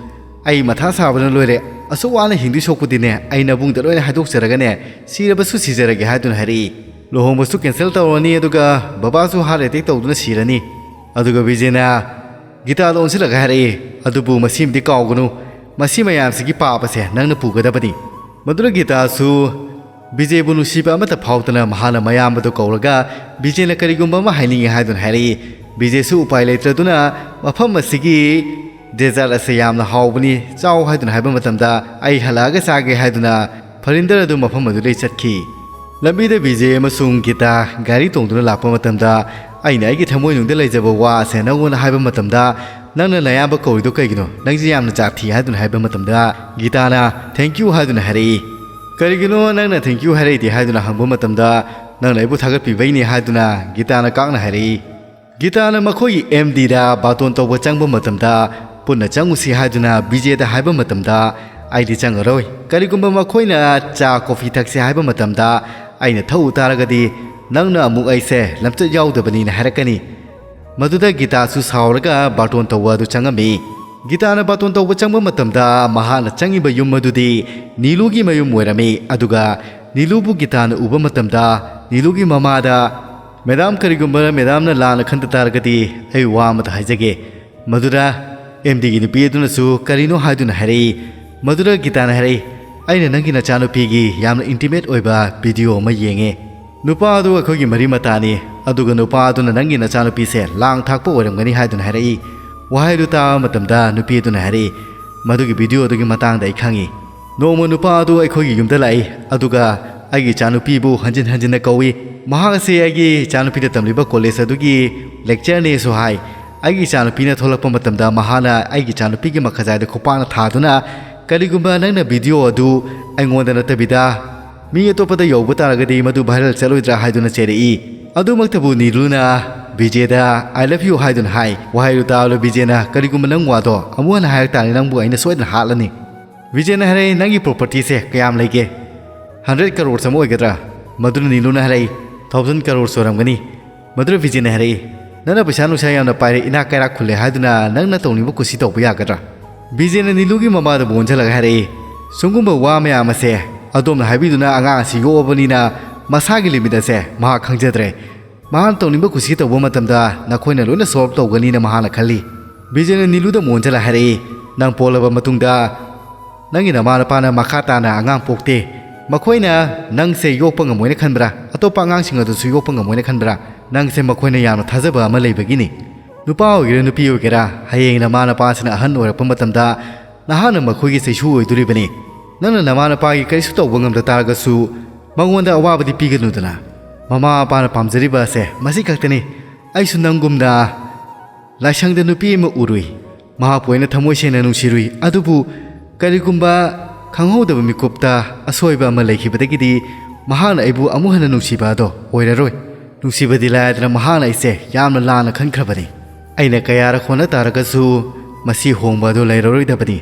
ꯑꯩ ꯃꯊꯥ ꯁꯥꯕꯅ ꯂꯣꯏꯔꯦ꯫ ꯑꯁꯨꯛ ꯋꯥꯅ ꯍꯤꯡꯗꯣꯏ ꯁꯣꯛꯄꯨꯗꯤꯅꯦ, ꯑꯩ ꯅꯕꯨꯡꯗ ꯂꯣꯏꯅ ꯍꯥꯏꯗꯣꯛꯆꯔꯒꯅꯦ, ꯁꯤꯔꯕꯁꯨ ꯁꯤꯖꯔꯒꯦ ꯍꯥꯏꯗꯨꯅ ꯍꯥꯏꯔꯛꯏ꯫ ꯂꯨꯍꯣꯡꯕꯁꯨ ꯀꯦꯟꯁꯦꯜ ꯇꯧꯔꯅꯤ, ꯑꯗꯨꯒ ꯕꯕꯥꯁꯨ ꯍꯥꯔꯠ ꯑꯦꯇꯦꯛ ꯇꯧꯗꯨꯅ ꯁꯤꯔꯅꯤ꯫ ꯑꯗꯨꯒ ꯕꯤꯖꯦꯅ ꯒꯤꯇꯥꯗ ꯑꯣꯟꯁꯤꯜꯂꯒ ꯍꯥꯏꯔꯛꯏ, ꯑꯗꯨꯕꯨ ꯃꯁꯤꯃꯗꯤ ꯀꯥꯎꯒꯅꯨ, ꯃꯁꯤ ꯃꯌꯥꯝꯁꯤꯒꯤ ꯄꯥꯞ ꯑꯁꯦ ꯅꯪꯅ ꯄꯨꯒꯗꯕꯅꯤ꯫ ꯃꯗꯨꯅ ꯒꯤꯇꯥꯁꯨ ꯕꯤꯖꯦꯕꯨ ꯅꯨꯡꯁꯤꯕ ꯑꯃꯠꯇ ꯐꯥꯎꯗꯅ ꯃꯍꯥꯛꯅ ꯃꯌꯥꯝꯕꯗꯨ ꯀꯧꯔꯒ ꯕꯤꯖꯦꯅ ꯀꯔꯤꯒꯨꯝꯕ ꯑꯃ ꯍꯥꯏꯅꯤꯡꯉꯤ ꯍꯥꯏꯗꯨꯅ ꯍꯥꯏꯔꯛꯏ꯫ ꯕꯤꯖꯦꯁꯨ ꯎꯄꯥꯏ ꯂꯩꯇ꯭ꯔꯗꯨꯅ ꯃꯐꯝ ꯑꯁꯤꯒꯤ ꯗꯦꯖꯥꯔꯠ ꯑꯁꯦ ꯌꯥꯝꯅ ꯍꯥꯎꯕꯅꯤ, ꯆꯥꯎ ꯍꯥꯏꯗꯨꯅ ꯍꯥꯏꯕ ꯃꯇꯝꯗ, ꯑꯩ ꯍꯜꯂꯛꯑꯒ ꯆꯥꯒꯦ ꯍꯥꯏꯗꯨꯅ ꯐꯔꯤꯟꯗꯔ ꯑꯗꯨ ꯃꯐꯝ ꯑꯗꯨꯗꯩ ꯆꯠꯈꯤ꯫ ꯂꯝꯕꯤꯗ ꯕꯤꯖꯦ ꯑꯃꯁꯨꯡ ꯒꯤꯇꯥ ꯒꯥꯔꯤ ꯇꯣꯡꯗꯨꯅ ꯂꯥꯛꯄ ꯃꯇꯝꯗ, ꯑꯩꯅ ꯑꯩꯒꯤ ꯊꯃꯣꯏꯅꯨꯡꯗ ꯂꯩꯖꯕ ꯋꯥ ꯑꯁꯦ ꯅꯪꯉꯣꯟꯗ ꯍꯥꯏꯕ ꯃꯇꯝꯗ, ꯅꯪꯅ ꯅꯌꯥꯝꯕ ꯀꯧꯔꯤꯗꯣ ꯀꯩꯒꯤꯅꯣ? ꯅꯪꯁꯦ ꯌꯥꯝꯅ ꯖꯥꯠ ꯊꯤ ꯍꯥꯏꯗꯨꯅ ꯍꯥꯏꯕ ꯃꯇꯝꯗ, ꯒꯤꯇꯥꯅ "Thank you" ꯍꯥꯏꯗꯨꯅ ꯍꯥꯏꯔꯛꯏ꯫ "ꯀꯔꯤꯒꯤꯅꯣ ꯅꯪꯅ 'Thank you' ꯍꯥꯏꯔꯛꯏꯗꯤ?" ꯍꯥꯏꯗꯨꯅ ꯍꯪꯕ ꯃꯇꯝꯗ, "ꯅꯪꯅ ꯑꯩꯕꯨ ꯊꯥꯒꯠꯄꯤꯕꯩꯅꯤ" ꯍꯥꯏꯗꯨꯅ ꯒꯤꯇꯥꯅ ꯀꯥꯛꯅ ꯍꯥꯏꯔꯛꯏ꯫ ꯒꯤꯇꯥꯅ ꯃꯈꯣꯏꯒꯤ ꯑꯦꯝ ꯗꯤꯗ ꯕꯥꯇꯣꯟ ꯇꯧꯕ ꯆꯪꯕ ꯃꯇꯝꯗ, "ꯄꯨꯟꯅ ꯆꯪꯉꯨꯁꯤ" ꯍꯥꯏꯗꯨꯅ ꯕꯤꯖꯦꯗ ꯍꯥꯏꯕ ꯃꯇꯝꯗ, "ꯑꯩꯗꯤ ꯆꯪꯉꯔꯣꯏ꯫ ꯀꯔꯤꯒꯨꯝꯕ ꯃꯈꯣꯏꯅ ꯆꯥ ꯀꯣꯐꯤ ꯊꯛꯁꯤ ꯍꯥꯏꯕ ꯃꯇꯝꯗ ꯑꯩꯅ ꯊꯛꯎ ꯇꯥꯔꯒꯗꯤ, ꯅꯪꯅ ꯑꯃꯨꯛ ꯑꯩꯁꯦ ꯂꯝꯆꯠ ꯌꯥꯎꯗꯕꯅꯤꯅ ꯍꯥꯏꯔꯛꯀꯅꯤ"꯫ ꯃꯗꯨꯗ ꯒꯤꯇꯥꯁꯨ ꯁꯥꯎꯔꯒ ꯕꯥꯇꯣꯟ ꯇꯧꯕ ꯑꯗꯨ ꯆꯪꯉꯝꯃꯤ꯫ ꯒꯤꯇꯥꯅ ꯕꯥꯇꯣꯟ ꯇꯧꯕ ꯆꯪꯕ ꯃꯇꯝꯗ, ꯃꯍꯥꯛꯅ ꯆꯪꯉꯤꯕ ꯌꯨꯝ ꯑꯗꯨꯗꯤ ꯅꯤꯂꯨꯒꯤ ꯃꯌꯨꯝ ꯑꯣꯏꯔꯝꯃꯤ꯫ ꯑꯗꯨꯒ ꯅꯤꯂꯨꯕꯨ ꯒꯤꯇꯥꯅ ꯎꯕ ꯃꯇꯝꯗ, ꯅꯤꯂꯨꯒꯤ ꯃꯃꯥꯗ, "ꯃꯦꯗꯥꯝ, ꯀꯔꯤꯒꯨꯝꯕ ꯃꯦꯗꯥꯝꯅ ꯂꯥꯟꯅ ꯈꯟꯗ ꯇꯥꯔꯒꯗꯤ, ꯑꯩ ꯋꯥ ꯑꯃꯇ ꯍꯥꯏꯖꯒꯦ"꯫ ꯃꯗꯨꯗ ꯑꯦꯝ ꯗꯤꯒꯤ ꯅꯨꯄꯤ ꯑꯗꯨꯅꯁꯨ ꯀꯔꯤꯅꯣ ꯍꯥꯏꯗꯨꯅ ꯍꯥꯏꯔꯛꯏ꯫ ꯃꯗꯨꯗ ꯒꯤꯇꯥꯅ ꯍꯥꯏꯔꯛꯏ, "ꯑꯩꯅ ꯅꯪꯒꯤ ꯅꯆꯥꯅꯨꯄꯤꯒꯤ ꯌꯥꯝꯅ ꯏꯟꯇꯤꯃꯦꯠ ꯑꯣꯏꯕ ꯚꯤꯗꯤꯑꯣ ꯑꯃ ꯌꯦꯡꯉꯦ꯫ ꯅꯨꯄꯥ ꯑꯗꯨ ꯑꯩꯈꯣꯏꯒꯤ ꯃꯔꯤ ꯃꯇꯥꯅꯤ, ꯑꯗꯨꯒ ꯅꯨꯄꯥ ꯑꯗꯨꯅ ꯅꯪꯒꯤ ꯅꯆꯥꯅꯨꯄꯤꯁꯦ ꯂꯥꯡ ꯊꯥꯛꯄ ꯑꯣꯏꯔꯝꯒꯅꯤ ꯍꯥꯏꯗꯨꯅ ꯍꯥꯏꯔꯛꯏ"꯫ ꯋꯥꯍꯩꯗꯨ ꯇꯥꯕ ꯃꯇꯝꯗ ꯅꯨꯄꯤ ꯑꯗꯨꯅ ꯍꯥꯏꯔꯛꯏ, "ꯃꯗꯨꯒꯤ ꯚꯤꯗꯤꯑꯣ ꯑꯗꯨꯒꯤ ꯃꯇꯥꯡꯗ ꯑꯩ ꯈꯪꯉꯤ꯫ ꯅꯣꯡꯃ ꯅꯨꯄꯥ ꯑꯗꯨ ꯑꯩꯈꯣꯏꯒꯤ ꯌꯨꯝꯗ ꯂꯥꯛꯏ, ꯑꯗꯨꯒ ꯑꯩꯒꯤ ꯏꯆꯥꯅꯨꯄꯤꯕꯨ ꯍꯟꯖꯤꯟ ꯍꯟꯖꯤꯟꯅ ꯀꯧꯏ꯫ ꯃꯍꯥꯛ ꯑꯁꯤ ꯑꯩꯒꯤ ꯏꯆꯥꯅꯨꯄꯤꯅ ꯇꯝꯂꯤꯕ ꯀꯣꯂꯦꯖ ꯑꯗꯨꯒꯤ ꯂꯦꯛꯆꯔꯅꯦꯁꯨ ꯍꯥꯏ꯫ ꯑꯩꯒꯤ ꯏꯆꯥꯅꯨꯄꯤꯅ ꯊꯣꯛꯂꯛꯄ ꯃꯇꯝꯗ ꯃꯍꯥꯛꯅ ꯑꯩꯒꯤ ꯏꯆꯥꯅꯨꯄꯤꯒꯤ ꯃꯈꯖꯥꯏꯗ ꯈꯨꯄꯥꯛꯅ ꯊꯥꯗꯨꯅ, ꯀꯔꯤꯒꯨꯝꯕ ꯅꯪꯅ ꯚꯤꯗꯤꯑꯣ ꯑꯗꯨ ꯑꯩꯉꯣꯟꯗ ꯅꯠꯇꯕꯤꯗ ꯃꯤ ꯑꯇꯣꯞꯄꯗ ꯌꯧꯕ ꯇꯥꯔꯒꯗꯤ ꯃꯗꯨ ꯚꯥꯏꯔꯦꯜ ꯆꯠꯂꯣꯏꯗ꯭ꯔꯥ?" ꯍꯥꯏꯗꯨꯅ ꯆꯩꯔꯛꯏ꯫ ꯑꯗꯨꯃꯛꯇꯕꯨ ꯅꯤꯂꯨꯅ ꯕꯤꯖꯦꯗ "I love you" ꯍꯥꯏꯗꯨꯅ ꯍꯥꯏ꯫ ꯋꯥꯍꯩꯗꯨ ꯇꯥꯕꯗ ꯕꯤꯖꯦꯅ, "ꯀꯔꯤꯒꯨꯝꯕ ꯅꯪ ꯋꯥꯗꯣ ꯑꯃꯨꯛ ꯍꯟꯅ ꯍꯥꯏꯔꯛ ꯇꯥꯔꯗꯤ ꯅꯪꯕꯨ ꯑꯩꯅ ꯁꯣꯏꯗꯅ ꯍꯥꯠꯂꯅꯤ"꯫ ꯕꯤꯖꯦꯅ ꯍꯥꯏꯔꯛꯏ, "ꯅꯪꯒꯤ ꯄ꯭ꯔꯣꯄꯔꯇꯤꯁꯦ ꯀꯌꯥꯝ ꯂꯩꯒꯦ?" "ꯍꯟꯗ꯭ꯔꯦꯠ ꯀꯔꯣꯔꯁ ꯑꯃ ꯑꯣꯏꯒꯗ꯭ꯔꯥ?" ꯃꯗꯨꯅ ꯅꯤꯂꯨꯅ ꯍꯥꯏꯔꯛꯏ, "ꯊꯥꯎꯖꯟ ꯀꯔꯣꯔꯁ ꯑꯣꯏꯔꯝꯒꯅꯤ"꯫ ꯃꯗꯨꯅ ꯕꯤꯖꯦꯅ ꯍꯥꯏꯔꯛꯏ, "ꯅꯪꯅ ꯄꯩꯁꯥ ꯅꯨꯡꯁꯥ ꯌꯥꯝꯅ ꯄꯥꯏꯔꯦ, ꯏꯅꯥꯛ ꯀꯩꯔꯥꯛ ꯈꯨꯜꯂꯦ ꯍꯥꯏꯗꯨꯅ ꯅꯪꯅ ꯇꯧꯅꯤꯡꯕ ꯀꯨꯁꯤ ꯇꯧꯕ ꯌꯥꯒꯗ꯭ꯔꯥ?" ꯕꯤꯖꯦꯅ ꯅꯤꯂꯨꯒꯤ ꯃꯃꯥꯗꯕꯨ ꯑꯣꯟꯁꯤꯜꯂꯒ ꯍꯥꯏꯔꯛꯏ, "ꯁꯨꯝꯒꯨꯝꯕ ꯋꯥ ꯃꯌꯥꯝ ꯑꯁꯦ ꯑꯗꯣꯝꯅ ꯍꯥꯏꯕꯤꯗꯨꯅ ꯑꯉꯥꯡ ꯑꯁꯤ ꯌꯣꯛꯑꯕꯅꯤꯅ ꯃꯁꯥꯒꯤ ꯂꯤꯃꯤꯠ ꯑꯁꯦ ꯃꯍꯥꯛ ꯈꯪꯖꯗ꯭ꯔꯦ꯫ ꯃꯍꯥꯛꯅ ꯇꯧꯅꯤꯡꯕ ꯀꯨꯁꯤ ꯇꯧꯕ ꯃꯇꯝꯗ ꯅꯈꯣꯏꯅ ꯂꯣꯏꯅ ꯁꯣꯜꯕ ꯇꯧꯒꯅꯤꯅ ꯃꯍꯥꯛꯅ ꯈꯜꯂꯤ"꯫ ꯕꯤꯖꯦꯅ ꯅꯤꯂꯨꯗ ꯃꯣꯟꯖꯂ ꯍꯥꯏꯔꯛꯏ, "ꯅꯪ ꯄꯣꯛꯂꯕ ꯃꯇꯨꯡꯗ ꯅꯪꯒꯤ ꯅꯃꯥ ꯅꯄꯥꯅ ꯃꯈꯥ ꯇꯥꯅ ꯑꯉꯥꯡ ꯄꯣꯛꯇꯦ꯫ ꯃꯈꯣꯏꯅ ꯅꯪꯁꯦ ꯌꯣꯛꯄ ꯉꯝꯃꯣꯏꯅ ꯈꯟꯕ꯭ꯔꯥ? ꯑꯇꯣꯞꯄ ꯑꯉꯥꯡꯁꯤꯡ ꯑꯗꯨꯁꯨ ꯌꯣꯛꯄ ꯉꯝꯃꯣꯏꯅ ꯈꯟꯕ꯭ꯔꯥ? ꯅꯪꯁꯦ ꯃꯈꯣꯏꯅ ꯌꯥꯝꯅ ꯊꯥꯖꯕ ꯑꯃ ꯂꯩꯕꯒꯤꯅꯤ꯫ ꯅꯨꯄꯥ ꯑꯣꯏꯒꯦꯔꯥ ꯅꯨꯄꯤ ꯑꯣꯏꯒꯦꯔꯥ, ꯍꯌꯦꯡ ꯅꯃꯥ ꯅꯄꯥꯁꯤꯅ ꯑꯍꯟ ꯑꯣꯏꯔꯛꯄ ꯃꯇꯝꯗ ꯅꯍꯥꯛꯅ ꯃꯈꯣꯏꯒꯤ ꯆꯩꯁꯨ ꯑꯣꯏꯗꯣꯔꯤꯕꯅꯤ꯫ ꯅꯪꯅ ꯅꯃꯥ ꯅꯄꯥꯒꯤ ꯀꯔꯤꯁꯨ ꯇꯧꯕ ꯉꯝꯗ ꯇꯥꯔꯒꯁꯨ ꯃꯉꯣꯟꯗ ꯑꯋꯥꯕꯗꯤ ꯄꯤꯒꯅꯨꯗꯅ꯫ ꯃꯃꯥ ꯃꯄꯥꯅ ꯄꯥꯝꯖꯔꯤꯕ ꯑꯁꯦ ꯃꯁꯤ ꯈꯛꯇꯅꯤ"꯫ ꯑꯩꯁꯨ ꯅꯪꯒꯨꯝꯅ ꯂꯥꯏꯁꯪꯗ ꯅꯨꯄꯤ ꯑꯃ ꯎꯔꯨꯏ꯫ ꯃꯍꯥꯛꯄꯨ ꯑꯩꯅ ꯊꯃꯣꯏ ꯁꯦꯡꯅ ꯅꯨꯡꯁꯤꯔꯨꯏ꯫ ꯑꯗꯨꯕꯨ ꯀꯔꯤꯒꯨꯝꯕ ꯈꯪꯍꯧꯗꯕ ꯃꯤꯀꯨꯞꯇ ꯑꯁꯣꯏꯕ ꯑꯃ ꯂꯩꯈꯤꯕꯗꯒꯤꯗꯤ ꯃꯍꯥꯛꯅ ꯑꯩꯕꯨ ꯑꯃꯨꯛ ꯍꯟꯅ ꯅꯨꯡꯁꯤꯕ ꯑꯗꯣ ꯑꯣꯏꯔꯔꯣꯏ꯫ ꯅꯨꯡꯁꯤꯕꯗꯤ ꯂꯥꯏꯗꯅ ꯃꯍꯥꯛꯅ ꯑꯩꯁꯦ ꯌꯥꯝꯅ ꯂꯥꯟꯅ ꯈꯟꯈ꯭ꯔꯕꯅꯤ꯫ ꯑꯩꯅ ꯀꯌꯥꯔꯛ ꯍꯣꯠꯅ ꯇꯥꯔꯒꯁꯨ ꯃꯁꯤ ꯍꯣꯡꯕ ꯑꯗꯨ ꯂꯩꯔꯔꯣꯏꯗꯕꯅꯤ꯫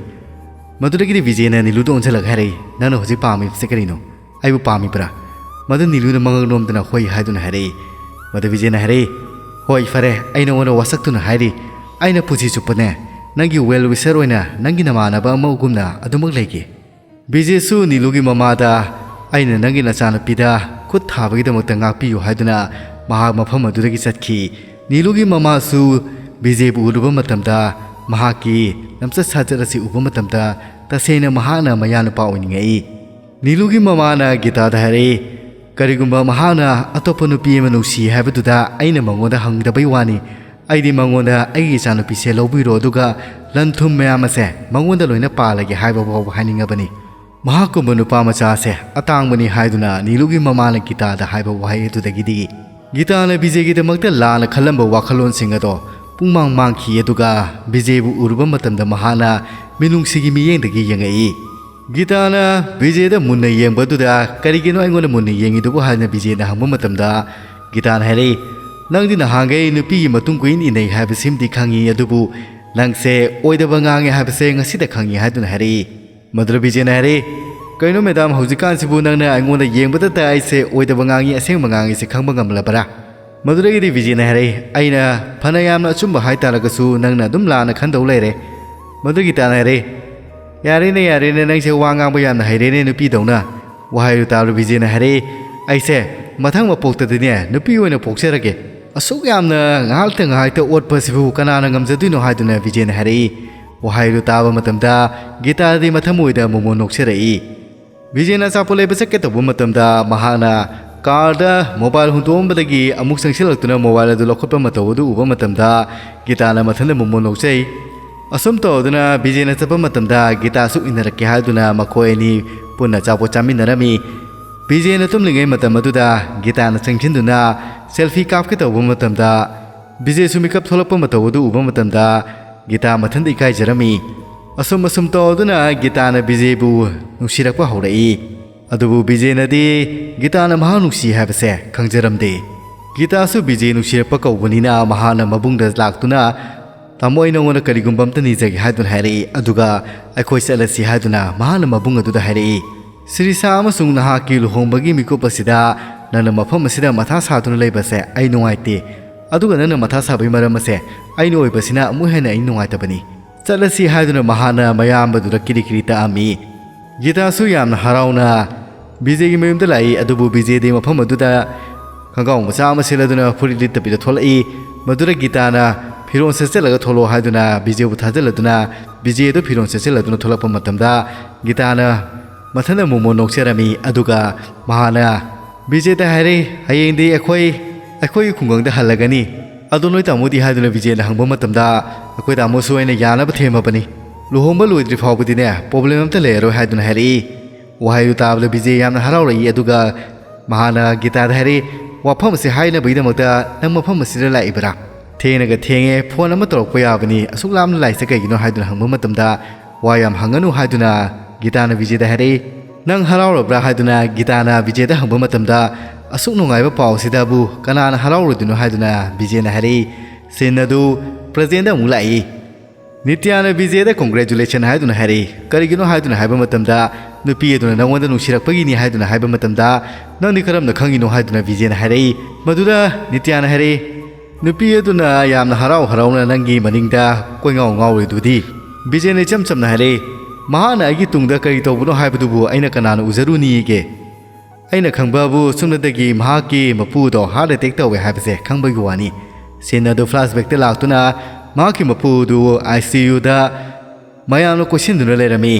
ꯃꯗꯨꯗꯒꯤꯗꯤ ꯕꯤꯖꯦꯅ ꯅꯤꯂꯨꯗ ꯑꯣꯟꯁꯤꯜꯂꯒ ꯍꯥꯏꯔꯛꯏ, "ꯅꯪꯅ ꯍꯧꯖꯤꯛ ꯄꯥꯝꯃꯤꯕꯁꯦ ꯀꯔꯤꯅꯣ? ꯑꯩꯕꯨ ꯄꯥꯝꯃꯤꯕ꯭ꯔꯥ?" ꯃꯗꯨ ꯅꯤꯂꯨꯅ ꯃꯉꯛ ꯅꯣꯝꯗꯅ "ꯍꯣꯏ" ꯍꯥꯏꯗꯨꯅ ꯍꯥꯏꯔꯛꯏ꯫ ꯃꯗꯨ ꯕꯤꯖꯦꯅ ꯍꯥꯏꯔꯛꯏ, "ꯍꯣꯏ, ꯐꯔꯦ, ꯑꯩ ꯅꯉꯣꯟꯗ ꯋꯥꯁꯛꯇꯨꯅ ꯍꯥꯏꯔꯤ, ꯑꯩꯅ ꯄꯨꯟꯁꯤ ꯆꯨꯞꯄꯅꯦ ꯅꯪꯒꯤ well wisher ꯑꯣꯏꯅ ꯅꯪꯒꯤ ꯅꯃꯥꯟꯅꯕ ꯑꯃꯒꯨꯝꯅ ꯑꯗꯨꯃꯛ ꯂꯩꯒꯦ꯫" ꯕꯤꯖꯦꯁꯨ ꯅꯤꯂꯨꯒꯤ ꯃꯃꯥꯗ, "ꯑꯩꯅ ꯅꯪꯒꯤ ꯅꯆꯥꯅꯨꯄꯤꯗ ꯈꯨꯠ ꯊꯥꯕꯒꯤꯗꯃꯛꯇ ꯉꯥꯛꯄꯤꯌꯨ" ꯍꯥꯏꯗꯨꯅ ꯃꯍꯥꯛ ꯃꯐꯝ ꯑꯗꯨꯗꯒꯤ ꯆꯠꯈꯤ꯫ ꯅꯤꯂꯨꯒꯤ ꯃꯃꯥꯁꯨ ꯕꯤꯖꯦꯕꯨ ꯎꯔꯨꯕ ꯃꯇꯝꯗ ꯃꯍꯥꯛꯀꯤ ꯂꯝꯆꯠ ꯁꯥꯖꯠ ꯑꯁꯤ ꯎꯕ ꯃꯇꯝꯗ ꯇꯁꯦꯡꯅ ꯃꯍꯥꯛꯅ ꯃꯌꯥꯅꯨꯄꯥ ꯑꯣꯏꯅꯤꯡꯉꯛꯏ꯫ ꯅꯤꯂꯨꯒꯤ ꯃꯃꯥꯅ ꯒꯤꯇꯥꯗ ꯍꯥꯏꯔꯛꯏ, "ꯀꯔꯤꯒꯨꯝꯕ ꯃꯍꯥꯛꯅ ꯑꯇꯣꯞꯄ ꯅꯨꯄꯤ ꯑꯃ ꯅꯨꯡꯁꯤ ꯍꯥꯏꯕꯗꯨꯗ ꯑꯩꯅ ꯃꯉꯣꯟꯗ ꯍꯪꯗꯕꯩ ꯋꯥꯅꯤ꯫ ꯑꯩꯗꯤ ꯃꯉꯣꯟꯗ ꯑꯩꯒꯤ ꯏꯆꯥꯅꯨꯄꯤꯁꯦ ꯂꯧꯕꯤꯔꯣ, ꯑꯗꯨꯒ ꯂꯟ ꯊꯨꯝ ꯃꯌꯥꯝ ꯑꯁꯦ ꯃꯉꯣꯟꯗ ꯂꯣꯏꯅ ꯄꯥꯜꯂꯒꯦ ꯍꯥꯏꯕ ꯐꯥꯎꯕ ꯍꯥꯏꯅꯤꯡꯉꯕꯅꯤ꯫ ꯃꯍꯥꯛꯀꯨꯝꯕ ꯅꯨꯄꯥ ꯃꯆꯥꯁꯦ ꯑꯇꯥꯡꯕꯅꯤ" ꯍꯥꯏꯗꯨꯅ ꯅꯤꯂꯨꯒꯤ ꯃꯃꯥꯅ ꯒꯤꯇꯥꯗ ꯍꯥꯏꯕ ꯋꯥꯍꯩ ꯑꯗꯨꯗꯒꯤꯗꯤ ꯒꯤꯇꯥꯅ ꯕꯤꯖꯦꯒꯤꯗꯃꯛꯇ ꯂꯥꯟꯅ ꯈꯜꯂꯝꯕ ꯋꯥꯈꯜꯂꯣꯟꯁꯤꯡ ꯑꯗꯣ ꯄꯨꯡꯃꯥꯡ ꯃꯥꯡꯈꯤ꯫ ꯑꯗꯨꯒ ꯕꯤꯖꯦꯕꯨ ꯎꯔꯨꯕ ꯃꯇꯝꯗ ꯃꯍꯥꯛꯅ ꯃꯤꯅꯨꯡꯁꯤꯒꯤ ꯃꯤꯠꯌꯦꯡꯗꯒꯤ ꯌꯦꯡꯉꯛꯏ꯫ ꯒꯤꯇꯥꯅ ꯕꯤꯖꯦꯗ ꯃꯨꯟꯅ ꯌꯦꯡꯕꯗꯨꯗ, "ꯀꯔꯤꯒꯤꯅꯣ ꯑꯩꯉꯣꯟꯗ ꯃꯨꯟꯅ ꯌꯦꯡꯉꯤꯗꯨꯕꯨ?" ꯍꯥꯏꯅ ꯕꯤꯖꯦꯅ ꯍꯪꯕ ꯃꯇꯝꯗ ꯒꯤꯇꯥꯅ ꯍꯥꯏꯔꯛꯏ, "ꯅꯪꯗꯤ ꯅꯍꯥꯟꯈꯩ ꯅꯨꯄꯤꯒꯤ ꯃꯇꯨꯡ ꯀꯨꯏꯟ ꯏꯟꯅꯩ ꯍꯥꯏꯕꯁꯤꯃꯗꯤ ꯈꯪꯉꯤ, ꯑꯗꯨꯕꯨ ꯅꯪꯁꯦ ꯑꯣꯏꯗꯕ ꯉꯥꯡꯉꯦ ꯍꯥꯏꯕꯁꯦ ꯉꯁꯤꯗ ꯈꯪꯉꯤ" ꯍꯥꯏꯗꯨꯅ ꯍꯥꯏꯔꯛꯏ꯫ ꯃꯗꯨꯗ ꯕꯤꯖꯦꯅ ꯍꯥꯏꯔꯛꯏ, "ꯀꯩꯅꯣ ꯃꯦꯗꯥꯝ, ꯍꯧꯖꯤꯛꯀꯥꯟꯁꯤꯕꯨ ꯅꯪꯅ ꯑꯩꯉꯣꯟꯗ ꯌꯦꯡꯕꯗꯇ ꯑꯩꯁꯦ ꯑꯣꯏꯗꯕ ꯉꯥꯡꯉꯤ, ꯑꯁꯦꯡꯕ ꯉꯥꯡꯉꯤꯁꯦ ꯈꯪꯕ ꯉꯝꯂꯕ꯭ꯔꯥ?" ꯃꯗꯨꯗꯒꯤꯗꯤ ꯕꯤꯖꯦꯅ ꯍꯥꯏꯔꯛꯏ, "ꯑꯩꯅ ꯐꯅ ꯌꯥꯝꯅ ꯑꯆꯨꯝꯕ ꯍꯥꯏ ꯇꯥꯔꯒꯁꯨ ꯅꯪꯅ ꯑꯗꯨꯝ ꯂꯥꯟꯅ ꯈꯟꯗꯧ ꯂꯩꯔꯦ꯫" ꯃꯗꯨꯒꯤ ꯒꯤꯇꯥꯅ ꯍꯥꯏꯔꯛꯏ, "ꯌꯥꯔꯦꯅꯦ, ꯌꯥꯔꯦꯅꯦ, ꯅꯪꯁꯦ ꯋꯥ ꯉꯥꯡꯕ ꯌꯥꯝꯅ ꯍꯩꯔꯦꯅꯦ ꯅꯨꯄꯤꯗꯧꯅ꯫" ꯋꯥꯍꯩꯗꯨ ꯇꯥꯕꯗ ꯕꯤꯖꯦꯅ ꯍꯥꯏꯔꯛꯏ, "ꯑꯩꯁꯦ ꯃꯊꯪ ꯃꯄꯣꯛꯇꯗꯤꯅꯦ ꯅꯨꯄꯤ ꯑꯣꯏꯅ ꯄꯣꯛꯆꯔꯒꯦ꯫ ꯑꯁꯨꯛ ꯌꯥꯝꯅ ꯉꯥꯏꯍꯥꯛꯇ ꯉꯥꯏꯍꯥꯛꯇ ꯑꯣꯠꯄꯁꯤꯕꯨ ꯀꯅꯥꯅ ꯉꯝꯖꯗꯣꯏꯅꯣ?" ꯍꯥꯏꯗꯨꯅ ꯕꯤꯖꯦꯅ ꯍꯥꯏꯔꯛꯏ꯫ ꯋꯥꯍꯩꯗꯨ ꯇꯥꯕ ꯃꯇꯝꯗ ꯒꯤꯇꯥꯗꯤ ꯃꯊꯃꯣꯏꯗ ꯃꯣꯃꯣꯟ ꯅꯣꯛꯆꯔꯛꯏ꯫ ꯕꯤꯖꯦꯅ ꯑꯆꯥꯄꯣꯠ ꯂꯩꯕ ꯆꯠꯀꯦ ꯇꯧꯕ ꯃꯇꯝꯗ ꯃꯍꯥꯛꯅ ꯀꯥꯔꯗ ꯃꯣꯕꯥꯏꯜ ꯍꯨꯟꯗꯣꯛꯑꯝꯕꯗꯒꯤ ꯑꯃꯨꯛ ꯆꯪꯁꯤꯜꯂꯛꯇꯨꯅ ꯃꯣꯕꯥꯏꯜ ꯑꯗꯨ ꯂꯧꯈꯠꯄ ꯃꯇꯧ ꯑꯗꯨ ꯎꯕ ꯃꯇꯝꯗ ꯒꯤꯇꯥꯅ ꯃꯊꯟꯇ ꯃꯣꯃꯣꯟ ꯅꯣꯛꯆꯩ꯫ ꯑꯁꯨꯝ ꯇꯧꯗꯨꯅ ꯕꯤꯖꯦꯅ ꯆꯠꯄ ꯃꯇꯝꯗ ꯒꯤꯇꯥꯁꯨ ꯏꯟꯅꯔꯛꯀꯦ ꯍꯥꯏꯗꯨꯅ ꯃꯈꯣꯏ ꯑꯅꯤ ꯄꯨꯟꯅ ꯑꯆꯥꯄꯣꯠ ꯆꯥꯃꯤꯟꯅꯔꯝꯃꯤ꯫ ꯕꯤꯖꯦꯅ ꯇꯨꯝꯂꯤꯉꯩ ꯃꯇꯝ ꯑꯗꯨꯗ ꯒꯤꯇꯥꯅ ꯆꯪꯁꯤꯟꯗꯨꯅ ꯁꯦꯜꯐꯤ ꯀꯥꯞꯀꯦ ꯇꯧꯕ ꯃꯇꯝꯗ ꯕꯤꯖꯦꯁꯨ ꯃꯤꯀꯞ ꯊꯣꯛꯂꯛꯄ ꯃꯇꯧ ꯑꯗꯨ ꯎꯕ ꯃꯇꯝꯗ ꯒꯤꯇꯥ ꯃꯊꯟꯇ ꯏꯀꯥꯏꯖꯔꯝꯃꯤ꯫ ꯑꯁꯨꯝ ꯑꯁꯨꯝ ꯇꯧꯗꯨꯅ ꯒꯤꯇꯥꯅ ꯕꯤꯖꯦꯕꯨ ꯅꯨꯡꯁꯤꯔꯛꯄ ꯍꯧꯔꯛꯏ꯫ ꯑꯗꯨꯕꯨ ꯕꯤꯖꯦꯅꯗꯤ ꯒꯤꯇꯥꯅ ꯃꯍꯥꯛ ꯅꯨꯡꯁꯤ ꯍꯥꯏꯕꯁꯦ ꯈꯪꯖꯔꯝꯗꯦ꯫ ꯒꯤꯇꯥꯁꯨ ꯕꯤꯖꯦ ꯅꯨꯡꯁꯤꯔꯛꯄ ꯀꯧꯕꯅꯤꯅ ꯃꯍꯥꯛꯅ ꯃꯕꯨꯡꯗ ꯂꯥꯛꯇꯨꯅ, "ꯇꯥꯃꯣ, ꯑꯩ ꯅꯉꯣꯟꯗ ꯀꯔꯤꯒꯨꯝꯕ ꯑꯝꯇ ꯅꯤꯖꯒꯦ" ꯍꯥꯏꯗꯨꯅ ꯍꯥꯏꯔꯛꯏ꯫ ꯑꯗꯨꯒ "ꯑꯩꯈꯣꯏ ꯆꯠꯂꯁꯤ" ꯍꯥꯏꯗꯨꯅ ꯃꯍꯥꯛꯅ ꯃꯕꯨꯡ ꯑꯗꯨꯗ ꯍꯥꯏꯔꯛꯏ꯫ "ꯁꯤꯔꯤꯁꯥ ꯑꯃꯁꯨꯡ ꯅꯍꯥꯛꯀꯤ ꯂꯨꯍꯣꯡꯕꯒꯤ ꯃꯤꯀꯨꯞ ꯑꯁꯤꯗ ꯅꯪꯅ ꯃꯐꯝ ꯑꯁꯤꯗ ꯃꯊꯥ ꯁꯥꯗꯨꯅ ꯂꯩꯕꯁꯦ ꯑꯩ ꯅꯨꯡꯉꯥꯏꯇꯦ꯫ ꯑꯗꯨꯒ ꯅꯪꯅ ꯃꯊꯥ ꯁꯥꯕꯒꯤ ꯃꯔꯝ ꯑꯁꯦ ꯑꯩꯅ ꯑꯣꯏꯕꯁꯤꯅ ꯑꯃꯨꯛ ꯍꯦꯟꯅ ꯑꯩ ꯅꯨꯡꯉꯥꯏꯇꯕꯅꯤ꯫ ꯆꯠꯂꯁꯤ" ꯍꯥꯏꯗꯨꯅ ꯃꯍꯥꯛꯅ ꯃꯌꯥꯝꯕꯗꯨꯗ ꯀꯤꯔꯤ ꯀꯤꯔꯤ ꯇꯛꯑꯝꯃꯤ꯫ ꯒꯤꯇꯥꯁꯨ ꯌꯥꯝꯅ ꯍꯔꯥꯎꯅ ꯕꯤꯖꯦꯒꯤ ꯃꯌꯨꯝꯗ ꯂꯥꯛꯏ꯫ ꯑꯗꯨꯕꯨ ꯕꯤꯖꯦꯗꯤ ꯃꯐꯝ ꯑꯗꯨꯗ ꯈꯣꯡꯒ꯭ꯔꯥꯎ ꯃꯆꯥ ꯑꯃ ꯁꯦꯠꯂꯗꯨꯅ ꯐꯨꯔꯤꯠ ꯂꯤꯠꯇꯕꯤꯗ ꯊꯣꯛꯂꯛꯏ꯫ ꯃꯗꯨꯗ ꯒꯤꯇꯥꯅ "ꯐꯤꯔꯣꯜ ꯁꯦꯠꯆꯜꯂꯒ ꯊꯣꯛꯂꯛꯑꯣ" ꯍꯥꯏꯗꯨꯅ ꯕꯤꯖꯦꯕꯨ ꯊꯥꯖꯤꯜꯂꯗꯨꯅ ꯕꯤꯖꯦꯗꯨ ꯐꯤꯔꯣꯜ ꯁꯦꯠꯆꯜꯂꯗꯨꯅ ꯊꯣꯛꯂꯛꯄ ꯃꯇꯝꯗ ꯒꯤꯇꯥꯅ ꯃꯊꯟꯇ ꯃꯣꯃꯣꯟ ꯅꯣꯛꯆꯔꯝꯃꯤ꯫ ꯑꯗꯨꯒ ꯃꯍꯥꯛꯅ ꯕꯤꯖꯦꯗ ꯍꯥꯏꯔꯛꯏ, "ꯍꯌꯦꯡꯗꯤ ꯑꯩꯈꯣꯏ, ꯑꯩꯈꯣꯏꯒꯤ ꯈꯨꯡꯒꯪꯗ ꯍꯜꯂꯒꯅꯤ꯫ ꯑꯗꯣ ꯅꯣꯏ ꯇꯥꯃꯣꯗꯤ?" ꯍꯥꯏꯗꯨꯅ ꯕꯤꯖꯦꯅ ꯍꯪꯕ ꯃꯇꯝꯗ, "ꯑꯩꯈꯣꯏ ꯇꯥꯃꯣꯁꯨ ꯑꯩꯅ ꯌꯥꯅꯕ ꯊꯦꯝꯃꯕꯅꯤ꯫ ꯂꯨꯍꯣꯡꯕ ꯂꯣꯏꯗ꯭ꯔꯤ ꯐꯥꯎꯕꯗꯤꯅꯦ, ꯄ꯭ꯔꯣꯕ꯭ꯂꯦꯝ ꯑꯝꯇ ꯂꯩꯔꯔꯣꯏ" ꯍꯥꯏꯗꯨꯅ ꯍꯥꯏꯔꯛꯏ꯫ ꯋꯥꯍꯩꯗꯨ ꯇꯥꯕꯗ ꯕꯤꯖꯦ ꯌꯥꯝꯅ ꯍꯔꯥꯎꯔꯛꯏ꯫ ꯑꯗꯨꯒ ꯃꯍꯥꯛꯅ ꯒꯤꯇꯥꯗ ꯍꯥꯏꯔꯛꯏ, "ꯋꯥꯐꯝ ꯑꯁꯤ ꯍꯥꯏꯅꯕꯒꯤꯗꯃꯛꯇ ꯅꯪ ꯃꯐꯝ ꯑꯁꯤꯗ ꯂꯥꯛꯏꯕ꯭ꯔꯥ? ꯊꯦꯡꯅꯒ ꯊꯦꯡꯉꯦ, ꯐꯣꯟ ꯑꯃ ꯇꯧꯔꯛꯄ ꯌꯥꯕꯅꯤ, ꯑꯁꯨꯛ ꯂꯥꯞꯅ ꯂꯥꯛꯏꯁꯦ ꯀꯩꯒꯤꯅꯣ?" ꯍꯥꯏꯗꯨꯅ ꯍꯪꯕ ꯃꯇꯝꯗ "ꯋꯥ ꯌꯥꯝ ꯍꯪꯒꯅꯨ" ꯍꯥꯏꯗꯨꯅ ꯒꯤꯇꯥꯅ ꯕꯤꯖꯦꯗ ꯍꯥꯏꯔꯛꯏ꯫ "ꯅꯪ ꯍꯔꯥꯎꯔꯕ꯭ꯔꯥ?" ꯍꯥꯏꯗꯨꯅ ꯒꯤꯇꯥꯅ ꯕꯤꯖꯦꯗ ꯍꯪꯕ ꯃꯇꯝꯗ, "ꯑꯁꯨꯛ ꯅꯨꯡꯉꯥꯏꯕ ꯄꯥꯎꯁꯤꯗꯕꯨ ꯀꯅꯥꯅ ꯍꯔꯥꯎꯔꯣꯏꯗꯣꯏꯅꯣ?" ꯍꯥꯏꯗꯨꯅ ꯕꯤꯖꯦꯅ ꯍꯥꯏꯔꯛꯏ꯫ ꯁꯤꯟ ꯑꯗꯨ ꯄ꯭ꯔꯖꯦꯟꯗ ꯑꯃꯨꯛ ꯂꯥꯛꯏ꯫ ꯅꯤꯇ꯭ꯌꯥꯅ ꯕꯤꯖꯦꯗ "ꯀꯣꯡꯒ꯭ꯔꯦꯆꯨꯂꯦꯁꯟ" ꯍꯥꯏꯗꯨꯅ ꯍꯥꯏꯔꯛꯏ꯫ "ꯀꯔꯤꯒꯤꯅꯣ?" ꯍꯥꯏꯗꯨꯅ ꯍꯥꯏꯕ ꯃꯇꯝꯗ, "ꯅꯨꯄꯤ ꯑꯗꯨꯅ ꯅꯉꯣꯟꯗ ꯅꯨꯡꯁꯤꯔꯛꯄꯒꯤꯅꯤ" ꯍꯥꯏꯗꯨꯅ ꯍꯥꯏꯕ ꯃꯇꯝꯗ, "ꯅꯪꯗꯤ ꯀꯔꯝꯅ ꯈꯪꯉꯤꯅꯣ?" ꯍꯥꯏꯗꯨꯅ ꯕꯤꯖꯦꯅ ꯍꯥꯏꯔꯛꯏ꯫ ꯃꯗꯨꯗ ꯅꯤꯇ꯭ꯌꯥꯅ ꯍꯥꯏꯔꯛꯏ, "ꯅꯨꯄꯤ ꯑꯗꯨꯅ ꯌꯥꯝꯅ ꯍꯔꯥꯎ ꯍꯔꯥꯎꯅ ꯅꯪꯒꯤ ꯃꯅꯤꯡꯗ ꯀꯣꯏꯉꯥꯎ ꯉꯥꯎꯔꯤꯗꯨꯗꯤ?" ꯕꯤꯖꯦꯅ ꯏꯆꯝ ꯆꯝꯅ ꯍꯥꯏꯔꯛꯏ, "ꯃꯍꯥꯛꯅ ꯑꯩꯒꯤ ꯇꯨꯡꯗ ꯀꯔꯤ ꯇꯧꯕꯅꯣ ꯍꯥꯏꯕꯗꯨꯕꯨ ꯑꯩꯅ ꯀꯅꯥꯅ ꯎꯖꯔꯨꯅꯤꯒꯦ? ꯑꯩꯅ ꯈꯪꯕꯕꯨ ꯁꯨꯞꯅꯇꯒꯤ ꯃꯍꯥꯛꯀꯤ ꯃꯄꯨꯗꯣ ꯍꯥꯔꯠ ꯑꯦꯇꯦꯛ ꯇꯧꯋꯦ ꯍꯥꯏꯕꯁꯦ ꯈꯪꯕꯒꯤ ꯋꯥꯅꯤ꯫" ꯁꯤꯟ ꯑꯗꯨ ꯐ꯭ꯂꯥꯁꯕꯦꯛꯇ ꯂꯥꯛꯇꯨꯅ ꯃꯍꯥꯛꯀꯤ ꯃꯄꯨꯗꯨ ꯑꯥꯏ ꯁꯤ ꯌꯨꯗ ꯃꯌꯥꯝꯅ ꯀꯣꯏꯁꯤꯟꯗꯨꯅ ꯂꯩꯔꯝꯃꯤ꯫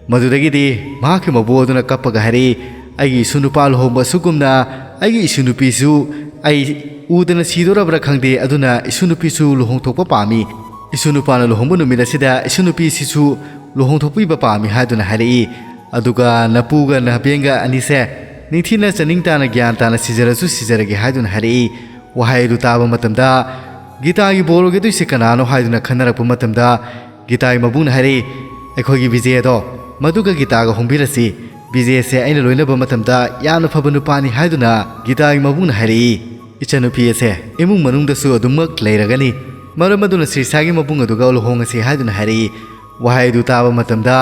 ꯃꯗꯨꯗꯒꯤꯗꯤ ꯃꯍꯥꯛꯀꯤ ꯃꯄꯨ ꯑꯗꯨꯅ ꯀꯞꯄꯒ ꯍꯥꯏꯔꯛꯏ, "ꯑꯩꯒꯤ ꯏꯁꯨ ꯅꯨꯄꯥ ꯂꯨꯍꯣꯡꯕ ꯑꯁꯨꯒꯨꯝꯅ ꯑꯩꯒꯤ ꯏꯁꯨ ꯅꯨꯄꯤꯁꯨ ꯑꯩ ꯎꯗꯅ ꯁꯤꯗꯣꯔꯕ꯭ꯔꯥ ꯈꯪꯗꯦ, ꯑꯗꯨꯅ ꯏꯁꯨ ꯅꯨꯄꯤꯁꯨ ꯂꯨꯍꯣꯡꯊꯣꯛꯄ ꯄꯥꯝꯃꯤ꯫ ꯏꯁꯨ ꯅꯨꯄꯥꯅ ꯂꯨꯍꯣꯡꯕ ꯅꯨꯃꯤꯠ ꯑꯁꯤꯗ ꯏꯁꯨ ꯅꯨꯄꯤꯁꯤꯁꯨ ꯂꯨꯍꯣꯡꯊꯣꯛꯄꯤꯕ ꯄꯥꯝꯃꯤ" ꯍꯥꯏꯗꯨꯅ ꯍꯥꯏꯔꯛꯏ꯫ ꯑꯗꯨꯒ "ꯅꯄꯨꯒ ꯅꯕꯦꯟꯒ ꯑꯅꯤꯁꯦ ꯅꯤꯡꯊꯤꯅ ꯆꯅꯤꯡ ꯇꯥꯅ ꯒ꯭ꯌꯥꯟ ꯇꯥꯅ ꯁꯤꯖꯔꯁꯨ ꯁꯤꯖꯔꯒꯦ" ꯍꯥꯏꯗꯨꯅ ꯍꯥꯏꯔꯛꯏ꯫ ꯋꯥꯍꯩ ꯑꯗꯨ ꯇꯥꯕ ꯃꯇꯝꯗ ꯒꯤꯇꯥꯒꯤ ꯕꯣꯔ ꯑꯣꯏꯒꯗꯣꯏꯁꯤ ꯀꯅꯥꯅꯣ ꯍꯥꯏꯗꯨꯅ ꯈꯟꯅꯔꯛꯄ ꯃꯇꯝꯗ ꯒꯤꯇꯥꯒꯤ ꯃꯕꯨꯡꯅ ꯍꯥꯏꯔꯛꯏ, "ꯑꯩꯈꯣꯏꯒꯤ ꯕꯤꯖꯦꯗꯣ, ꯃꯗꯨꯒ ꯒꯤꯇꯥꯒ ꯍꯣꯡꯕꯤꯔꯁꯤ꯫ ꯕꯤꯖꯦꯁꯦ ꯑꯩꯅ ꯂꯣꯏꯅꯕ ꯃꯇꯝꯗ ꯌꯥꯝꯅ ꯐꯕ ꯅꯨꯄꯥꯅꯤ" ꯍꯥꯏꯗꯨꯅ ꯒꯤꯇꯥꯒꯤ ꯃꯕꯨꯡꯅ ꯍꯥꯏꯔꯛꯏ꯫ "ꯏꯆꯟꯅꯨꯄꯤ ꯑꯁꯦ ꯏꯃꯨꯡ ꯃꯅꯨꯡꯗꯁꯨ ꯑꯗꯨꯃꯛ ꯂꯩꯔꯒꯅꯤ, ꯃꯔꯝ ꯑꯗꯨꯅ ꯁ꯭ꯔꯤꯁꯥꯒꯤ ꯃꯕꯨꯡ ꯑꯗꯨꯒ ꯂꯨꯍꯣꯡꯉꯁꯤ" ꯍꯥꯏꯗꯨꯅ ꯍꯥꯏꯔꯛꯏ꯫ ꯋꯥꯍꯩ ꯑꯗꯨ ꯇꯥꯕ ꯃꯇꯝꯗ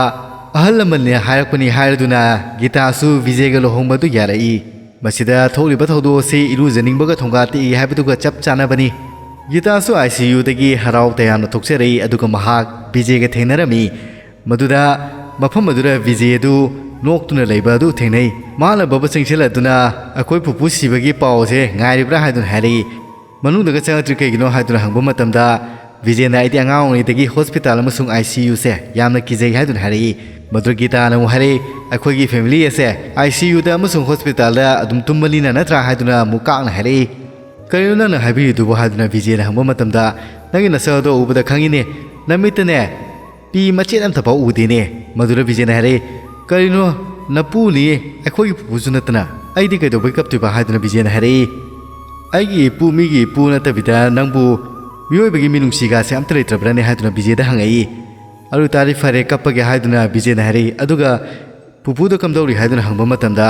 ꯑꯍꯜ ꯂꯃꯟꯅ ꯍꯥꯏꯔꯛꯄꯅꯤ ꯍꯥꯏꯔꯗꯨꯅ ꯒꯤꯇꯥꯁꯨ ꯕꯤꯖꯦꯒ ꯂꯨꯍꯣꯡꯕꯗꯨ ꯌꯥꯔꯛꯏ꯫ ꯃꯁꯤꯗ ꯊꯣꯛꯂꯤꯕ ꯊꯧꯗꯣꯛ ꯑꯁꯤ ꯏꯔꯨꯖꯅꯤꯡꯕꯒ ꯊꯣꯡꯒꯥ ꯇꯦꯛꯏ ꯍꯥꯏꯕꯗꯨꯒ ꯆꯞ ꯆꯥꯅꯕꯅꯤ꯫ ꯒꯤꯇꯥꯁꯨ ꯑꯥꯏ ꯁꯤ ꯌꯨꯗꯒꯤ ꯍꯔꯥꯎ ꯇꯌꯥꯝꯅ ꯊꯣꯛꯆꯔꯛꯏ, ꯑꯗꯨꯒ ꯃꯍꯥꯛ ꯕꯤꯖꯦꯒ ꯊꯦꯡꯅꯔꯝꯃꯤ꯫ ꯃꯗꯨꯗ ꯃꯐꯝ ꯑꯗꯨꯗ ꯕꯤꯖꯦ ꯑꯗꯨ ꯅꯣꯛꯇꯨꯅ ꯂꯩꯕ ꯑꯗꯨ ꯊꯦꯡꯅꯩ꯫ ꯃꯥꯅ ꯕꯕ ꯆꯪꯁꯤꯜꯂꯗꯨꯅ, "ꯑꯩꯈꯣꯏ ꯄꯨꯄꯨ ꯁꯤꯕꯒꯤ ꯄꯥꯎꯁꯦ ꯉꯥꯏꯔꯤꯕ꯭ꯔꯥ?" ꯍꯥꯏꯗꯨꯅ ꯍꯥꯏꯔꯛꯏ꯫ ꯃꯅꯨꯡꯗꯒ ꯆꯪꯉꯛꯇ꯭ꯔꯤ ꯀꯩꯒꯤꯅꯣ ꯍꯥꯏꯗꯨꯅ ꯍꯪꯕ ꯃꯇꯝꯗ, ꯕꯤꯖꯦꯅ "ꯑꯩꯗꯤ ꯑꯉꯥꯡ ꯑꯣꯏꯔꯤꯉꯩꯗꯒꯤ ꯍꯣꯁꯄꯤꯇꯥꯜ ꯑꯃꯁꯨꯡ ꯑꯥꯏ ꯁꯤ ꯌꯨꯁꯦ ꯌꯥꯝꯅ ꯀꯤꯖꯩ" ꯍꯥꯏꯗꯨꯅ ꯍꯥꯏꯔꯛꯏ꯫ ꯃꯗꯨꯗ ꯒꯤꯇꯥꯅ ꯑꯃꯨꯛ ꯍꯥꯏꯔꯛꯏ, "ꯑꯩꯈꯣꯏꯒꯤ ꯐꯦꯃꯤꯂꯤ ꯑꯁꯦ ꯑꯥꯏ ꯁꯤ ꯌꯨꯗ ꯑꯃꯁꯨꯡ ꯍꯣꯁꯄꯤꯇꯥꯜꯗ ꯑꯗꯨꯝ ꯇꯨꯝꯕꯅꯤꯅ ꯅꯠꯇ꯭ꯔꯥ?" ꯍꯥꯏꯗꯨꯅ ꯑꯃꯨꯛ ꯀꯥꯛꯅ ꯍꯥꯏꯔꯛꯏ꯫ "ꯀꯔꯤꯅꯣ ꯅꯪꯅ ꯍꯥꯏꯕꯤꯔꯤꯗꯨꯕꯨ?" ꯍꯥꯏꯗꯨꯅ ꯕꯤꯖꯦꯅ ꯍꯪꯕ ꯃꯇꯝꯗ, "ꯅꯪꯒꯤ ꯅꯁꯛ ꯑꯗꯣ ꯎꯕꯗ ꯈꯪꯉꯤꯅꯦ, ꯅꯃꯤꯠꯇꯅꯦ ꯄꯤ ꯃꯆꯦꯠ ꯑꯝꯇ ꯐꯥꯎ ꯎꯗꯦꯅꯦ꯫" ꯃꯗꯨꯗ ꯕꯤꯖꯦꯅ ꯍꯥꯏꯔꯛꯏ, "ꯀꯔꯤꯅꯣ, ꯅꯄꯨꯅꯤ, ꯑꯩꯈꯣꯏꯒꯤ ꯄꯨꯄꯨꯁꯨ ꯅꯠꯇꯅ ꯑꯩꯗꯤ ꯀꯩꯗꯧꯕꯩ ꯀꯞꯇꯣꯏꯕ?" ꯍꯥꯏꯗꯨꯅ ꯕꯤꯖꯦꯅ ꯍꯥꯏꯔꯛꯏ꯫ "ꯑꯩꯒꯤ ꯏꯄꯨ, ꯃꯤꯒꯤ ꯏꯄꯨ ꯅꯠꯇꯕꯤꯗ ꯅꯪꯕꯨ ꯃꯤꯑꯣꯏꯕꯒꯤ ꯃꯤꯅꯨꯡꯁꯤꯒꯥꯁꯦ ꯑꯝꯇ ꯂꯩꯇ꯭ꯔꯕ꯭ꯔꯅꯦ?" ꯍꯥꯏꯗꯨꯅ ꯕꯤꯖꯦꯗ ꯍꯪꯉꯛꯏ꯫ "ꯑꯗꯨ ꯇꯥꯔꯗꯤ ꯐꯔꯦ, ꯀꯞꯄꯒꯦ" ꯍꯥꯏꯗꯨꯅ ꯕꯤꯖꯦꯅ ꯍꯥꯏꯔꯛꯏ꯫ ꯑꯗꯨꯒ ꯄꯨꯄꯨꯗ ꯀꯝꯗꯧꯔꯤ ꯍꯥꯏꯗꯨꯅ ꯍꯪꯕ ꯃꯇꯝꯗ,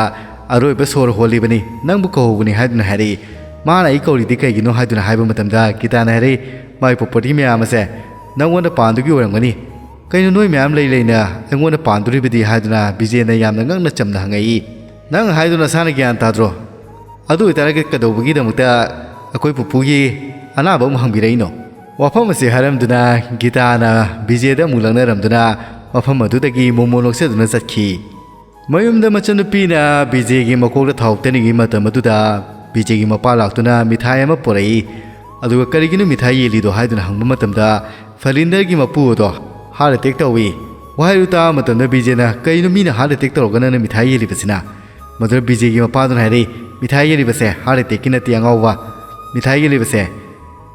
"ꯑꯔꯣꯏꯕ ꯁꯣꯔ ꯍꯣꯜꯂꯤꯕꯅꯤ, ꯅꯪꯕꯨ ꯀꯧꯍꯧꯕꯅꯤ" ꯍꯥꯏꯗꯨꯅ ꯍꯥꯏꯔꯛꯏ꯫ "ꯃꯥꯅ ꯑꯩ ꯀꯧꯔꯤꯗꯤ ꯀꯩꯒꯤꯅꯣ?" ꯍꯥꯏꯗꯨꯅ ꯍꯥꯏꯕ ꯃꯇꯝꯗ ꯒꯤꯇꯥꯅ ꯍꯥꯏꯔꯛꯏ, "ꯃꯥꯏ ꯄ꯭ꯔꯣꯄꯔꯇꯤ ꯃꯌꯥꯝ ꯑꯁꯦ ꯅꯪꯉꯣꯟꯗ ꯄꯥꯟꯗꯨꯒꯤ ꯑꯣꯏꯔꯝꯒꯅꯤ꯫ ꯀꯩꯅꯣ, ꯅꯣꯏ ꯃꯌꯥꯝ ꯂꯩ ꯂꯩꯅ ꯑꯩꯉꯣꯟꯗ ꯄꯥꯟꯗꯣꯔꯤꯕꯗꯤ?" ꯍꯥꯏꯗꯨꯅ ꯕꯤꯖꯦꯅ ꯌꯥꯝꯅ ꯉꯛꯅ ꯆꯝꯅ ꯍꯪꯉꯛꯏ꯫ "ꯅꯪ ꯍꯥꯏꯗꯨ ꯅꯁꯥꯅ ꯒ꯭ꯌꯥꯟ ꯇꯥꯗ꯭ꯔꯣ? ꯑꯗꯨ ꯑꯣꯏꯇꯥꯔꯒꯗꯤ ꯀꯩꯗꯧꯕꯒꯤꯗꯃꯛꯇ ꯑꯩꯈꯣꯏ ꯄꯨꯄꯨꯒꯤ ꯑꯅꯥꯕ ꯑꯃꯨꯛ ꯍꯪꯕꯤꯔꯛꯏꯅꯣ?" ꯋꯥꯐꯝ ꯑꯁꯤ ꯍꯥꯏꯔꯝꯗꯨꯅ ꯒꯤꯇꯥꯅ ꯕꯤꯖꯦꯗ ꯑꯃꯨꯛ ꯂꯛꯅꯔꯝꯗꯨꯅ ꯃꯐꯝ ꯑꯗꯨꯗꯒꯤ ꯃꯣꯃꯣ ꯅꯣꯛꯆꯗꯨꯅ ꯆꯠꯈꯤ꯫ ꯃꯌꯨꯝꯗ ꯃꯆꯟꯅꯨꯄꯤꯅ ꯕꯤꯖꯦꯒꯤ ꯃꯀꯣꯛꯇ ꯊꯥꯎ ꯇꯩꯅꯤꯡꯉꯤ ꯃꯇꯝ ꯑꯗꯨꯗ ꯕꯤꯖꯦꯒꯤ ꯃꯄꯥ ꯂꯥꯛꯇꯨꯅ ꯃꯤꯊꯥꯏ ꯑꯃ ꯄꯨꯔꯛꯏ꯫ ꯑꯗꯨꯒ "ꯀꯔꯤꯒꯤꯅꯣ ꯃꯤꯊꯥꯏ ꯌꯦꯜꯂꯤꯗꯣ?" ꯍꯥꯏꯗꯨꯅ ꯍꯪꯕ ꯃꯇꯝꯗ ꯐꯂꯤꯟꯗꯔꯒꯤ ꯃꯄꯨ ꯑꯗꯣ ꯍꯥꯔꯠ ꯑꯦꯇꯦꯛ ꯇꯧꯏ꯫ ꯋꯥꯍꯩꯗꯨ ꯇꯥꯕ ꯃꯇꯝꯗ ꯕꯤꯖꯦꯅ, "ꯀꯩꯅꯣ, ꯃꯤꯅ ꯍꯥꯔꯠ ꯑꯦꯇꯦꯛ ꯇꯧꯔꯒ ꯅꯪꯅ ꯃꯤꯊꯥꯏ ꯌꯦꯜꯂꯤꯕꯁꯤꯅ?" ꯃꯗꯨꯗ ꯕꯤꯖꯦꯒꯤ ꯃꯄꯥꯗꯨꯅ ꯍꯥꯏꯔꯛꯏ, "ꯃꯤꯊꯥꯏ ꯌꯦꯜꯂꯤꯕꯁꯦ ꯍꯥꯔꯠ ꯑꯦꯇꯦꯛꯀꯤ ꯅꯠꯇꯦ ꯑꯉꯥꯎꯕ꯫ ꯃꯤꯊꯥꯏ ꯌꯦꯜꯂꯤꯕꯁꯦ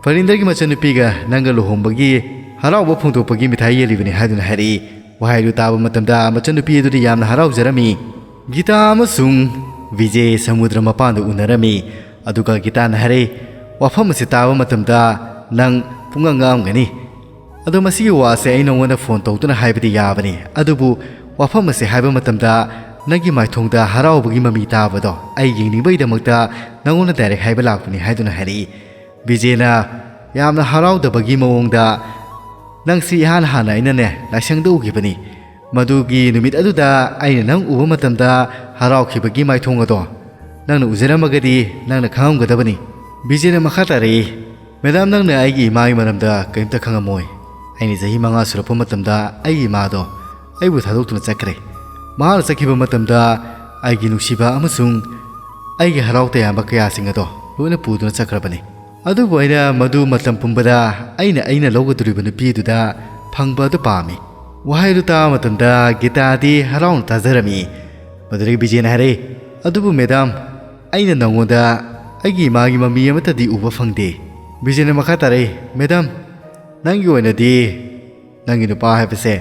ꯐꯔꯤꯟꯗꯔꯒꯤ ꯃꯆꯟꯅꯨꯄꯤꯒ ꯅꯪꯒ ꯂꯨꯍꯣꯡꯕꯒꯤ ꯍꯔꯥꯎꯕ ꯐꯣꯡꯗꯣꯛꯄꯒꯤ ꯃꯤꯊꯥꯏ ꯌꯦꯜꯂꯤꯕꯅꯤ" ꯍꯥꯏꯗꯨꯅ ꯍꯥꯏꯔꯛꯏ꯫ ꯋꯥꯍꯩ ꯑꯗꯨ ꯇꯥꯕ ꯃꯇꯝꯗ ꯃꯆꯟꯅꯨꯄꯤ ꯑꯗꯨꯗꯤ ꯌꯥꯝꯅ ꯍꯔꯥꯎꯖꯔꯝꯃꯤ꯫ ꯒꯤꯇꯥ ꯑꯃꯁꯨꯡ ꯕꯤꯖꯦ ꯁꯃꯨꯗ꯭ꯔ ꯃꯄꯥꯟꯗ ꯎꯅꯔꯝꯃꯤ꯫ ꯑꯗꯨꯒ ꯒꯤꯇꯥꯅ ꯍꯥꯏꯔꯛꯏ, "ꯋꯥꯐꯝ ꯑꯁꯤ ꯇꯥꯕ ꯃꯇꯝꯗ ꯅꯪ ꯄꯨꯡꯉꯥꯡ ꯉꯥꯡꯒꯅꯤ꯫ ꯑꯗꯣ ꯃꯁꯤꯒꯤ ꯋꯥꯁꯦ ꯑꯩ ꯅꯉꯣꯟꯗ ꯐꯣꯟ ꯇꯧꯗꯨꯅ ꯍꯥꯏꯕꯗꯤ ꯌꯥꯕꯅꯤ, ꯑꯗꯨꯕꯨ ꯋꯥꯐꯝ ꯑꯁꯦ ꯍꯥꯏꯕ ꯃꯇꯝꯗ ꯅꯪꯒꯤ ꯃꯥꯏꯊꯣꯡꯗ ꯍꯔꯥꯎꯕꯒꯤ ꯃꯃꯤ ꯇꯥꯕꯗꯣ ꯑꯩ ꯌꯦꯡꯅꯤꯡꯕꯒꯤꯗꯃꯛꯇ ꯅꯉꯣꯟꯗ ꯗꯥꯏꯔꯦꯛ ꯍꯥꯏꯕ ꯂꯥꯛꯄꯅꯤ ꯍꯥꯏꯗꯨꯅ ꯍꯥꯏꯔꯛꯏ꯫ ꯕꯤꯖꯦꯅ ꯌꯥꯝꯅ ꯍꯔꯥꯎꯗꯕꯒꯤ ꯃꯑꯣꯡꯗ, "ꯅꯪꯁꯤ ꯏꯍꯥꯟ ꯍꯥꯟꯅ ꯑꯩꯅꯅꯦ ꯂꯥꯏꯁꯪꯗ ꯎꯈꯤꯕꯅꯤ꯫ ꯃꯗꯨꯒꯤ ꯅꯨꯃꯤꯠ ꯑꯗꯨꯗ ꯑꯩꯅ ꯅꯪ ꯎꯕ ꯃꯇꯝꯗ ꯍꯔꯥꯎꯈꯤꯕꯒꯤ ꯃꯥꯏꯊꯣꯡ ꯑꯗꯣ ꯅꯪꯅ ꯎꯖꯔꯝꯃꯒꯗꯤ ꯅꯪꯅ ꯈꯪꯉꯝꯒꯗꯕꯅꯤ꯫" ꯕꯤꯖꯦꯅ ꯃꯈꯥ ꯇꯥꯔꯛꯏ, "ꯃꯦꯗꯥꯝ, ꯅꯪꯅ ꯑꯩꯒꯤ ꯏꯃꯥꯒꯤ ꯃꯔꯝꯗ ꯀꯔꯤꯝꯇ ꯈꯪꯉꯝꯃꯣꯏ꯫ ꯑꯩꯅ ꯆꯍꯤ ꯃꯉꯥ ꯁꯨꯔꯛꯄ ꯃꯇꯝꯗ ꯑꯩꯒꯤ ꯏꯃꯥꯗꯣ ꯑꯩꯕꯨ ꯊꯥꯗꯣꯛꯇꯨꯅ ꯆꯠꯈ꯭ꯔꯦ꯫ ꯃꯍꯥꯛꯅ ꯆꯠꯈꯤꯕ ꯃꯇꯝꯗ ꯑꯩꯒꯤ ꯅꯨꯡꯁꯤꯕ ꯑꯃꯁꯨꯡ ꯑꯩꯒꯤ ꯍꯔꯥꯎ ꯇꯌꯥꯝꯕ ꯀꯌꯥꯁꯤꯡ ꯑꯗꯣ ꯂꯣꯏꯅ ꯄꯨꯗꯨꯅ ꯆꯠꯈ꯭ꯔꯕꯅꯤ꯫ ꯑꯗꯨꯕꯨ ꯑꯩꯅ ꯃꯗꯨ ꯃꯇꯝ ꯄꯨꯝꯕꯗ ꯑꯩꯅ, ꯑꯩꯅ ꯂꯧꯒꯗꯧꯔꯤꯕ ꯅꯨꯄꯤ ꯑꯗꯨꯗ ꯐꯪꯕ ꯑꯗꯨ ꯄꯥꯝꯃꯤ꯫" ꯋꯥꯍꯩ ꯑꯗꯨ ꯇꯥꯕ ꯃꯇꯝꯗ ꯒꯤꯇꯥꯗꯤ ꯍꯔꯥꯎꯅ ꯇꯥꯖꯔꯝꯃꯤ꯫ ꯃꯗꯨꯗꯒꯤ ꯕꯤꯖꯦꯅ ꯍꯥꯏꯔꯛꯏ, "ꯑꯗꯨꯕꯨ ꯃꯦꯗꯥꯝ, ꯑꯩꯅ ꯅꯉꯣꯟꯗ ꯑꯩꯒꯤ ꯏꯃꯥꯒꯤ ꯃꯃꯤ ꯑꯃꯠꯇꯗꯤ ꯎꯕ ꯐꯪꯗꯦ꯫" ꯕꯤꯖꯦꯅ ꯃꯈꯥ ꯇꯥꯔꯛꯏ, "ꯃꯦꯗꯥꯝ, ꯅꯪꯒꯤ ꯑꯣꯏꯅꯗꯤ ꯅꯪꯒꯤ ꯅꯨꯄꯥ ꯍꯥꯏꯕꯁꯦ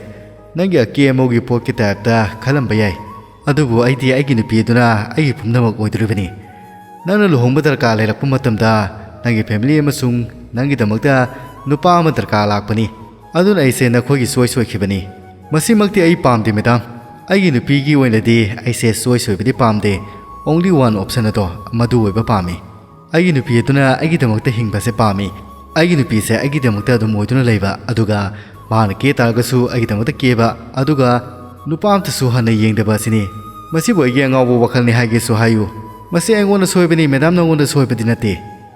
ꯅꯪꯒꯤ ꯑꯀꯦ ꯑꯃꯧꯒꯤ ꯄꯣꯠꯀꯤ ꯇꯥꯏꯞꯇ ꯈꯜꯂꯝꯕ ꯌꯥꯏ, ꯑꯗꯨꯕꯨ ꯑꯩꯗꯤ ꯑꯩꯒꯤ ꯅꯨꯄꯤ ꯑꯗꯨꯅ ꯑꯩꯒꯤ ꯄꯨꯝꯅꯃꯛ ꯑꯣꯏꯗꯣꯔꯤꯕꯅꯤ꯫ ꯅꯪꯅ ꯂꯨꯍꯣꯡꯕ ꯗꯔꯀꯥꯔ ꯂꯩꯔꯛꯄ ꯃꯇꯝꯗ ꯅꯪꯒꯤ ꯐꯦꯃꯤꯂꯤ ꯑꯃꯁꯨꯡ ꯅꯪꯒꯤꯗꯃꯛꯇ ꯅꯨꯄꯥ ꯑꯃ ꯗꯔꯀꯥꯔ ꯂꯥꯛꯄꯅꯤ꯫ ꯑꯗꯨꯅ ꯑꯩꯁꯦ ꯅꯈꯣꯏꯒꯤ ꯆꯣꯏꯁ ꯑꯣꯏꯈꯤꯕꯅꯤ꯫ ꯃꯁꯤꯃꯛꯇꯤ ꯑꯩ ꯄꯥꯝꯗꯦ, ꯃꯦꯗꯥꯝ꯫ ꯑꯩꯒꯤ ꯅꯨꯄꯤꯒꯤ ꯑꯣꯏꯅꯗꯤ ꯑꯩꯁꯦ ꯆꯣꯏꯁ ꯑꯣꯏꯕꯗꯤ ꯄꯥꯝꯗꯦ꯫ ꯑꯣꯡꯂꯤ ꯋꯥꯟ ꯑꯣꯞꯁꯟ ꯑꯗꯣ ꯃꯗꯨ ꯑꯣꯏꯕ ꯄꯥꯝꯃꯤ꯫ ꯑꯩꯒꯤ ꯅꯨꯄꯤ ꯑꯗꯨꯅ ꯑꯩꯒꯤꯗꯃꯛꯇ ꯍꯤꯡꯕꯁꯦ ꯄꯥꯝꯃꯤ꯫ ꯑꯩꯒꯤ ꯅꯨꯄꯤꯁꯦ ꯑꯩꯒꯤꯗꯃꯛꯇ ꯑꯗꯨꯝ ꯑꯣꯏꯗꯨꯅ ꯂꯩꯕ, ꯑꯗꯨꯒ ꯃꯍꯥꯛꯅ ꯀꯦ ꯇꯥꯔꯒꯁꯨ ꯑꯩꯒꯤꯗꯃꯛꯇ ꯀꯦꯕ, ꯑꯗꯨꯒ ꯅꯨꯄꯥ ꯑꯝꯇꯁꯨ ꯍꯟꯅ ꯌꯦꯡꯗꯕ ꯑꯁꯤꯅꯤ꯫ ꯃꯁꯤꯕꯨ ꯑꯩꯒꯤ ꯑꯉꯥꯎꯕ ꯋꯥꯈꯜꯅꯤ ꯍꯥꯏꯒꯦꯁꯨ ꯍꯥꯏꯌꯨ꯫ ꯃꯁꯤ ꯑꯩꯉꯣꯟꯗ ꯁꯣꯏꯕꯅꯤ, ꯃꯦꯗꯥꯝ, ꯅꯉꯣꯟꯗ ꯁꯣꯏꯕꯗꯤ ꯅꯠꯇꯦ꯫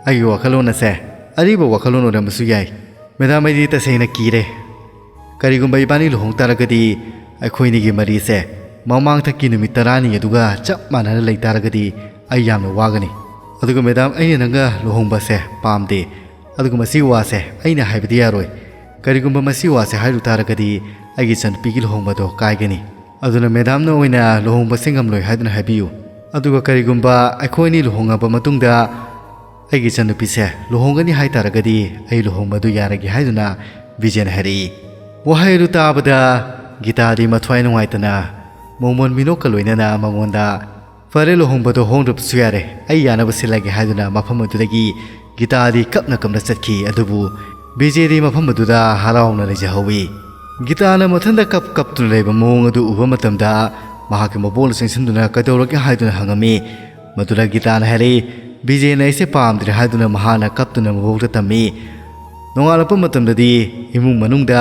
ꯑꯩꯒꯤ ꯋꯥꯈꯜꯂꯣꯟ ꯑꯁꯦ ꯑꯔꯤꯕ ꯋꯥꯈꯜꯂꯣꯟ ꯑꯣꯏꯔꯝꯕꯁꯨ ꯌꯥꯏ꯫ ꯃꯦꯗꯥꯝ, ꯑꯩꯗꯤ ꯇꯁꯦꯡꯅ ꯀꯤꯔꯦ꯫ ꯀꯔꯤꯒꯨꯝꯕ ꯏꯕꯥꯅꯤ ꯂꯨꯍꯣꯡ ꯇꯥꯔꯒꯗꯤ ꯑꯩꯈꯣꯏꯅꯤꯒꯤ ꯃꯔꯤꯁꯦ ꯃꯃꯥꯡꯊꯛꯀꯤ ꯅꯨꯃꯤꯠ ꯇꯔꯥꯅꯤ ꯑꯗꯨꯒ ꯆꯞ ꯃꯥꯟꯅꯅ ꯂꯩ ꯇꯥꯔꯒꯗꯤ ꯑꯩ ꯌꯥꯝꯅ ꯋꯥꯒꯅꯤ꯫ ꯑꯗꯨꯒ ꯃꯦꯗꯥꯝ, ꯑꯩꯅ ꯅꯪꯒ ꯂꯨꯍꯣꯡꯕꯁꯦ ꯄꯥꯝꯗꯦ꯫ ꯑꯗꯨꯒ ꯃꯁꯤꯒꯤ ꯋꯥꯁꯦ ꯑꯩꯅ ꯍꯥꯏꯕꯗꯤ ꯌꯥꯔꯣꯏ꯫ ꯀꯔꯤꯒꯨꯝꯕ ꯃꯁꯤ ꯋꯥꯁꯦ ꯍꯥꯏꯔꯨ ꯇꯥꯔꯒꯗꯤ ꯑꯩꯒꯤ ꯏꯆꯟꯅꯨꯄꯤꯒꯤ ꯂꯨꯍꯣꯡꯕꯗꯣ ꯀꯥꯏꯒꯅꯤ꯫ ꯑꯗꯨꯅ ꯃꯦꯗꯥꯝꯅ ꯑꯣꯏꯅ ꯂꯨꯍꯣꯡꯕꯁꯦ ꯉꯝꯂꯣꯏ ꯍꯥꯏꯗꯨꯅ ꯍꯥꯏꯕꯤꯌꯨ꯫ ꯑꯗꯨꯒ ꯀꯔꯤꯒꯨꯝꯕ ꯑꯩꯈꯣꯏ ꯑꯅꯤ ꯂꯨꯍꯣꯡꯉꯕ ꯃꯇꯨꯡꯗ ꯑꯩꯒꯤ ꯏꯆꯟꯅꯨꯄꯤꯁꯦ ꯂꯨꯍꯣꯡꯒꯅꯤ ꯍꯥꯏ ꯇꯥꯔꯒꯗꯤ ꯑꯩ ꯂꯨꯍꯣꯡꯕꯗꯨ ꯌꯥꯔꯒꯦ ꯍꯥꯏꯗꯨꯅ ꯕꯤꯖꯦꯅ ꯍꯥꯏꯔꯛꯏ꯫ ꯋꯥꯍꯩ ꯑꯗꯨ ꯇꯥꯕꯗ ꯒꯤꯇꯥꯗꯤ ꯃꯊ꯭ꯋꯥꯏ ꯅꯨꯡꯉꯥꯏꯇꯅ ꯃꯣꯃꯣꯟ ꯃꯤꯅꯣꯛꯀ ꯂꯣꯏꯅꯅ ꯃꯉꯣꯟꯗ, "ꯐꯔꯦ, ꯂꯨꯍꯣꯡꯕꯗꯣ ꯍꯣꯡꯗ꯭ꯔꯕꯁꯨ ꯌꯥꯔꯦ, ꯑꯩ ꯌꯥꯅꯕ ꯁꯤꯜꯂꯒꯦ" ꯍꯥꯏꯗꯨꯅ ꯃꯐꯝ ꯑꯗꯨꯗꯒꯤ ꯒꯤꯇꯥꯗꯤ ꯀꯞꯅ ꯀꯞꯅ ꯆꯠꯈꯤ, ꯑꯗꯨꯕꯨ ꯕꯤꯖꯦꯗꯤ ꯃꯐꯝ ꯑꯗꯨꯗ ꯍꯔꯥꯎꯅ ꯂꯩꯖꯍꯧꯋꯤ꯫ ꯒꯤꯇꯥꯅ ꯃꯊꯟꯇ ꯀꯞ ꯀꯞꯇꯨꯅ ꯂꯩꯕ ꯃꯑꯣꯡ ꯑꯗꯨ ꯎꯕ ꯃꯇꯝꯗ ꯃꯍꯥꯛꯀꯤ ꯃꯕꯣꯛꯅ ꯆꯪꯁꯤꯟꯗꯨꯅ "ꯀꯩꯗꯧꯔꯒꯦ?" ꯍꯥꯏꯗꯨꯅ ꯍꯪꯉꯝꯃꯤ꯫ ꯃꯗꯨꯗ ꯒꯤꯇꯥꯅ ꯍꯥꯏꯔꯛꯏ, "ꯕꯤꯖꯦꯅ ꯑꯩꯁꯦ ꯄꯥꯝꯗ꯭ꯔꯦ" ꯍꯥꯏꯗꯨꯅ ꯃꯍꯥꯛꯅ ꯀꯞꯇꯨꯅ ꯃꯕꯣꯛꯇ ꯇꯝꯃꯤ꯫ ꯅꯣꯡꯉꯥꯜꯂꯛꯄ ꯃꯇꯝꯗꯗꯤ ꯏꯃꯨꯡ ꯃꯅꯨꯡꯗ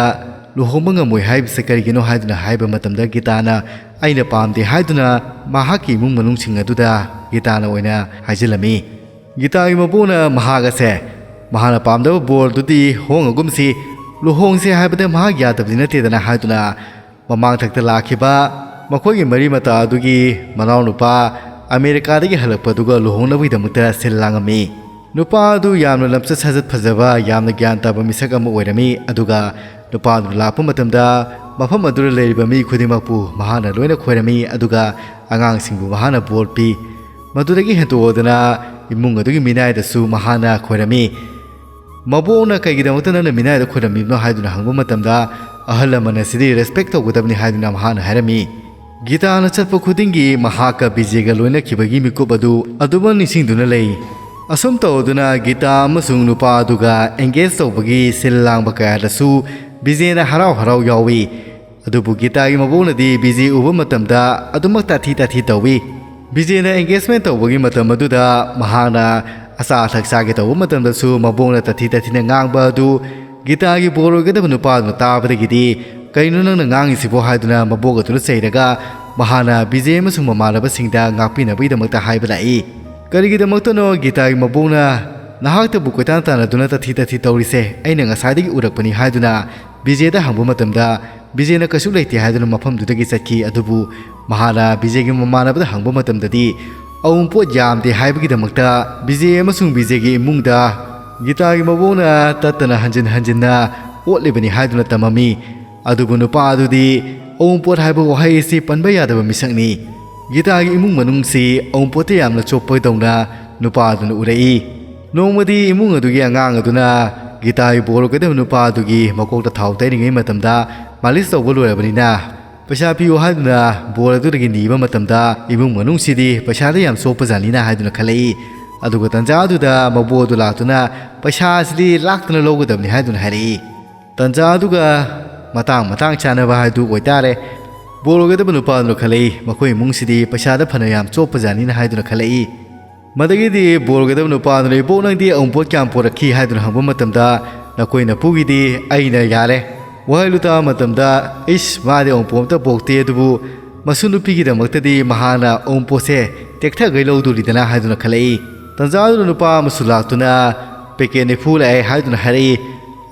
ꯂꯨꯍꯣꯡꯕ ꯉꯝꯃꯣꯏ ꯍꯥꯏꯕꯁꯦ ꯀꯔꯤꯒꯤꯅꯣ ꯍꯥꯏꯗꯨꯅ ꯍꯥꯏꯕ ꯃꯇꯝꯗ ꯒꯤꯇꯥꯅ "ꯑꯩꯅ ꯄꯥꯝꯗꯦ" ꯍꯥꯏꯗꯨꯅ ꯃꯍꯥꯛꯀꯤ ꯏꯃꯨꯡ ꯃꯅꯨꯡꯁꯤꯡ ꯑꯗꯨꯗ ꯒꯤꯇꯥꯅ ꯑꯣꯏꯅ ꯍꯥꯏꯖꯤꯜꯂꯝꯃꯤ꯫ ꯒꯤꯇꯥꯒꯤ ꯃꯄꯨꯅ ꯃꯍꯥꯛ ꯑꯁꯦ ꯃꯍꯥꯛꯅ ꯄꯥꯝꯗꯕ ꯕꯣꯔꯗꯨꯗꯤ ꯍꯣꯡꯉꯒꯨꯝꯁꯤ, ꯂꯨꯍꯣꯡꯁꯦ ꯍꯥꯏꯕꯗ ꯃꯍꯥꯛ ꯌꯥꯗꯕꯗꯤ ꯅꯠꯇꯦꯗꯅ ꯍꯥꯏꯗꯨꯅ ꯃꯃꯥꯡꯊꯛꯇ ꯂꯥꯛꯈꯤꯕ ꯃꯈꯣꯏꯒꯤ ꯃꯔꯤ ꯃꯇꯥ ꯑꯗꯨꯒꯤ ꯃꯅꯥꯎꯅꯨꯄꯥ ꯑꯃꯦꯔꯤꯀꯥꯗꯒꯤ ꯍꯜꯂꯛꯄꯗꯨꯒ ꯂꯨꯍꯣꯡꯅꯕꯒꯤꯗꯃꯛꯇ ꯁꯤꯜ ꯂꯥꯡꯉꯝꯃꯤ꯫ ꯅꯨꯄꯥ ꯑꯗꯨ ꯌꯥꯝꯅ ꯂꯝꯆꯠ ꯁꯥꯖꯠ ꯐꯖꯕ, ꯌꯥꯝꯅ ꯒ꯭ꯌꯥꯟ ꯇꯥꯕ ꯃꯤꯁꯛ ꯑꯃ ꯑꯣꯏꯔꯝꯃꯤ꯫ ꯑꯗꯨꯒ ꯅꯨꯄꯥ ꯑꯗꯨ ꯂꯥꯛꯄ ꯃꯇꯝꯗ ꯃꯐꯝ ꯑꯗꯨꯗ ꯂꯩꯔꯤꯕ ꯃꯤ ꯈꯨꯗꯤꯡꯃꯛꯄꯨ ꯃꯍꯥꯛꯅ ꯂꯣꯏꯅ ꯈꯣꯏꯔꯝꯃꯤ, ꯑꯗꯨꯒ ꯑꯉꯥꯡꯁꯤꯡꯕꯨ ꯃꯍꯥꯛꯅ ꯕꯣꯔ ꯄꯤ꯫ ꯃꯗꯨꯗꯒꯤ ꯍꯦꯟꯗꯣꯛꯑꯗꯅ ꯏꯃꯨꯡ ꯑꯗꯨꯒꯤ ꯃꯤꯅꯥꯏꯗꯁꯨ ꯃꯍꯥꯛꯅ ꯈꯣꯏꯔꯝꯃꯤ꯫ ꯃꯕꯣꯛꯅ "ꯀꯩꯒꯤꯗꯃꯛꯇ ꯅꯪꯅ ꯃꯤꯅꯥꯏꯗ ꯈꯣꯏꯔꯝꯃꯤꯕꯅꯣ?" ꯍꯥꯏꯗꯨꯅ ꯍꯪꯕ ꯃꯇꯝꯗ, "ꯑꯍꯜ ꯂꯃꯟ ꯑꯁꯤꯗꯤ ꯔꯦꯁꯄꯦꯛ ꯇꯧꯒꯗꯕꯅꯤ" ꯍꯥꯏꯗꯨꯅ ꯃꯍꯥꯛꯅ ꯍꯥꯏꯔꯝꯃꯤ꯫ ꯒꯤꯇꯥꯅ ꯆꯠꯄ ꯈꯨꯗꯤꯡꯒꯤ ꯃꯍꯥꯛꯀ ꯕꯤꯖꯦꯒ ꯂꯣꯏꯅꯈꯤꯕꯒꯤ ꯃꯤꯀꯨꯞ ꯑꯗꯨ ꯑꯗꯨꯃꯛ ꯅꯤꯡꯁꯤꯡꯗꯨꯅ ꯂꯩ꯫ ꯑꯁꯨꯝ ꯇꯧꯗꯨꯅ ꯒꯤꯇꯥ ꯑꯃꯁꯨꯡ ꯅꯨꯄꯥ ꯑꯗꯨꯒ ꯑꯦꯡꯒꯦꯖ ꯇꯧꯕꯒꯤ ꯁꯤꯜ ꯂꯥꯡꯕ ꯀꯌꯥꯗꯁꯨ ꯕꯤꯖꯦꯅ ꯍꯔꯥꯎ ꯍꯔꯥꯎ ꯌꯥꯎꯏ꯫ ꯑꯗꯨꯕꯨ ꯒꯤꯇꯥꯒꯤ ꯃꯕꯣꯛꯅꯗꯤ ꯕꯤꯖꯦ ꯎꯕ ꯃꯇꯝꯗ ꯑꯗꯨꯃꯛ ꯇꯥꯊꯤ ꯇꯥꯊꯤ ꯇꯧꯏ꯫ ꯕꯤꯖꯦꯅ ꯑꯦꯡꯒꯦꯖꯃꯦꯟ ꯇꯧꯕꯒꯤ ꯃꯇꯝ ꯑꯗꯨꯗ ꯃꯍꯥꯛꯅ ꯑꯆꯥ ꯑꯊꯛ ꯆꯥꯒꯦ ꯇꯧꯕ ꯃꯇꯝꯗꯁꯨ ꯃꯕꯣꯛꯅ ꯇꯥꯊꯤ ꯇꯥꯊꯤꯅ ꯉꯥꯡꯕ ꯑꯗꯨ ꯒꯤꯇꯥꯒꯤ ꯕꯣꯔ ꯑꯣꯏꯒꯗꯕ ꯅꯨꯄꯥꯗꯨꯅ ꯇꯥꯕꯗꯒꯤꯗꯤ, "ꯀꯔꯤꯅꯣ ꯅꯪꯅ ꯉꯥꯡꯉꯤꯁꯤꯕꯣ?" ꯍꯥꯏꯗꯨꯅ ꯃꯕꯣꯛ ꯑꯗꯨꯗ ꯆꯩꯔꯒ ꯃꯍꯥꯛꯅ ꯕꯤꯖꯦ ꯑꯃꯁꯨꯡ ꯃꯃꯥꯟꯅꯕꯁꯤꯡꯗ ꯉꯥꯛꯄꯤꯅꯕꯒꯤꯗꯃꯛꯇ ꯍꯥꯏꯕ ꯂꯥꯛꯏ꯫ ꯀꯔꯤꯒꯤꯗꯃꯛꯇꯅꯣ ꯒꯤꯇꯥꯒꯤ ꯃꯕꯣꯛꯅ ꯅꯍꯥꯛꯇꯕꯨ ꯀꯣꯏꯇꯥꯟ ꯇꯥꯟꯅꯗꯨꯅ ꯇꯥꯊꯤ ꯇꯥꯊꯤ ꯇꯧꯔꯤꯁꯦ? ꯑꯩꯅ ꯉꯁꯥꯏꯗꯒꯤ ꯎꯔꯛꯄꯅꯤ ꯍꯥꯏꯗꯨꯅ ꯕꯤꯖꯦꯗ ꯍꯪꯕ ꯃꯇꯝꯗ, ꯕꯤꯖꯦꯅ ꯀꯩꯁꯨ ꯂꯩꯇꯦ ꯍꯥꯏꯗꯨꯅ ꯃꯐꯝꯗꯨꯗꯒꯤ ꯆꯠꯈꯤ꯫ ꯑꯗꯨꯕꯨ ꯃꯍꯥꯛꯅ ꯕꯤꯖꯦꯒꯤ ꯃꯃꯥꯟꯅꯕꯗ ꯍꯪꯕ ꯃꯇꯝꯗꯗꯤ, ꯑꯎꯟꯄꯣꯠ ꯌꯥꯝꯗꯦ ꯍꯥꯏꯕꯒꯤꯗꯃꯛꯇ ꯕꯤꯖꯦ ꯑꯃꯁꯨꯡ ꯕꯤꯖꯦꯒꯤ ꯏꯃꯨꯡꯗ ꯒꯤꯇꯥꯒꯤ ꯃꯕꯣꯛꯅ ꯇꯠꯇꯅ ꯍꯟꯖꯤꯟ ꯍꯟꯖꯤꯟꯅ ꯑꯣꯠꯂꯤꯕꯅꯤ ꯍꯥꯏꯗꯨꯅ ꯇꯝꯃꯝꯃꯤ꯫ ꯑꯗꯨꯕꯨ ꯅꯨꯄꯥ ꯑꯗꯨꯗꯤ ꯑꯎꯟꯄꯣꯠ ꯍꯥꯏꯕ ꯋꯥꯍꯩ ꯑꯁꯤ ꯄꯟꯕ ꯌꯥꯗꯕ ꯃꯤꯁꯛꯅꯤ꯫ ꯒꯤꯇꯥꯒꯤ ꯏꯃꯨꯡ ꯃꯅꯨꯡꯁꯤ ꯑꯎꯟꯄꯣꯠꯇ ꯌꯥꯝꯅ ꯆꯣꯞꯄꯗꯧꯅ ꯅꯨꯄꯥ ꯑꯗꯨꯅ ꯎꯔꯛꯏ꯫ ꯅꯣꯡꯃꯗꯤ ꯏꯃꯨꯡ ꯑꯗꯨꯒꯤ ꯑꯉꯥꯡ ꯑꯗꯨꯅ ꯒꯤꯇꯥꯒꯤ ꯕꯣꯔ ꯑꯣꯏꯒꯗꯕ ꯅꯨꯄꯥ ꯑꯗꯨꯒꯤ ꯃꯀꯣꯛꯇ ꯊꯥꯎ ꯇꯩꯔꯤꯉꯩ ꯃꯇꯝꯗ, ꯃꯥꯂꯤꯁ ꯇꯧꯕ ꯂꯣꯏꯔꯕꯅꯤꯅ ꯄꯩꯁꯥ ꯄꯤꯌꯨ ꯍꯥꯏꯗꯨꯅ ꯕꯣꯔ ꯑꯗꯨꯗꯒꯤ ꯅꯤꯕ ꯃꯇꯝꯗ, ꯏꯃꯨꯡ ꯃꯅꯨꯡꯁꯤꯗꯤ ꯄꯩꯁꯥꯗ ꯌꯥꯝ ꯆꯣꯞꯄꯖꯥꯠꯅꯤꯅ ꯍꯥꯏꯗꯨꯅ ꯈꯜꯂꯛꯏ꯫ ꯑꯗꯨꯒ ꯇꯟꯖꯥ ꯑꯗꯨꯗ ꯃꯕꯣꯛ ꯑꯗꯨ ꯂꯥꯛꯇꯨꯅ ꯄꯩꯁꯥ ꯑꯁꯤꯗꯤ ꯂꯥꯛꯇꯅ ꯂꯧꯒꯗꯕꯅꯤ ꯍꯥꯏꯗꯨꯅ ꯍꯥꯏꯔꯛꯏ꯫ ꯇꯟꯖꯥ ꯑꯗꯨꯒ ꯃꯇꯥꯡ ꯃꯇꯥꯡ ꯆꯥꯅꯕ ꯍꯥꯏꯗꯨ ꯑꯣꯏꯇꯥꯔꯦ꯫ ꯕꯣꯔ ꯑꯣꯏꯒꯗꯕ ꯅꯨꯄꯥ ꯑꯗꯨꯅ ꯈꯜꯂꯛꯏ, ꯃꯈꯣꯏ ꯏꯃꯨꯡꯁꯤꯗꯤ ꯄꯩꯁꯥꯗ ꯐꯅ ꯌꯥꯝ ꯆꯣꯞꯄꯖꯥꯠꯅꯤꯅ ꯍꯥꯏꯗꯨꯅ ꯈꯜꯂꯛꯏ꯫ ꯃꯗꯒꯤꯗꯤ ꯕꯣꯔ ꯑꯣꯏꯒꯗꯕ ꯅꯨꯄꯥ ꯑꯗꯨꯅ, "ꯏꯕꯣꯛ, ꯅꯪꯗꯤ ꯑꯎꯟꯄꯣꯠ ꯀꯌꯥꯝ ꯄꯣꯔꯛꯈꯤ?" ꯍꯥꯏꯗꯨꯅ ꯍꯪꯕ ꯃꯇꯝꯗ, "ꯅꯈꯣꯏ ꯅꯄꯨꯒꯤꯗꯤ ꯑꯩꯅ ꯌꯥꯔꯦ"꯫ ꯋꯥꯍꯩ ꯑꯗꯨ ꯇꯥꯕ ꯃꯇꯝꯗ, "ꯏꯁ, ꯃꯥꯗꯤ ꯑꯎꯟꯄꯣꯠ ꯑꯝꯇ ꯄꯣꯛꯇꯦ, ꯑꯗꯨꯕꯨ ꯃꯁꯨ ꯅꯨꯄꯤꯒꯤꯗꯃꯛꯇꯗꯤ ꯃꯍꯥꯛꯅ ꯑꯎꯟꯄꯣꯠꯁꯦ ꯇꯦꯛꯊꯒꯩ ꯂꯧꯗꯣꯔꯤꯗꯅ" ꯍꯥꯏꯗꯨꯅ ꯈꯜꯂꯛꯏ꯫ ꯇꯟꯖꯥ ꯑꯗꯨꯗ ꯅꯨꯄꯥ ꯑꯃꯁꯨ ꯂꯥꯛꯇꯨꯅ, "ꯄꯦꯀꯦꯠ ꯅꯤꯐꯨ ꯂꯥꯛꯑꯦ" ꯍꯥꯏꯗꯨꯅ ꯍꯥꯏꯔꯛꯏ꯫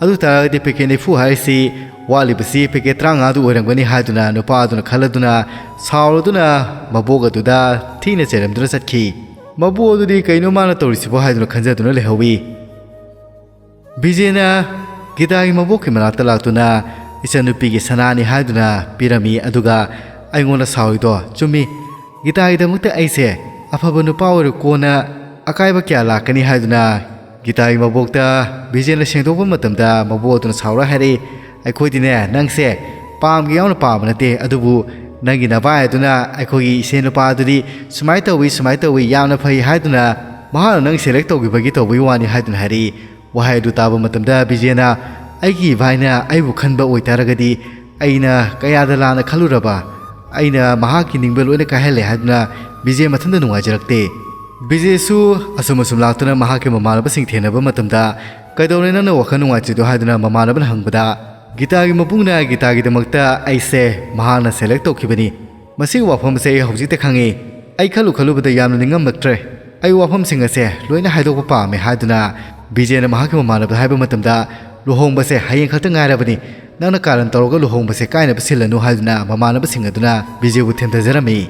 ꯑꯗꯨ ꯇꯥꯔꯒꯗꯤ ꯄꯦꯀꯦꯠ ꯅꯤꯐꯨ ꯍꯥꯏꯔꯤꯁꯤ ꯋꯥꯠꯂꯤꯕꯁꯤ ꯄꯦꯀꯦꯠ ꯇꯔꯥꯃꯉꯥꯗꯨ ꯑꯣꯏꯔꯝꯒꯅꯤ ꯍꯥꯏꯗꯨꯅ ꯅꯨꯄꯥ ꯑꯗꯨꯅ ꯈꯜꯂꯗꯨꯅ ꯁꯥꯎꯔꯗꯨꯅ ꯃꯕꯣꯛ ꯑꯗꯨꯗ ꯊꯤꯅ ꯆꯩꯔꯝꯗꯨꯅ ꯆꯠꯈꯤ꯫ ꯃꯕꯣꯛ ꯑꯗꯨꯗꯤ ꯀꯩꯅꯣ ꯃꯥꯅ ꯇꯧꯔꯤꯁꯤꯕꯣ ꯍꯥꯏꯗꯨꯅ ꯈꯟꯖꯗꯨꯅ ꯂꯩꯍꯧꯏ꯫ ꯕꯤꯖꯦꯅ ꯒꯤꯇꯥꯒꯤ ꯃꯕꯣꯛꯀꯤ ꯃꯅꯥꯛꯇ ꯂꯥꯛꯇꯨꯅ, "ꯏꯆꯟꯅꯨꯄꯤꯒꯤ ꯁꯅꯥꯅꯤ ꯍꯥꯏꯗꯨꯅ ꯄꯤꯔꯝꯃꯤ, ꯑꯗꯨꯒ ꯑꯩꯉꯣꯟꯗ ꯁꯥꯎꯔꯤꯗꯣ ꯆꯨꯝꯃꯤ꯫ ꯒꯤꯇꯥꯒꯤꯗꯃꯛꯇ ꯑꯩꯁꯦ ꯑꯐꯕ ꯅꯨꯄꯥ ꯑꯣꯏꯔꯣ ꯀꯣꯟꯅ ꯑꯀꯥꯏꯕ ꯀꯌꯥ ꯂꯥꯛꯀꯅꯤ" ꯍꯥꯏꯗꯨꯅ ꯒꯤꯇꯥꯒꯤ ꯃꯕꯣꯛꯇ ꯕꯤꯖꯦꯅ ꯁꯦꯡꯗꯣꯛꯄ ꯃꯇꯝꯗ, ꯃꯕꯣꯛ ꯑꯗꯨꯅ ꯁꯥꯎꯔ ꯍꯥꯏꯔꯛꯏ, "ꯑꯩꯈꯣꯏꯗꯤꯅꯦ, ꯅꯪꯁꯦ ꯄꯥꯝꯒꯦ ꯌꯥꯎꯅ ꯄꯥꯝꯕ ꯅꯠꯇꯦ, ꯑꯗꯨꯕꯨ ꯅꯪꯒꯤ ꯅꯚꯥꯏ ꯑꯗꯨꯅ ꯑꯩꯈꯣꯏꯒꯤ ꯏꯆꯦ ꯅꯨꯄꯥ ꯑꯗꯨꯗꯤ ꯁꯨꯃꯥꯏꯅ ꯇꯧꯏ, ꯁꯨꯃꯥꯏꯅ ꯇꯧꯏ, ꯌꯥꯝꯅ ꯐꯩ ꯍꯥꯏꯗꯨꯅ ꯃꯍꯥꯛꯅ ꯅꯪ ꯁꯦꯂꯦꯛ ꯇꯧꯈꯤꯕꯒꯤ ꯇꯧꯕꯒꯤ ꯋꯥꯅꯤ" ꯍꯥꯏꯗꯨꯅ ꯍꯥꯏꯔꯛꯏ꯫ ꯋꯥꯍꯩ ꯑꯗꯨ ꯇꯥꯕ ꯃꯇꯝꯗ ꯕꯤꯖꯦꯅ, "ꯑꯩꯒꯤ ꯏꯚꯥꯏꯅ ꯑꯩꯕꯨ ꯈꯟꯕ ꯑꯣꯏꯇꯥꯔꯒꯗꯤ ꯑꯩꯅ ꯀꯌꯥꯗ ꯂꯥꯟꯅ ꯈꯜꯂꯨꯔꯕ? ꯑꯩꯅ ꯃꯍꯥꯛꯀꯤ ꯅꯤꯡꯕ ꯂꯣꯏꯅ ꯀꯥꯏꯍꯜꯂꯦ" ꯍꯥꯏꯗꯨꯅ ꯕꯤꯖꯦ ꯃꯊꯟꯇ ꯅꯨꯡꯉꯥꯏꯖꯔꯛꯇꯦ꯫ ꯕꯤꯖꯦꯁꯨ ꯑꯁꯨꯝ ꯑꯁꯨꯝ ꯂꯥꯛꯇꯨꯅ ꯃꯍꯥꯛꯀꯤ ꯃꯃꯥꯟꯅꯕꯁꯤꯡ ꯊꯦꯡꯅꯕ ꯃꯇꯝꯗ, "ꯀꯩꯗꯧꯔꯦ ꯅꯪꯅ ꯋꯥꯈꯜ ꯅꯨꯡꯉꯥꯏꯇ꯭ꯔꯤꯗꯣ?" ꯍꯥꯏꯗꯨꯅ ꯃꯃꯥꯟꯅꯕꯅ ꯍꯪꯕꯗ, "ꯒꯤꯇꯥꯒꯤ ꯃꯕꯨꯡꯅ ꯒꯤꯇꯥꯒꯤꯗꯃꯛꯇ ꯑꯩꯁꯦ ꯃꯍꯥꯛꯅ ꯁꯦꯂꯦꯛ ꯇꯧꯈꯤꯕꯅꯤ꯫ ꯃꯁꯤꯒꯤ ꯋꯥꯐꯝ ꯑꯁꯦ ꯑꯩ ꯍꯧꯖꯤꯛꯇ ꯈꯪꯉꯤ꯫ ꯑꯩ ꯈꯜꯂꯨ ꯈꯜꯂꯨꯕꯗ ꯌꯥꯝꯅ ꯅꯤꯡꯉꯝꯂꯛꯇ꯭ꯔꯦ꯫ ꯑꯩ ꯋꯥꯐꯝꯁꯤꯡ ꯑꯁꯦ ꯂꯣꯏꯅ ꯍꯥꯏꯗꯣꯛꯄ ꯄꯥꯝꯃꯦ" ꯍꯥꯏꯗꯨꯅ ꯕꯤꯖꯦꯅ ꯃꯍꯥꯛꯀꯤ ꯃꯃꯥꯟꯅꯕꯗ ꯍꯥꯏꯕ ꯃꯇꯝꯗ, "ꯂꯨꯍꯣꯡꯕꯁꯦ ꯍꯌꯦꯡ ꯈꯛꯇ ꯉꯥꯏꯔꯕꯅꯤ꯫ ꯅꯪꯅ ꯀꯥꯔꯟ ꯇꯧꯔꯒ ꯂꯨꯍꯣꯡꯕꯁꯦ ꯀꯥꯏꯅꯕ ꯁꯤꯜꯂꯅꯨ" ꯍꯥꯏꯗꯨꯅ ꯃꯃꯥꯟꯅꯕꯁꯤꯡ ꯑꯗꯨꯅ ꯕꯤꯖꯦꯕꯨ ꯊꯦꯝꯊꯖꯔꯝꯃꯤ꯫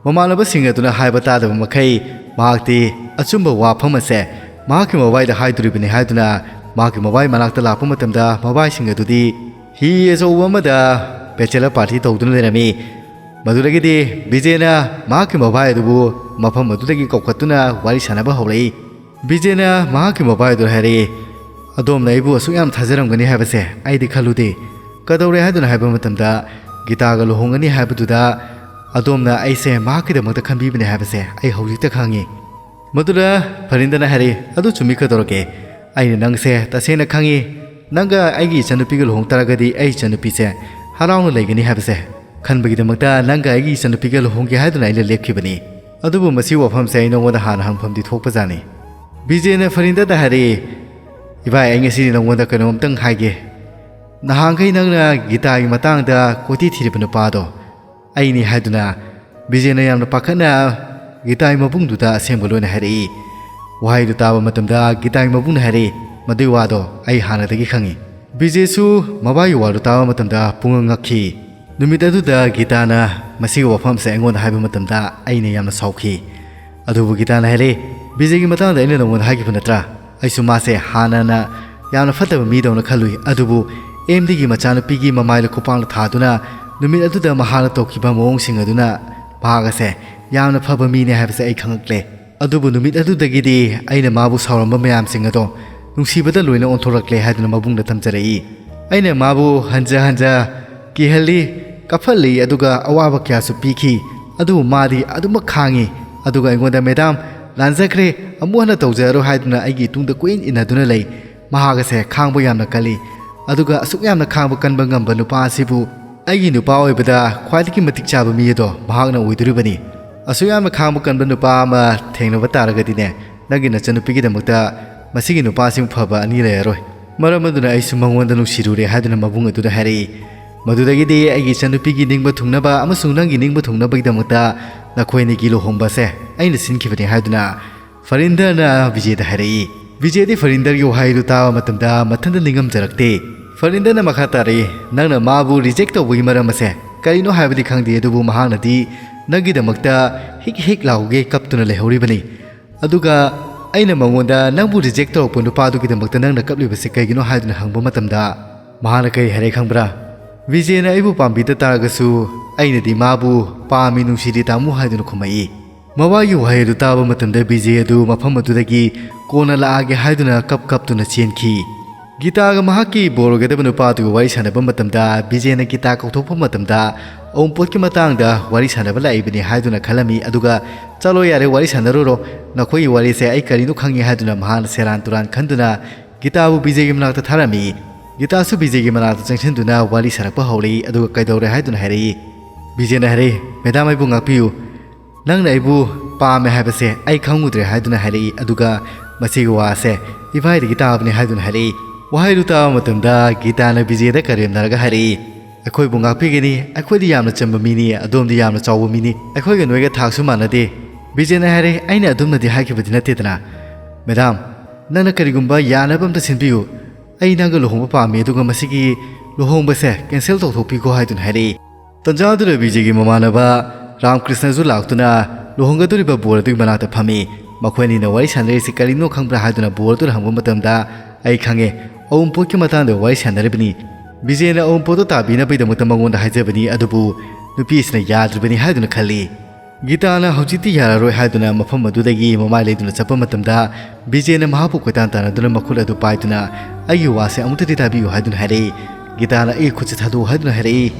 ꯃꯃꯥꯟꯅꯕꯁꯤꯡ ꯑꯗꯨꯅ ꯍꯥꯏꯕ ꯇꯥꯗꯕ ꯃꯈꯩ ꯃꯍꯥꯛꯇꯤ ꯑꯆꯨꯝꯕ ꯋꯥꯐꯝ ꯑꯁꯦ ꯃꯍꯥꯛꯀꯤ ꯃꯕꯥꯏꯗ ꯍꯥꯏꯗꯣꯔꯤꯕꯅꯤ ꯍꯥꯏꯗꯨꯅ ꯃꯍꯥꯛꯀꯤ ꯃꯕꯥꯏ ꯃꯅꯥꯛꯇ ꯂꯥꯛꯄ ꯃꯇꯝꯗ, ꯃꯕꯥꯏꯁꯤꯡ ꯑꯗꯨꯗꯤ ꯍꯤ ꯑꯆꯧꯕ ꯑꯃꯗ bachelor party ꯇꯧꯗꯨꯅ ꯂꯩꯔꯝꯃꯤ꯫ ꯃꯗꯨꯗꯒꯤꯗꯤ ꯕꯤꯖꯦꯅ ꯃꯍꯥꯛꯀꯤ ꯃꯕꯥꯏ ꯑꯗꯨꯕꯨ ꯃꯐꯝ ꯑꯗꯨꯗꯒꯤ ꯀꯧꯈꯠꯇꯨꯅ ꯋꯥꯔꯤ ꯁꯥꯟꯅꯕ ꯍꯧꯔꯛꯏ꯫ ꯕꯤꯖꯦꯅ ꯃꯍꯥꯛꯀꯤ ꯃꯕꯥꯏ ꯑꯗꯨꯗ ꯍꯥꯏꯔꯛꯏ, "ꯑꯗꯣꯝꯅ ꯑꯩꯕꯨ ꯑꯁꯨꯛ ꯌꯥꯝ ꯊꯥꯖꯔꯝꯒꯅꯤ ꯍꯥꯏꯕꯁꯦ ꯑꯩꯗꯤ ꯈꯜꯂꯨꯗꯦ꯫ ꯀꯗꯧꯔꯦ ꯍꯥꯏꯗꯨꯅ ꯍꯥꯏꯕ ꯃꯇꯝꯗ, ꯒꯤꯇꯥꯒ ꯂꯨꯍꯣꯡꯒꯅꯤ ꯍꯥꯏꯕꯗꯨꯗ ꯑꯗꯣꯝꯅ ꯑꯩꯁꯦ ꯃꯍꯥꯛꯀꯤꯗꯃꯛꯇ ꯈꯟꯕꯤꯕꯅꯦ ꯍꯥꯏꯕꯁꯦ ꯑꯩ ꯍꯧꯖꯤꯛꯇ ꯈꯪꯉꯤ"꯫ ꯃꯗꯨꯗ ꯐꯔꯤꯟꯗꯅ ꯍꯥꯏꯔꯛꯏ, "ꯑꯗꯨ ꯆꯨꯝꯃꯤ, ꯀꯩꯗꯧꯔꯒꯦ? ꯑꯩꯅ ꯅꯪꯁꯦ ꯇꯁꯦꯡꯅ ꯈꯪꯉꯤ꯫ ꯅꯪꯒ ꯑꯩꯒꯤ ꯏꯆꯟꯅꯨꯄꯤꯒ ꯂꯨꯍꯣꯡ ꯇꯥꯔꯒꯗꯤ ꯑꯩ ꯏꯆꯟꯅꯨꯄꯤꯁꯦ ꯍꯔꯥꯎꯅ ꯂꯩꯒꯅꯤ ꯍꯥꯏꯕꯁꯦ ꯈꯟꯕꯒꯤꯗꯃꯛꯇ ꯅꯪꯒ ꯑꯩꯒꯤ ꯏꯆꯟꯅꯨꯄꯤꯒ ꯂꯨꯍꯣꯡꯒꯦ ꯍꯥꯏꯗꯨꯅ ꯑꯩꯅ ꯂꯦꯞꯈꯤꯕꯅꯤ꯫ ꯑꯗꯨꯕꯨ ꯃꯁꯤꯒꯤ ꯋꯥꯐꯝꯁꯦ ꯑꯩ ꯅꯉꯣꯟꯗ ꯍꯥꯟꯅ ꯍꯪꯐꯝꯗꯤ ꯊꯣꯛꯄꯖꯥꯠꯅꯤ꯫" ꯕꯤꯖꯦꯅ ꯐꯔꯤꯟꯗꯗ ꯍꯥꯏꯔꯛꯏ, "ꯏꯕꯥꯏ, ꯑꯩ ꯉꯁꯤꯗꯤ ꯅꯉꯣꯟꯗ ꯀꯩꯅꯣꯝꯇꯪ ꯍꯥꯏꯒꯦ꯫ ꯅꯍꯥꯟꯈꯩ ꯅꯪꯅ ꯒꯤꯇꯥꯒꯤ ꯃꯇꯥꯡꯗ ꯀꯣꯏꯊꯤ ꯊꯤꯔꯤꯕ ꯅꯨꯄꯥꯗꯣ ꯑꯩꯅꯤ" ꯍꯥꯏꯗꯨꯅ ꯕꯤꯖꯦꯅ ꯌꯥꯝꯅ ꯄꯥꯈꯠꯅ ꯒꯤꯇꯥꯒꯤ ꯃꯕꯨꯡꯗꯨꯗ ꯑꯁꯦꯡꯕ ꯂꯣꯏꯅ ꯍꯥꯏꯔꯛꯏ꯫ ꯋꯥꯍꯩꯗꯨ ꯇꯥꯕ ꯃꯇꯝꯗ ꯒꯤꯇꯥꯒꯤ ꯃꯕꯨꯡꯅ ꯍꯥꯏꯔꯛꯏ, "ꯃꯗꯨꯏ ꯋꯥꯗꯣ ꯑꯩ ꯍꯥꯟꯅꯗꯒꯤ ꯈꯪꯉꯤ꯫" ꯕꯤꯖꯦꯁꯨ ꯃꯕꯥꯏꯒꯤ ꯋꯥꯗꯨ ꯇꯥꯕ ꯃꯇꯝꯗ ꯄꯨꯡꯉꯛ ꯉꯛꯈꯤ꯫ ꯅꯨꯃꯤꯠ ꯑꯗꯨꯗ ꯒꯤꯇꯥꯅ ꯃꯁꯤꯒꯤ ꯋꯥꯐꯝꯁꯦ ꯑꯩꯉꯣꯟꯗ ꯍꯥꯏꯕ ꯃꯇꯝꯗ ꯑꯩꯅ ꯌꯥꯝꯅ ꯁꯥꯎꯈꯤ꯫ ꯑꯗꯨꯕꯨ ꯒꯤꯇꯥꯅ ꯍꯥꯏꯔꯛꯏ, "ꯕꯤꯖꯦꯒꯤ ꯃꯇꯥꯡꯗ ꯑꯩꯅ ꯅꯉꯣꯟꯗ ꯍꯥꯏꯈꯤꯕ ꯅꯠꯇ꯭ꯔꯥ? ꯑꯩꯁꯨ ꯃꯥꯁꯦ ꯍꯥꯟꯅꯅ ꯌꯥꯝꯅ ꯐꯠꯇꯕ ꯃꯤꯗꯧꯅ ꯈꯜꯂꯨꯏ, ꯑꯗꯨꯕꯨ ꯑꯦꯝ ꯗꯤꯒꯤ ꯃꯆꯥꯅꯨꯄꯤꯒꯤ ꯃꯃꯥꯏꯗ ꯈꯨꯄꯥꯛꯅ ꯊꯥꯗꯨꯅ ꯅꯨꯃꯤꯠ ꯑꯗꯨꯗ ꯃꯍꯥꯛꯅ ꯇꯧꯈꯤꯕ ꯃꯑꯣꯡꯁꯤꯡ ꯑꯗꯨꯅ ꯃꯍꯥꯛ ꯑꯁꯦ ꯌꯥꯝꯅ ꯐꯕ ꯃꯤꯅꯦ ꯍꯥꯏꯕꯁꯦ ꯑꯩ ꯈꯪꯉꯛꯂꯦ꯫ ꯑꯗꯨꯕꯨ ꯅꯨꯃꯤꯠ ꯑꯗꯨꯗꯒꯤꯗꯤ ꯑꯩꯅ ꯃꯥꯕꯨ ꯁꯥꯎꯔꯝꯕ ꯃꯌꯥꯝꯁꯤꯡ ꯑꯗꯣ ꯅꯨꯡꯁꯤꯕꯗ ꯂꯣꯏꯅ ꯑꯣꯟꯊꯣꯔꯛꯂꯦ" ꯍꯥꯏꯗꯨꯅ ꯃꯕꯨꯡꯗ ꯊꯝꯖꯔꯛꯏ꯫ "ꯑꯩꯅ ꯃꯥꯕꯨ ꯍꯟꯖ ꯍꯟꯖ ꯀꯤꯍꯜꯂꯤ, ꯀꯞꯍꯜꯂꯤ, ꯑꯗꯨꯒ ꯑꯋꯥꯕ ꯀꯌꯥꯁꯨ ꯄꯤꯈꯤ꯫ ꯑꯗꯨꯕꯨ ꯃꯥꯗꯤ ꯑꯗꯨꯃꯛ ꯈꯥꯡꯉꯤ꯫ ꯑꯗꯨꯒ ꯑꯩꯉꯣꯟꯗ, 'ꯃꯦꯗꯥꯝ, ꯂꯥꯟꯖꯈ꯭ꯔꯦ, ꯑꯃꯨꯛ ꯍꯟꯅ ꯇꯧꯖꯔꯔꯣꯏ' ꯍꯥꯏꯗꯨꯅ ꯑꯩꯒꯤ ꯇꯨꯡꯗ ꯀꯣꯏꯏꯟ ꯏꯟꯅꯗꯨꯅ ꯂꯩ꯫ ꯃꯍꯥꯛ ꯑꯁꯦ ꯈꯥꯡꯕ ꯌꯥꯝꯅ ꯀꯜꯂꯤ꯫ ꯑꯗꯨꯒ ꯑꯁꯨꯛ ꯌꯥꯝꯅ ꯈꯥꯡꯕ ꯀꯟꯕ ꯉꯝꯕ ꯅꯨꯄꯥ ꯑꯁꯤꯕꯨ ꯑꯩꯒꯤ ꯅꯨꯄꯥ ꯑꯣꯏꯕꯗ ꯈ꯭ꯋꯥꯏꯗꯒꯤ ꯃꯇꯤꯛ ꯆꯥꯕ ꯃꯤ ꯑꯗꯣ ꯃꯍꯥꯛꯅ ꯑꯣꯏꯗꯣꯔꯤꯕꯅꯤ꯫ ꯑꯁꯨꯛ ꯌꯥꯝꯅ ꯈꯥꯡꯕ ꯀꯟꯕ ꯅꯨꯄꯥ ꯑꯃ ꯊꯦꯡꯅꯕ ꯇꯥꯔꯒꯗꯤꯅꯦ, ꯅꯪꯒꯤ ꯅꯆꯟꯅꯨꯄꯤꯒꯤꯗꯃꯛꯇ ꯃꯁꯤꯒꯤ ꯅꯨꯄꯥꯁꯤꯃꯨꯛ ꯐꯕ ꯑꯅꯤ ꯂꯩꯔꯔꯣꯏ꯫ ꯃꯔꯝ ꯑꯗꯨꯅ ꯑꯩꯁꯨ ꯃꯉꯣꯟꯗ ꯅꯨꯡꯁꯤꯔꯨꯔꯦ" ꯍꯥꯏꯗꯨꯅ ꯃꯕꯨꯡ ꯑꯗꯨꯗ ꯍꯥꯏꯔꯛꯏ꯫ ꯃꯗꯨꯗꯒꯤꯗꯤ ꯑꯩꯒꯤ ꯏꯆꯟꯅꯨꯄꯤꯒꯤ ꯅꯤꯡꯕ ꯊꯨꯡꯅꯕ ꯑꯃꯁꯨꯡ ꯅꯪꯒꯤ ꯅꯤꯡꯕ ꯊꯨꯡꯅꯕꯒꯤꯗꯃꯛꯇ ꯅꯈꯣꯏ ꯑꯅꯤꯒꯤ ꯂꯨꯍꯣꯡꯕꯁꯦ ꯑꯩꯅ ꯁꯤꯟꯈꯤꯕꯅꯤ ꯍꯥꯏꯗꯨꯅ ꯐꯔꯤꯟꯗꯔꯅ ꯕꯤꯖꯦꯗ ꯍꯥꯏꯔꯛꯏ꯫ ꯕꯤꯖꯦꯗꯤ ꯐꯔꯤꯟꯗꯔꯒꯤ ꯋꯥꯍꯩꯗꯨ ꯇꯥꯕ ꯃꯇꯝꯗ ꯃꯊꯟꯇ ꯅꯤꯡꯉꯝꯖꯔꯛꯇꯦ꯫ ꯐꯔꯤꯟꯗꯔꯅ ꯃꯈꯥ ꯇꯥꯔꯛꯏ, "ꯅꯪꯅ ꯃꯥꯕꯨ ꯔꯤꯖꯦꯛ ꯇꯧꯕꯒꯤ ꯃꯔꯝ ꯑꯁꯦ ꯀꯔꯤꯅꯣ ꯍꯥꯏꯕꯗꯤ ꯈꯪꯗꯦ, ꯑꯗꯨꯕꯨ ꯃꯍꯥꯛꯅꯗꯤ ꯅꯪꯒꯤꯗꯃꯛꯇ ꯍꯤꯛ ꯍꯤꯛ ꯂꯥꯎꯒꯦ ꯀꯞꯇꯨꯅ ꯂꯩꯍꯧꯔꯤꯕꯅꯤ꯫ ꯑꯗꯨꯒ ꯑꯩꯅ ꯃꯉꯣꯟꯗ ꯅꯪꯕꯨ ꯔꯤꯖꯦꯛ ꯇꯧꯔꯛꯄ ꯅꯨꯄꯥꯗꯨꯒꯤꯗꯃꯛꯇ ꯅꯪꯅ ꯀꯞꯂꯤꯕꯁꯤ ꯀꯩꯒꯤꯅꯣ ꯍꯥꯏꯗꯨꯅ ꯍꯪꯕ ꯃꯇꯝꯗ ꯃꯍꯥꯛꯅ ꯀꯔꯤ ꯍꯥꯏꯔꯦ ꯈꯪꯕ꯭ꯔꯥ? 'ꯕꯤꯖꯦꯅ ꯑꯩꯕꯨ ꯄꯥꯝꯕꯤꯗ ꯇꯥꯔꯒꯁꯨ ꯑꯩꯅꯗꯤ ꯃꯥꯕꯨ ꯄꯥꯝꯃꯤ, ꯅꯨꯡꯁꯤꯔꯤ ꯇꯥꯃꯣ' ꯍꯥꯏꯗꯨꯅ ꯈꯨꯝꯃꯛꯏ꯫ ꯃꯋꯥꯒꯤ ꯋꯥꯍꯩ ꯑꯗꯨ ꯇꯥꯕ ꯃꯇꯝꯗ ꯕꯤꯖꯦ ꯑꯗꯨ ꯃꯐꯝ ꯑꯗꯨꯗꯒꯤ ꯀꯣꯟꯅ ꯂꯥꯛꯑꯒꯦ ꯍꯥꯏꯗꯨꯅ ꯀꯞ ꯀꯞꯇꯨꯅ ꯆꯦꯟꯈꯤ꯫ ꯒꯤꯇꯥꯒ ꯃꯍꯥꯛꯀꯤ ꯕꯣꯔ ꯑꯣꯏꯒꯗꯕ ꯅꯨꯄꯥꯗꯨꯒ ꯋꯥꯔꯤ ꯁꯥꯟꯅꯕ ꯃꯇꯝꯗ ꯕꯤꯖꯦꯅ ꯒꯤꯇꯥ ꯀꯧꯊꯣꯛꯄ ꯃꯇꯝꯗ ꯑꯎꯟꯄꯣꯠꯀꯤ ꯃꯇꯥꯡꯗ ꯋꯥꯔꯤ ꯁꯥꯟꯅꯕ ꯂꯥꯛꯏꯕꯅꯤ ꯍꯥꯏꯗꯨꯅ ꯈꯜꯂꯝꯃꯤ꯫ ꯑꯗꯨꯒ "ꯆꯠꯂꯣ ꯌꯥꯔꯦ, ꯋꯥꯔꯤ ꯁꯥꯟꯅꯔꯨꯔꯣ, ꯅꯈꯣꯏꯒꯤ ꯋꯥꯔꯤꯁꯦ ꯑꯩ ꯀꯔꯤꯅꯣ ꯈꯪꯉꯤ" ꯍꯥꯏꯗꯨꯅ ꯃꯍꯥꯛꯅ ꯁꯦꯔꯥꯟ ꯇꯨꯔꯥꯟ ꯈꯟꯗꯨꯅ ꯒꯤꯇꯥꯕꯨ ꯕꯤꯖꯦꯒꯤ ꯃꯅꯥꯛꯇ ꯊꯥꯔꯝꯃꯤ꯫ ꯒꯤꯇꯥꯁꯨ ꯕꯤꯖꯦꯒꯤ ꯃꯅꯥꯛꯇ ꯆꯪꯁꯤꯟꯗꯨꯅ ꯋꯥꯔꯤ ꯁꯥꯔꯛꯄ ꯍꯧꯔꯛꯏ꯫ ꯑꯗꯨꯒ "ꯀꯩꯗꯧꯔꯦ?" ꯍꯥꯏꯗꯨꯅ ꯍꯥꯏꯔꯛꯏ꯫ ꯕꯤꯖꯦꯅ ꯍꯥꯏꯔꯛꯏ, "ꯃꯦꯗꯥꯝ, ꯑꯩꯕꯨ ꯉꯥꯛꯄꯤꯌꯨ꯫ ꯅꯪꯅ ꯑꯩꯕꯨ ꯄꯥꯝꯃꯦ ꯍꯥꯏꯕꯁꯦ ꯑꯩ ꯈꯪꯉꯨꯗ꯭ꯔꯦ" ꯍꯥꯏꯗꯨꯅ ꯍꯥꯏꯔꯛꯏ꯫ ꯑꯗꯨꯒ "ꯃꯁꯤꯒꯤ ꯋꯥꯁꯦ ꯏꯕꯥꯏꯗꯒꯤ ꯇꯥꯕꯅꯤ" ꯍꯥꯏꯗꯨꯅ ꯍꯥꯏꯔꯛꯏ꯫ ꯋꯥꯍꯩꯗꯨ ꯇꯥꯕ ꯃꯇꯝꯗ ꯒꯤꯇꯥꯅ ꯕꯤꯖꯦꯗ ꯀꯔꯦꯝꯅꯔꯒ ꯍꯥꯏꯔꯛꯏ, "ꯑꯩꯈꯣꯏꯕꯨ ꯉꯥꯛꯄꯤꯒꯅꯤ, ꯑꯩꯈꯣꯏꯗꯤ ꯌꯥꯝꯅ ꯆꯝꯕ ꯃꯤꯅꯤ, ꯑꯗꯣꯝꯗꯤ ꯌꯥꯝꯅ ꯆꯥꯎꯕ ꯃꯤꯅꯤ, ꯑꯩꯈꯣꯏꯒ ꯅꯣꯏꯒ ꯊꯥꯛꯁꯨ ꯃꯥꯟꯅꯗꯦ"꯫ ꯕꯤꯖꯦꯅ ꯍꯥꯏꯔꯦ, "ꯑꯩꯅ ꯑꯗꯨꯝꯅꯗꯤ ꯍꯥꯏꯈꯤꯕꯗꯤ ꯅꯠꯇꯦꯗꯅ꯫ ꯃꯦꯗꯥꯝ, ꯅꯪꯅ ꯀꯔꯤꯒꯨꯝꯕ ꯌꯥꯅꯕ ꯑꯝꯇ ꯁꯤꯟꯕꯤꯌꯨ꯫ ꯑꯩ ꯅꯪꯒ ꯂꯨꯍꯣꯡꯕ ꯄꯥꯝꯃꯤ, ꯑꯗꯨꯒ ꯃꯁꯤꯒꯤ ꯂꯨꯍꯣꯡꯕꯁꯦ ꯀꯦꯟꯁꯦꯜ ꯇꯧꯊꯣꯛꯄꯤꯈꯣ" ꯍꯥꯏꯗꯨꯅ ꯍꯥꯏꯔꯛꯏ꯫ ꯇꯟꯖꯥꯗꯨꯗ ꯕꯤꯖꯦꯒꯤ ꯃꯃꯥꯟꯅꯕ ꯔꯥꯝꯀ꯭ꯔꯤꯁꯅꯁꯨ ꯂꯥꯛꯇꯨꯅ ꯂꯨꯍꯣꯡꯒꯗꯧꯔꯤꯕ ꯕꯣꯔ ꯑꯗꯨꯒꯤ ꯃꯅꯥꯛꯇ ꯐꯝꯃꯤ꯫ ꯃꯈꯣꯏ ꯑꯅꯤꯅ ꯋꯥꯔꯤ ꯁꯥꯟꯅꯔꯤꯁꯤ ꯀꯔꯤꯅꯣ ꯈꯪꯕ꯭ꯔꯥ ꯍꯥꯏꯗꯨꯅ ꯕꯣꯔ ꯑꯗꯨꯅ ꯍꯪꯕ ꯃꯇꯝꯗ, "ꯑꯩ ꯈꯪꯉꯦ, ꯑꯎꯟꯄꯣꯠꯀꯤ ꯃꯇꯥꯡꯗ ꯋꯥꯔꯤ ꯁꯥꯟꯅꯔꯤꯕꯅꯤ꯫ ꯕꯤꯖꯦꯅ ꯑꯎꯟꯄꯣꯠꯇꯣ ꯇꯥꯕꯤꯅꯕꯒꯤꯗꯃꯛꯇ ꯃꯉꯣꯟꯗ ꯍꯥꯏꯖꯕꯅꯤ, ꯑꯗꯨꯕꯨ ꯅꯨꯄꯤꯁꯤꯅ ꯌꯥꯗ꯭ꯔꯤꯕꯅꯤ" ꯍꯥꯏꯗꯨꯅ ꯈꯜꯂꯤ꯫ ꯒꯤꯇꯥꯅ "ꯍꯧꯖꯤꯛꯇꯤ ꯌꯥꯔꯔꯣꯏ" ꯍꯥꯏꯗꯨꯅ ꯃꯐꯝ ꯑꯗꯨꯗꯒꯤ ꯃꯃꯥꯏ ꯂꯩꯗꯨꯅ ꯆꯠꯄ ꯃꯇꯝꯗ, ꯕꯤꯖꯦꯅ ꯃꯍꯥꯛꯄꯨ ꯀꯣꯏꯇꯥꯟ ꯇꯥꯟꯅꯗꯨꯅ ꯃꯈꯨꯠ ꯑꯗꯨ ꯄꯥꯏꯗꯨꯅ "ꯑꯩꯒꯤ ꯋꯥꯁꯦ ꯑꯃꯨꯛꯇꯗꯤ ꯇꯥꯕꯤꯌꯨ" ꯍꯥꯏꯗꯨꯅ ꯍꯥꯏꯔꯛꯏ꯫ ꯒꯤꯇꯥꯅ "ꯑꯩꯒꯤ ꯈꯨꯠꯁꯦ ꯊꯥꯗꯣꯛꯎ" ꯍꯥꯏꯗꯨꯅ ꯍꯥꯏꯔꯛꯏ꯫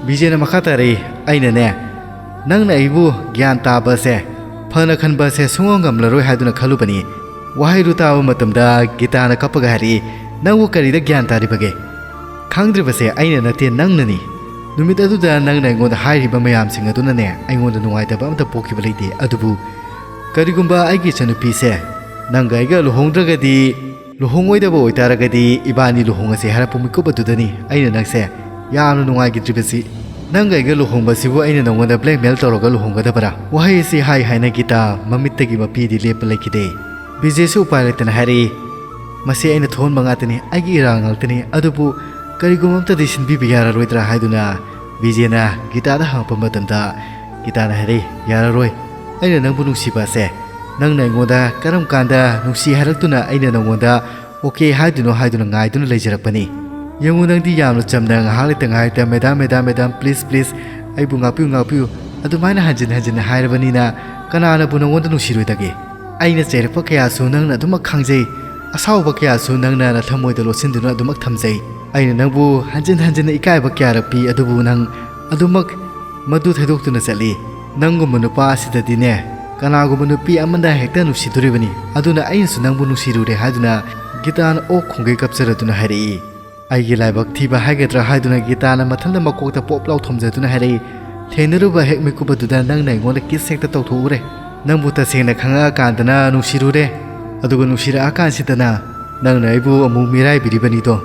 ꯕꯤꯖꯦꯅ ꯃꯈꯥ ꯇꯥꯔꯛꯏ, "ꯑꯩꯅꯅꯦ, ꯅꯪꯅ ꯑꯩꯕꯨ ꯒ꯭ꯌꯥꯟ ꯇꯥꯕꯁꯦ, ꯐꯅ ꯈꯟꯕꯁꯦ ꯁꯨꯡꯉꯝ ꯉꯝꯂꯔꯣꯏ ꯍꯥꯏꯗꯨꯅ ꯈꯜꯂꯨꯕꯅꯤ"꯫ ꯋꯥꯍꯩꯗꯨ ꯇꯥꯕ ꯃꯇꯝꯗ ꯒꯤꯇꯥꯅ ꯀꯞꯄꯒ ꯍꯥꯏꯔꯛꯏ, "ꯅꯪꯕꯨ ꯀꯔꯤꯗ ꯒ꯭ꯌꯥꯟ ꯇꯥꯔꯤꯕꯒꯦ? ꯈꯪꯗ꯭ꯔꯤꯕꯁꯦ ꯑꯩꯅ ꯅꯠꯇꯦ, ꯅꯪꯅꯅꯤ꯫ ꯅꯨꯃꯤꯠ ꯑꯗꯨꯗ ꯅꯪꯅ ꯑꯩꯉꯣꯟꯗ ꯍꯥꯏꯔꯤꯕ ꯃꯌꯥꯝꯁꯤꯡ ꯑꯗꯨꯅꯅꯦ, ꯑꯩꯉꯣꯟꯗ ꯅꯨꯡꯉꯥꯏꯇꯕ ꯑꯃꯇ ꯄꯣꯛꯈꯤꯕ ꯂꯩꯇꯦ꯫ ꯑꯗꯨꯕꯨ ꯀꯔꯤꯒꯨꯝꯕ ꯑꯩꯒꯤ ꯏꯆꯟꯅꯨꯄꯤꯁꯦ ꯅꯪꯒ ꯑꯩꯒ ꯂꯨꯍꯣꯡꯗ꯭ꯔꯒꯗꯤ, ꯂꯨꯍꯣꯡꯉꯣꯏꯗꯕ ꯑꯣꯏꯇꯥꯔꯒꯗꯤ, ꯏꯕꯥꯅꯤ ꯂꯨꯍꯣꯡꯉꯁꯦ ꯍꯥꯏꯔꯛꯄ ꯃꯤꯀꯨꯞ ꯑꯗꯨꯗꯅꯤ ꯑꯩꯅ ꯅꯪꯁꯦ ꯌꯥꯝꯅ ꯅꯨꯡꯉꯥꯏꯈꯤꯗ꯭ꯔꯤꯕꯁꯤ꯫ ꯅꯪꯒ ꯑꯩꯒ ꯂꯨꯍꯣꯡꯕꯁꯤꯕꯨ ꯑꯩꯅ ꯅꯪꯉꯣꯟꯗ ꯕ꯭ꯂꯦꯛꯃꯦꯜ ꯇꯧꯔꯒ ꯂꯨꯍꯣꯡꯒꯗꯕꯔꯥ?" ꯋꯥꯍꯩ ꯑꯁꯤ ꯍꯥꯏ ꯍꯥꯏꯅ ꯒꯤꯇꯥ ꯃꯃꯤꯠꯇꯒꯤ ꯃꯄꯤꯗꯤ ꯂꯦꯞꯄ ꯂꯩꯈꯤꯗꯦ꯫ ꯕꯤꯖꯦꯁꯨ ꯎꯄꯥꯏ ꯂꯩꯇꯅ ꯍꯥꯏꯔꯛꯏ, "ꯃꯁꯤ ꯑꯩꯅ ꯊꯣꯛꯍꯟꯕ ꯉꯥꯛꯇꯅꯤ, ꯑꯩꯒꯤ ꯏꯔꯥꯜ ꯉꯥꯛꯇꯅꯤ, ꯑꯗꯨꯕꯨ ꯀꯔꯤꯒꯨꯝꯕ ꯑꯝꯇꯗꯤ ꯁꯤꯟꯕꯤꯕ ꯌꯥꯔꯔꯣꯏꯗ꯭ꯔꯥ?" ꯍꯥꯏꯗꯨꯅ ꯕꯤꯖꯦꯅ ꯒꯤꯇꯥꯗ ꯍꯪꯉꯛꯄ ꯃꯇꯝꯗ, ꯒꯤꯇꯥꯅ ꯍꯥꯏꯔꯛꯏ, "ꯌꯥꯔꯔꯣꯏ꯫ ꯑꯩꯅ ꯅꯪꯕꯨ ꯅꯨꯡꯁꯤꯕ ꯑꯁꯦ ꯅꯪꯅ ꯑꯩꯉꯣꯟꯗ ꯀꯔꯝ ꯀꯥꯟꯗ ꯅꯨꯡꯁꯤ ꯍꯥꯏꯔꯛꯇꯨꯅ ꯑꯩꯅ ꯅꯪꯉꯣꯟꯗ ꯑꯣꯀꯦ ꯍꯥꯏꯗꯣꯏꯅꯣ ꯍꯥꯏꯗꯨꯅ ꯉꯥꯏꯗꯨꯅ ꯂꯩꯖꯔꯛꯄꯅꯤ꯫ ꯌꯦꯡꯉꯨ, ꯅꯪꯗꯤ ꯌꯥꯝꯅ ꯆꯝꯅ ꯉꯥꯏꯍꯥꯛ ꯂꯩꯇ ꯉꯥꯏ ꯂꯩꯇ, 'madam, madam, madam, please, please, ꯑꯩꯕꯨ ꯉꯥꯛꯄꯤꯌꯨ, ꯉꯥꯛꯄꯤꯌꯨ' ꯑꯗꯨꯃꯥꯏꯅ ꯍꯟꯖꯤꯟ ꯍꯟꯖꯤꯟꯅ ꯍꯥꯏꯔꯕꯅꯤꯅ ꯀꯅꯥꯅꯕꯨ ꯅꯪꯉꯣꯟꯗ ꯅꯨꯡꯁꯤꯔꯣꯏꯗꯒꯦ? ꯑꯩꯅ ꯆꯩꯔꯛꯄ ꯀꯌꯥꯁꯨ ꯅꯪꯅ ꯑꯗꯨꯃꯛ ꯈꯪꯖꯩ꯫ ꯑꯁꯥꯎꯕ ꯀꯌꯥꯁꯨ ꯅꯪꯅ ꯅꯊꯃꯣꯏꯗ ꯂꯣꯠꯁꯤꯟꯗꯨꯅ ꯑꯗꯨꯃꯛ ꯊꯝꯖꯩ꯫ ꯑꯩꯅ ꯅꯪꯕꯨ ꯍꯟꯖꯤꯟ ꯍꯟꯖꯤꯟꯅ ꯏꯀꯥꯏꯕ ꯀꯌꯥꯔꯛ ꯄꯤ, ꯑꯗꯨꯕꯨ ꯅꯪ ꯑꯗꯨꯃꯛ ꯃꯗꯨ ꯊꯩꯗꯣꯛꯇꯨꯅ ꯆꯠꯂꯤ꯫ ꯅꯪꯒꯨꯝꯕ ꯅꯨꯄꯥ ꯑꯁꯤꯗꯗꯤꯅꯦ, ꯀꯅꯥꯒꯨꯝꯕ ꯅꯨꯄꯤ ꯑꯃꯅ ꯍꯦꯛꯇ ꯅꯨꯡꯁꯤꯗꯣꯔꯤꯕꯅꯤ꯫ ꯑꯗꯨꯅ ꯑꯩꯅꯁꯨ ꯅꯪꯕꯨ ꯅꯨꯡꯁꯤꯔꯨꯔꯦ ꯍꯥꯏꯗꯨꯅ ꯒꯤꯇꯥꯅ ꯑꯣꯛ ꯈꯣꯡꯒꯩ ꯀꯞꯆꯔꯗꯨꯅ ꯍꯥꯏꯔꯛꯏ꯫ ꯑꯩꯒꯤ ꯂꯥꯏꯕꯛ ꯊꯤꯕ ꯍꯥꯏꯒꯗ꯭ꯔꯥ ꯍꯥꯏꯗꯨꯅ ꯒꯤꯇꯥꯅ ꯃꯊꯟꯇ ꯃꯀꯣꯛꯇ ꯄꯣꯞ ꯂꯥꯎ ꯊꯣꯝꯖꯗꯨꯅ ꯍꯥꯏꯔꯛꯏ, "ꯊꯦꯡꯅꯔꯨꯕ ꯍꯦꯛ ꯃꯤꯀꯨꯞ ꯑꯗꯨꯗ ꯅꯪꯅ ꯑꯩꯉꯣꯟꯗ ꯀꯤꯁ ꯍꯦꯛꯇ ꯇꯧꯊꯣꯛꯎꯔꯦ꯫ ꯅꯪꯕꯨ ꯇꯁꯦꯡꯅ ꯈꯪꯉꯛꯑꯀꯥꯟꯗꯅ ꯅꯨꯡꯁꯤꯔꯨꯔꯦ꯫ ꯑꯗꯨꯒ ꯅꯨꯡꯁꯤꯔꯛꯑꯀꯥꯟꯁꯤꯗꯅ ꯅꯪꯅ ꯑꯩꯕꯨ ꯑꯃꯨꯛ ꯃꯤꯔꯥꯏꯕꯤꯔꯤꯕꯅꯤꯗꯣ꯫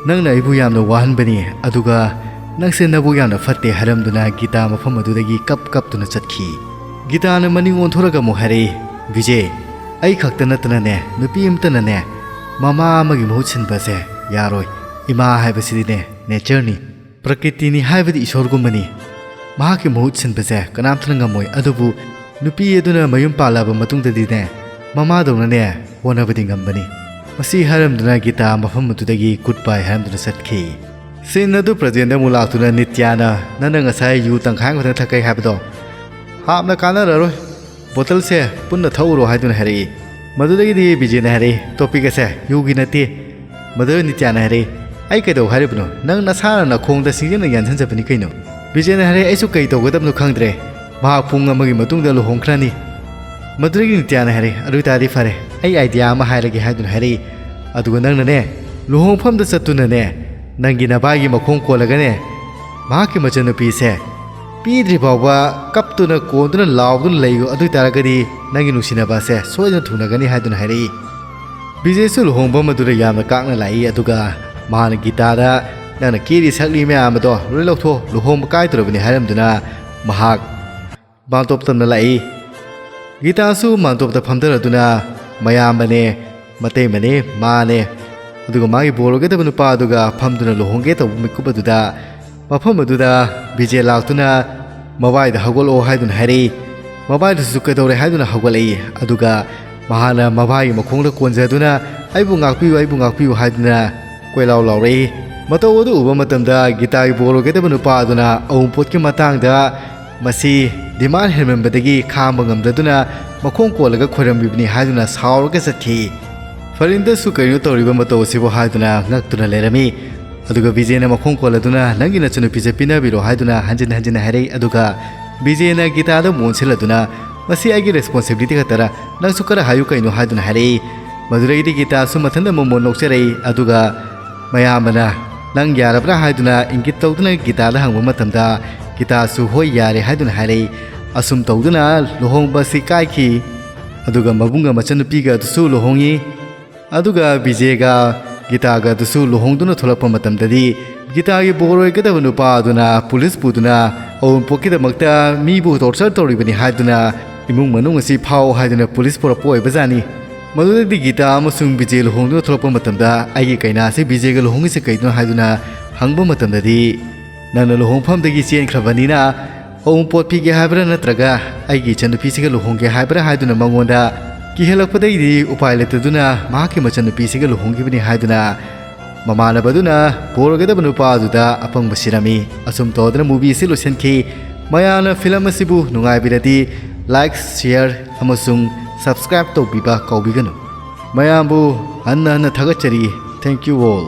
ꯅꯪꯅ ꯑꯩꯕꯨ ꯌꯥꯝꯅ ꯋꯥꯍꯟꯕꯅꯤ, ꯑꯗꯨꯒ ꯅꯪꯁꯦ ꯅꯕꯨꯛ ꯌꯥꯝꯅ ꯐꯠꯇꯦ" ꯍꯥꯏꯔꯝꯗꯨꯅ ꯒꯤꯇꯥ ꯃꯐꯝ ꯑꯗꯨꯗꯒꯤ ꯀꯞ ꯀꯞꯇꯨꯅ ꯆꯠꯈꯤ꯫ ꯒꯤꯇꯥꯅ ꯃꯅꯤꯡ ꯑꯣꯟꯊꯣꯔꯒ ꯑꯃꯨꯛ ꯍꯥꯏꯔꯛꯏ, "ꯕꯤꯖꯦ, ꯑꯩ ꯈꯛꯇ ꯅꯠꯇꯅꯅꯦ, ꯅꯨꯄꯤ ꯑꯃꯇꯅꯅꯦ ꯃꯃꯥ ꯑꯃꯒꯤ ꯃꯍꯨꯠ ꯁꯤꯟꯕꯁꯦ ꯌꯥꯔꯣꯏ꯫ ꯏꯃꯥ ꯍꯥꯏꯕꯁꯤꯗꯤꯅꯦ, ꯅꯦꯆꯔꯅꯤ, ꯄ꯭ꯔꯀꯤꯇꯤꯅꯤ ꯍꯥꯏꯕꯗꯤ ꯏꯁꯣꯔꯒꯨꯝꯕꯅꯤ꯫ ꯃꯍꯥꯛꯀꯤ ꯃꯍꯨꯠ ꯁꯤꯟꯕꯁꯦ ꯀꯅꯥꯝꯇꯅ ꯉꯝꯃꯣꯏ꯫ ꯑꯗꯨꯕꯨ ꯅꯨꯄꯤ ꯑꯗꯨꯅ ꯃꯌꯨꯝ ꯄꯥꯜꯂꯕ ꯃꯇꯨꯡꯗꯗꯤꯅꯦ, ꯃꯃꯥꯗꯧꯅꯅꯦ ꯍꯣꯠꯅꯕꯗꯤ ꯉꯝꯕꯅꯤ"꯫ ꯃꯁꯤ ꯍꯥꯏꯔꯝꯗꯨꯅ ꯒꯤꯇꯥ ꯃꯐꯝ ꯑꯗꯨꯗꯒꯤ ꯒꯨꯗ ꯕꯥꯏ ꯍꯥꯏꯔꯝꯗꯨꯅ ꯆꯠꯈꯤ꯫ ꯁꯤꯟ ꯑꯗꯨ ꯄ꯭ꯔꯖꯦꯟꯗ ꯑꯃꯨꯛ ꯂꯥꯛꯇꯨꯅ ꯅꯤꯇ꯭ꯌꯥꯅ, "ꯅꯪꯅ ꯉꯁꯥꯏ ꯌꯨ ꯇꯪꯈꯥꯏ ꯑꯃꯈꯛꯇꯪ ꯊꯛꯀꯩ ꯍꯥꯏꯕꯗꯣ, ꯍꯥꯞꯅ ꯀꯥꯟꯅꯔꯔꯣꯏ꯫ ꯕꯣꯇꯜꯁꯦ ꯄꯨꯟꯅ ꯊꯛꯎꯔꯣ" ꯍꯥꯏꯗꯨꯅ ꯍꯥꯏꯔꯛꯏ꯫ ꯃꯗꯨꯗꯒꯤꯗꯤ ꯕꯤꯖꯦꯅ ꯍꯥꯏꯔꯛꯏ, "ꯇꯣꯄꯤꯛ ꯑꯁꯦ ꯌꯨꯒꯤ ꯅꯠꯇꯦ"꯫ ꯃꯗꯨꯗ ꯅꯤꯇ꯭ꯌꯥꯅ ꯍꯥꯏꯔꯛꯏ, "ꯑꯩ ꯀꯩꯗꯧ ꯍꯥꯏꯔꯤꯕꯅꯣ? ꯅꯪ ꯅꯁꯥꯅ ꯅꯈꯣꯡꯗ ꯁꯤꯡꯖꯦꯟꯅ ꯌꯥꯟꯁꯤꯟꯖꯕꯅꯤ ꯀꯩꯅꯣ?" ꯕꯤꯖꯦꯅ ꯍꯥꯏꯔꯛꯏ, "ꯑꯩꯁꯨ ꯀꯩ ꯇꯧꯒꯗꯕꯅꯣ ꯈꯪꯗ꯭ꯔꯦ꯫ ꯃꯍꯥꯛ ꯄꯨꯡ ꯑꯃꯒꯤ ꯃꯇꯨꯡꯗ ꯂꯨꯍꯣꯡꯈ꯭ꯔꯅꯤ"꯫ ꯃꯗꯨꯗꯒꯤ ꯅꯤꯇ꯭ꯌꯥꯅ ꯍꯥꯏꯔꯛꯏ, "ꯑꯗꯨ ꯑꯣꯏꯇꯥꯔꯗꯤ ꯐꯔꯦ, ꯑꯩ ꯑꯥꯏꯗꯤꯌꯥ ꯑꯃ ꯍꯥꯏꯔꯒꯦ" ꯍꯥꯏꯗꯨꯅ ꯍꯥꯏꯔꯛꯏ꯫ "ꯑꯗꯨꯒ ꯅꯪꯅꯅꯦ, ꯂꯨꯍꯣꯡꯐꯝꯗ ꯆꯠꯇꯨꯅꯅꯦ, ꯅꯪꯒꯤ ꯅꯕꯥꯏꯒꯤ ꯃꯈꯣꯡ ꯀꯣꯜꯂꯒꯅꯦ, ꯃꯍꯥꯛꯀꯤ ꯃꯆꯟꯅꯨꯄꯤꯁꯦ ꯄꯤꯗ꯭ꯔꯤ ꯐꯥꯎꯕ ꯀꯞꯇꯨꯅ, ꯀꯣꯟꯗꯨꯅ, ꯂꯥꯎꯗꯨꯅ ꯂꯩꯌꯨ꯫ ꯑꯗꯨ ꯑꯣꯏꯇꯥꯔꯒꯗꯤ ꯅꯪꯒꯤ ꯅꯨꯡꯁꯤꯅꯕ ꯑꯁꯦ ꯁꯣꯏꯗꯅ ꯊꯨꯡꯅꯒꯅꯤ" ꯍꯥꯏꯗꯨꯅ ꯍꯥꯏꯔꯛꯏ꯫ ꯕꯤꯖꯦꯁꯨ ꯂꯨꯍꯣꯡꯐꯝ ꯑꯗꯨꯗ ꯌꯥꯝꯅ ꯀꯥꯛꯅ ꯂꯥꯛꯏ꯫ ꯑꯗꯨꯒ ꯃꯍꯥꯛꯅ ꯒꯤꯇꯥꯗ, "ꯅꯪꯅ ꯀꯦꯔꯤ ꯁꯛꯂꯤ ꯃꯌꯥꯝ ꯑꯗꯣ ꯂꯣꯏ ꯂꯧꯊꯣꯛ, ꯂꯨꯍꯣꯡꯕ ꯀꯥꯏꯗꯧꯔꯕꯅꯤ" ꯍꯥꯏꯔꯝꯗꯨꯅ ꯃꯍꯥꯛ ꯃꯥꯟꯇꯣꯞ ꯇꯝꯅ ꯂꯥꯛꯏ꯫ ꯒꯤꯇꯥꯁꯨ ꯃꯥꯟꯇꯣꯞꯇ ꯐꯝꯊꯔꯗꯨꯅ ꯃꯌꯥꯝꯕꯅꯦ, ꯃꯇꯩꯃꯅꯦ, ꯃꯥꯅꯦ, ꯑꯗꯨꯒ ꯃꯥꯒꯤ ꯕꯣꯔ ꯑꯣꯏꯒꯗꯕ ꯅꯨꯄꯥ ꯑꯗꯨꯒ ꯐꯝꯗꯨꯅ ꯂꯨꯍꯣꯡꯒꯦ ꯇꯧꯕ ꯃꯤꯀꯨꯞ ꯑꯗꯨꯗ, ꯃꯐꯝ ꯑꯗꯨꯗ ꯕꯤꯖꯦ ꯂꯥꯛꯇꯨꯅ ꯃꯕꯥꯏꯗ ꯍꯧꯒꯠꯂꯛꯑꯣ ꯍꯥꯏꯗꯨꯅ ꯍꯥꯏꯔꯛꯏ꯫ ꯃꯕꯥꯏꯗꯨꯁꯨ ꯀꯩꯗꯧꯔꯦ ꯍꯥꯏꯗꯨꯅ ꯍꯧꯒꯠꯂꯛꯏ꯫ ꯑꯗꯨꯒ ꯃꯍꯥꯛꯅ ꯃꯕꯥꯏꯒꯤ ꯃꯈꯣꯡꯗ ꯀꯣꯟꯖꯗꯨꯅ, "ꯑꯩꯕꯨ ꯉꯥꯛꯄꯤꯌꯨ, ꯑꯩꯕꯨ ꯉꯥꯛꯄꯤꯌꯨ" ꯍꯥꯏꯗꯨꯅ ꯀꯣꯏꯂꯥꯎ ꯂꯥꯎꯔꯛꯏ꯫ ꯃꯇꯧ ꯑꯗꯨ ꯎꯕ ꯃꯇꯝꯗ ꯒꯤꯇꯥꯒꯤ ꯕꯣꯔ ꯑꯣꯏꯒꯗꯕ ꯅꯨꯄꯥ ꯑꯗꯨꯅ ꯑꯋꯨꯟꯄꯣꯠꯀꯤ ꯃꯇꯥꯡꯗ ꯃꯁꯤ ꯗꯤꯃꯥꯟ ꯍꯦꯟꯃꯟꯕꯗꯒꯤ ꯈꯥꯡꯕ ꯉꯝꯗꯗꯨꯅ ꯃꯈꯣꯡ ꯀꯣꯜꯂꯒ ꯈꯣꯏꯔꯝꯕꯤꯕꯅꯤ ꯍꯥꯏꯗꯨꯅ ꯁꯥꯎꯔꯒ ꯆꯠꯈꯤ꯫ ꯐꯔꯤꯟꯗꯁꯨ ꯀꯩꯅꯣ ꯇꯧꯔꯤꯕ ꯃꯇꯧ ꯑꯁꯤꯕꯨ ꯍꯥꯏꯗꯨꯅ ꯉꯛꯇꯨꯅ ꯂꯩꯔꯝꯃꯤ꯫ ꯑꯗꯨꯒ ꯕꯤꯖꯦꯅ ꯃꯈꯣꯡ ꯀꯣꯜꯂꯗꯨꯅ, "ꯅꯪꯒꯤ ꯅꯆꯟꯅꯨꯄꯤꯁꯦ ꯄꯤꯅꯕꯤꯔꯣ" ꯍꯥꯏꯗꯨꯅ ꯍꯟꯖꯤꯟ ꯍꯟꯖꯤꯟ ꯍꯥꯏꯔꯛꯏ꯫ ꯑꯗꯨꯒ ꯕꯤꯖꯦꯅ ꯒꯤꯇꯥꯗ ꯃꯣꯟꯁꯤꯜꯂꯗꯨꯅ, "ꯃꯁꯤ ꯑꯩꯒꯤ ꯔꯦꯁꯄꯣꯟꯁꯤꯕꯤꯂꯤꯇꯤ ꯈꯛꯇꯔ? ꯅꯪꯁꯨ ꯈꯔ ꯍꯥꯏꯌꯨ ꯀꯩꯅꯣ" ꯍꯥꯏꯗꯨꯅ ꯍꯥꯏꯔꯛꯏ꯫ ꯃꯗꯨꯗꯒꯤꯗꯤ ꯒꯤꯇꯥꯁꯨ ꯃꯊꯟꯇ ꯃꯣꯃꯣꯟ ꯅꯣꯛꯆꯔꯛꯏ꯫ ꯑꯗꯨꯒ ꯃꯌꯥꯝꯕꯅ, "ꯅꯪ ꯌꯥꯔꯕ꯭ꯔꯥ?" ꯍꯥꯏꯗꯨꯅ ꯏꯪꯒꯤꯠ ꯇꯧꯗꯨꯅ ꯒꯤꯇꯥꯗ ꯍꯪꯕ ꯃꯇꯝꯗ, ꯒꯤꯇꯥꯁꯨ "ꯍꯣꯏ, ꯌꯥꯔꯦ" ꯍꯥꯏꯗꯨꯅ ꯍꯥꯏꯔꯛꯏ꯫ ꯑꯁꯨꯝ ꯇꯧꯗꯨꯅ ꯂꯨꯍꯣꯡꯕ ꯑꯁꯤ ꯀꯥꯏꯈꯤ꯫ ꯑꯗꯨꯒ ꯃꯕꯨꯡꯒ ꯃꯆꯟꯅꯨꯄꯤꯒ ꯑꯗꯨꯁꯨ ꯂꯨꯍꯣꯡꯉꯤ꯫ ꯑꯗꯨꯒ ꯕꯤꯖꯦꯒ ꯒꯤꯇꯥꯒ ꯑꯗꯨꯁꯨ ꯂꯨꯍꯣꯡꯗꯨꯅ ꯊꯣꯛꯂꯛꯄ ꯃꯇꯝꯗꯗꯤ, ꯒꯤꯇꯥꯒꯤ ꯕꯣꯔ ꯑꯣꯏꯒꯗꯕ ꯅꯨꯄꯥ ꯑꯗꯨꯅ ꯄꯨꯂꯤꯁ ꯄꯨꯗꯨꯅ ꯑꯋꯨꯟꯄꯣꯠꯀꯤꯗꯃꯛꯇ ꯃꯤꯕꯨ ꯇꯣꯔꯆꯔ ꯇꯧꯔꯤꯕꯅꯤ ꯍꯥꯏꯗꯨꯅ ꯏꯃꯨꯡ ꯃꯅꯨꯡ ꯑꯁꯤ ꯐꯥꯎ ꯍꯥꯏꯗꯨꯅ ꯄꯨꯂꯤꯁ ꯄꯨꯔꯛꯄ ꯑꯣꯏꯕꯖꯥꯠꯅꯤ꯫ ꯃꯗꯨꯗꯒꯤꯗꯤ ꯒꯤꯇꯥ ꯑꯃꯁꯨꯡ ꯕꯤꯖꯦ ꯂꯨꯍꯣꯡꯗꯨꯅ ꯊꯣꯛꯂꯛꯄ ꯃꯇꯝꯗ, "ꯑꯩꯒꯤ ꯀꯩꯅꯥꯁꯤ ꯕꯤꯖꯦꯒ ꯂꯨꯍꯣꯡꯉꯤꯁꯤ ꯀꯩꯅꯣ?" ꯍꯥꯏꯗꯨꯅ ꯍꯪꯕ ꯃꯇꯝꯗꯗꯤ, "ꯅꯪꯅ ꯂꯨꯍꯣꯡꯐꯝꯗꯒꯤ ꯆꯦꯟꯈ꯭ꯔꯕꯅꯤꯅ ꯑꯋꯨꯟꯄꯣꯠ ꯄꯤꯒꯦ ꯍꯥꯏꯕ꯭ꯔꯥ ꯅꯠꯇ꯭ꯔꯒ ꯑꯩꯒꯤ ꯏꯆꯟꯅꯨꯄꯤꯁꯤꯒ ꯂꯨꯍꯣꯡꯒꯦ ꯍꯥꯏꯕ꯭ꯔꯥ?" ꯍꯥꯏꯗꯨꯅ ꯃꯉꯣꯟꯗ ꯀꯤꯍꯜꯂꯛꯄꯗꯒꯤꯗꯤ ꯎꯄꯥꯏ ꯂꯩꯇꯗꯨꯅ ꯃꯍꯥꯛꯀꯤ ꯃꯆꯟꯅꯨꯄꯤꯁꯤꯒ ꯂꯨꯍꯣꯡꯈꯤꯕꯅꯤ ꯍꯥꯏꯗꯨꯅ ꯃꯃꯥꯟꯅꯕꯗꯨꯅ ꯄꯨꯔꯒꯗꯕ ꯅꯨꯄꯥ ꯑꯗꯨꯗ ꯑꯄꯪꯕ ꯁꯤꯔꯝꯃꯤ꯫ ꯑꯁꯨꯝ ꯇꯧꯗꯅ movie ꯑꯁꯤ ꯂꯣꯏꯁꯤꯟꯈꯤ꯫ ꯃꯌꯥꯝꯅ film ꯑꯁꯤꯕꯨ ꯅꯨꯡꯉꯥꯏꯕꯤꯔꯗꯤ like, share ꯑꯃꯁꯨꯡ subscribe ꯇꯧꯕꯤꯕ ꯀꯥꯎꯕꯤꯒꯅꯨ꯫ ꯃꯌꯥꯝꯕꯨ ꯍꯟꯅ ꯍꯟꯅ ꯊꯥꯒꯠꯆꯔꯤ꯫ Thank you all.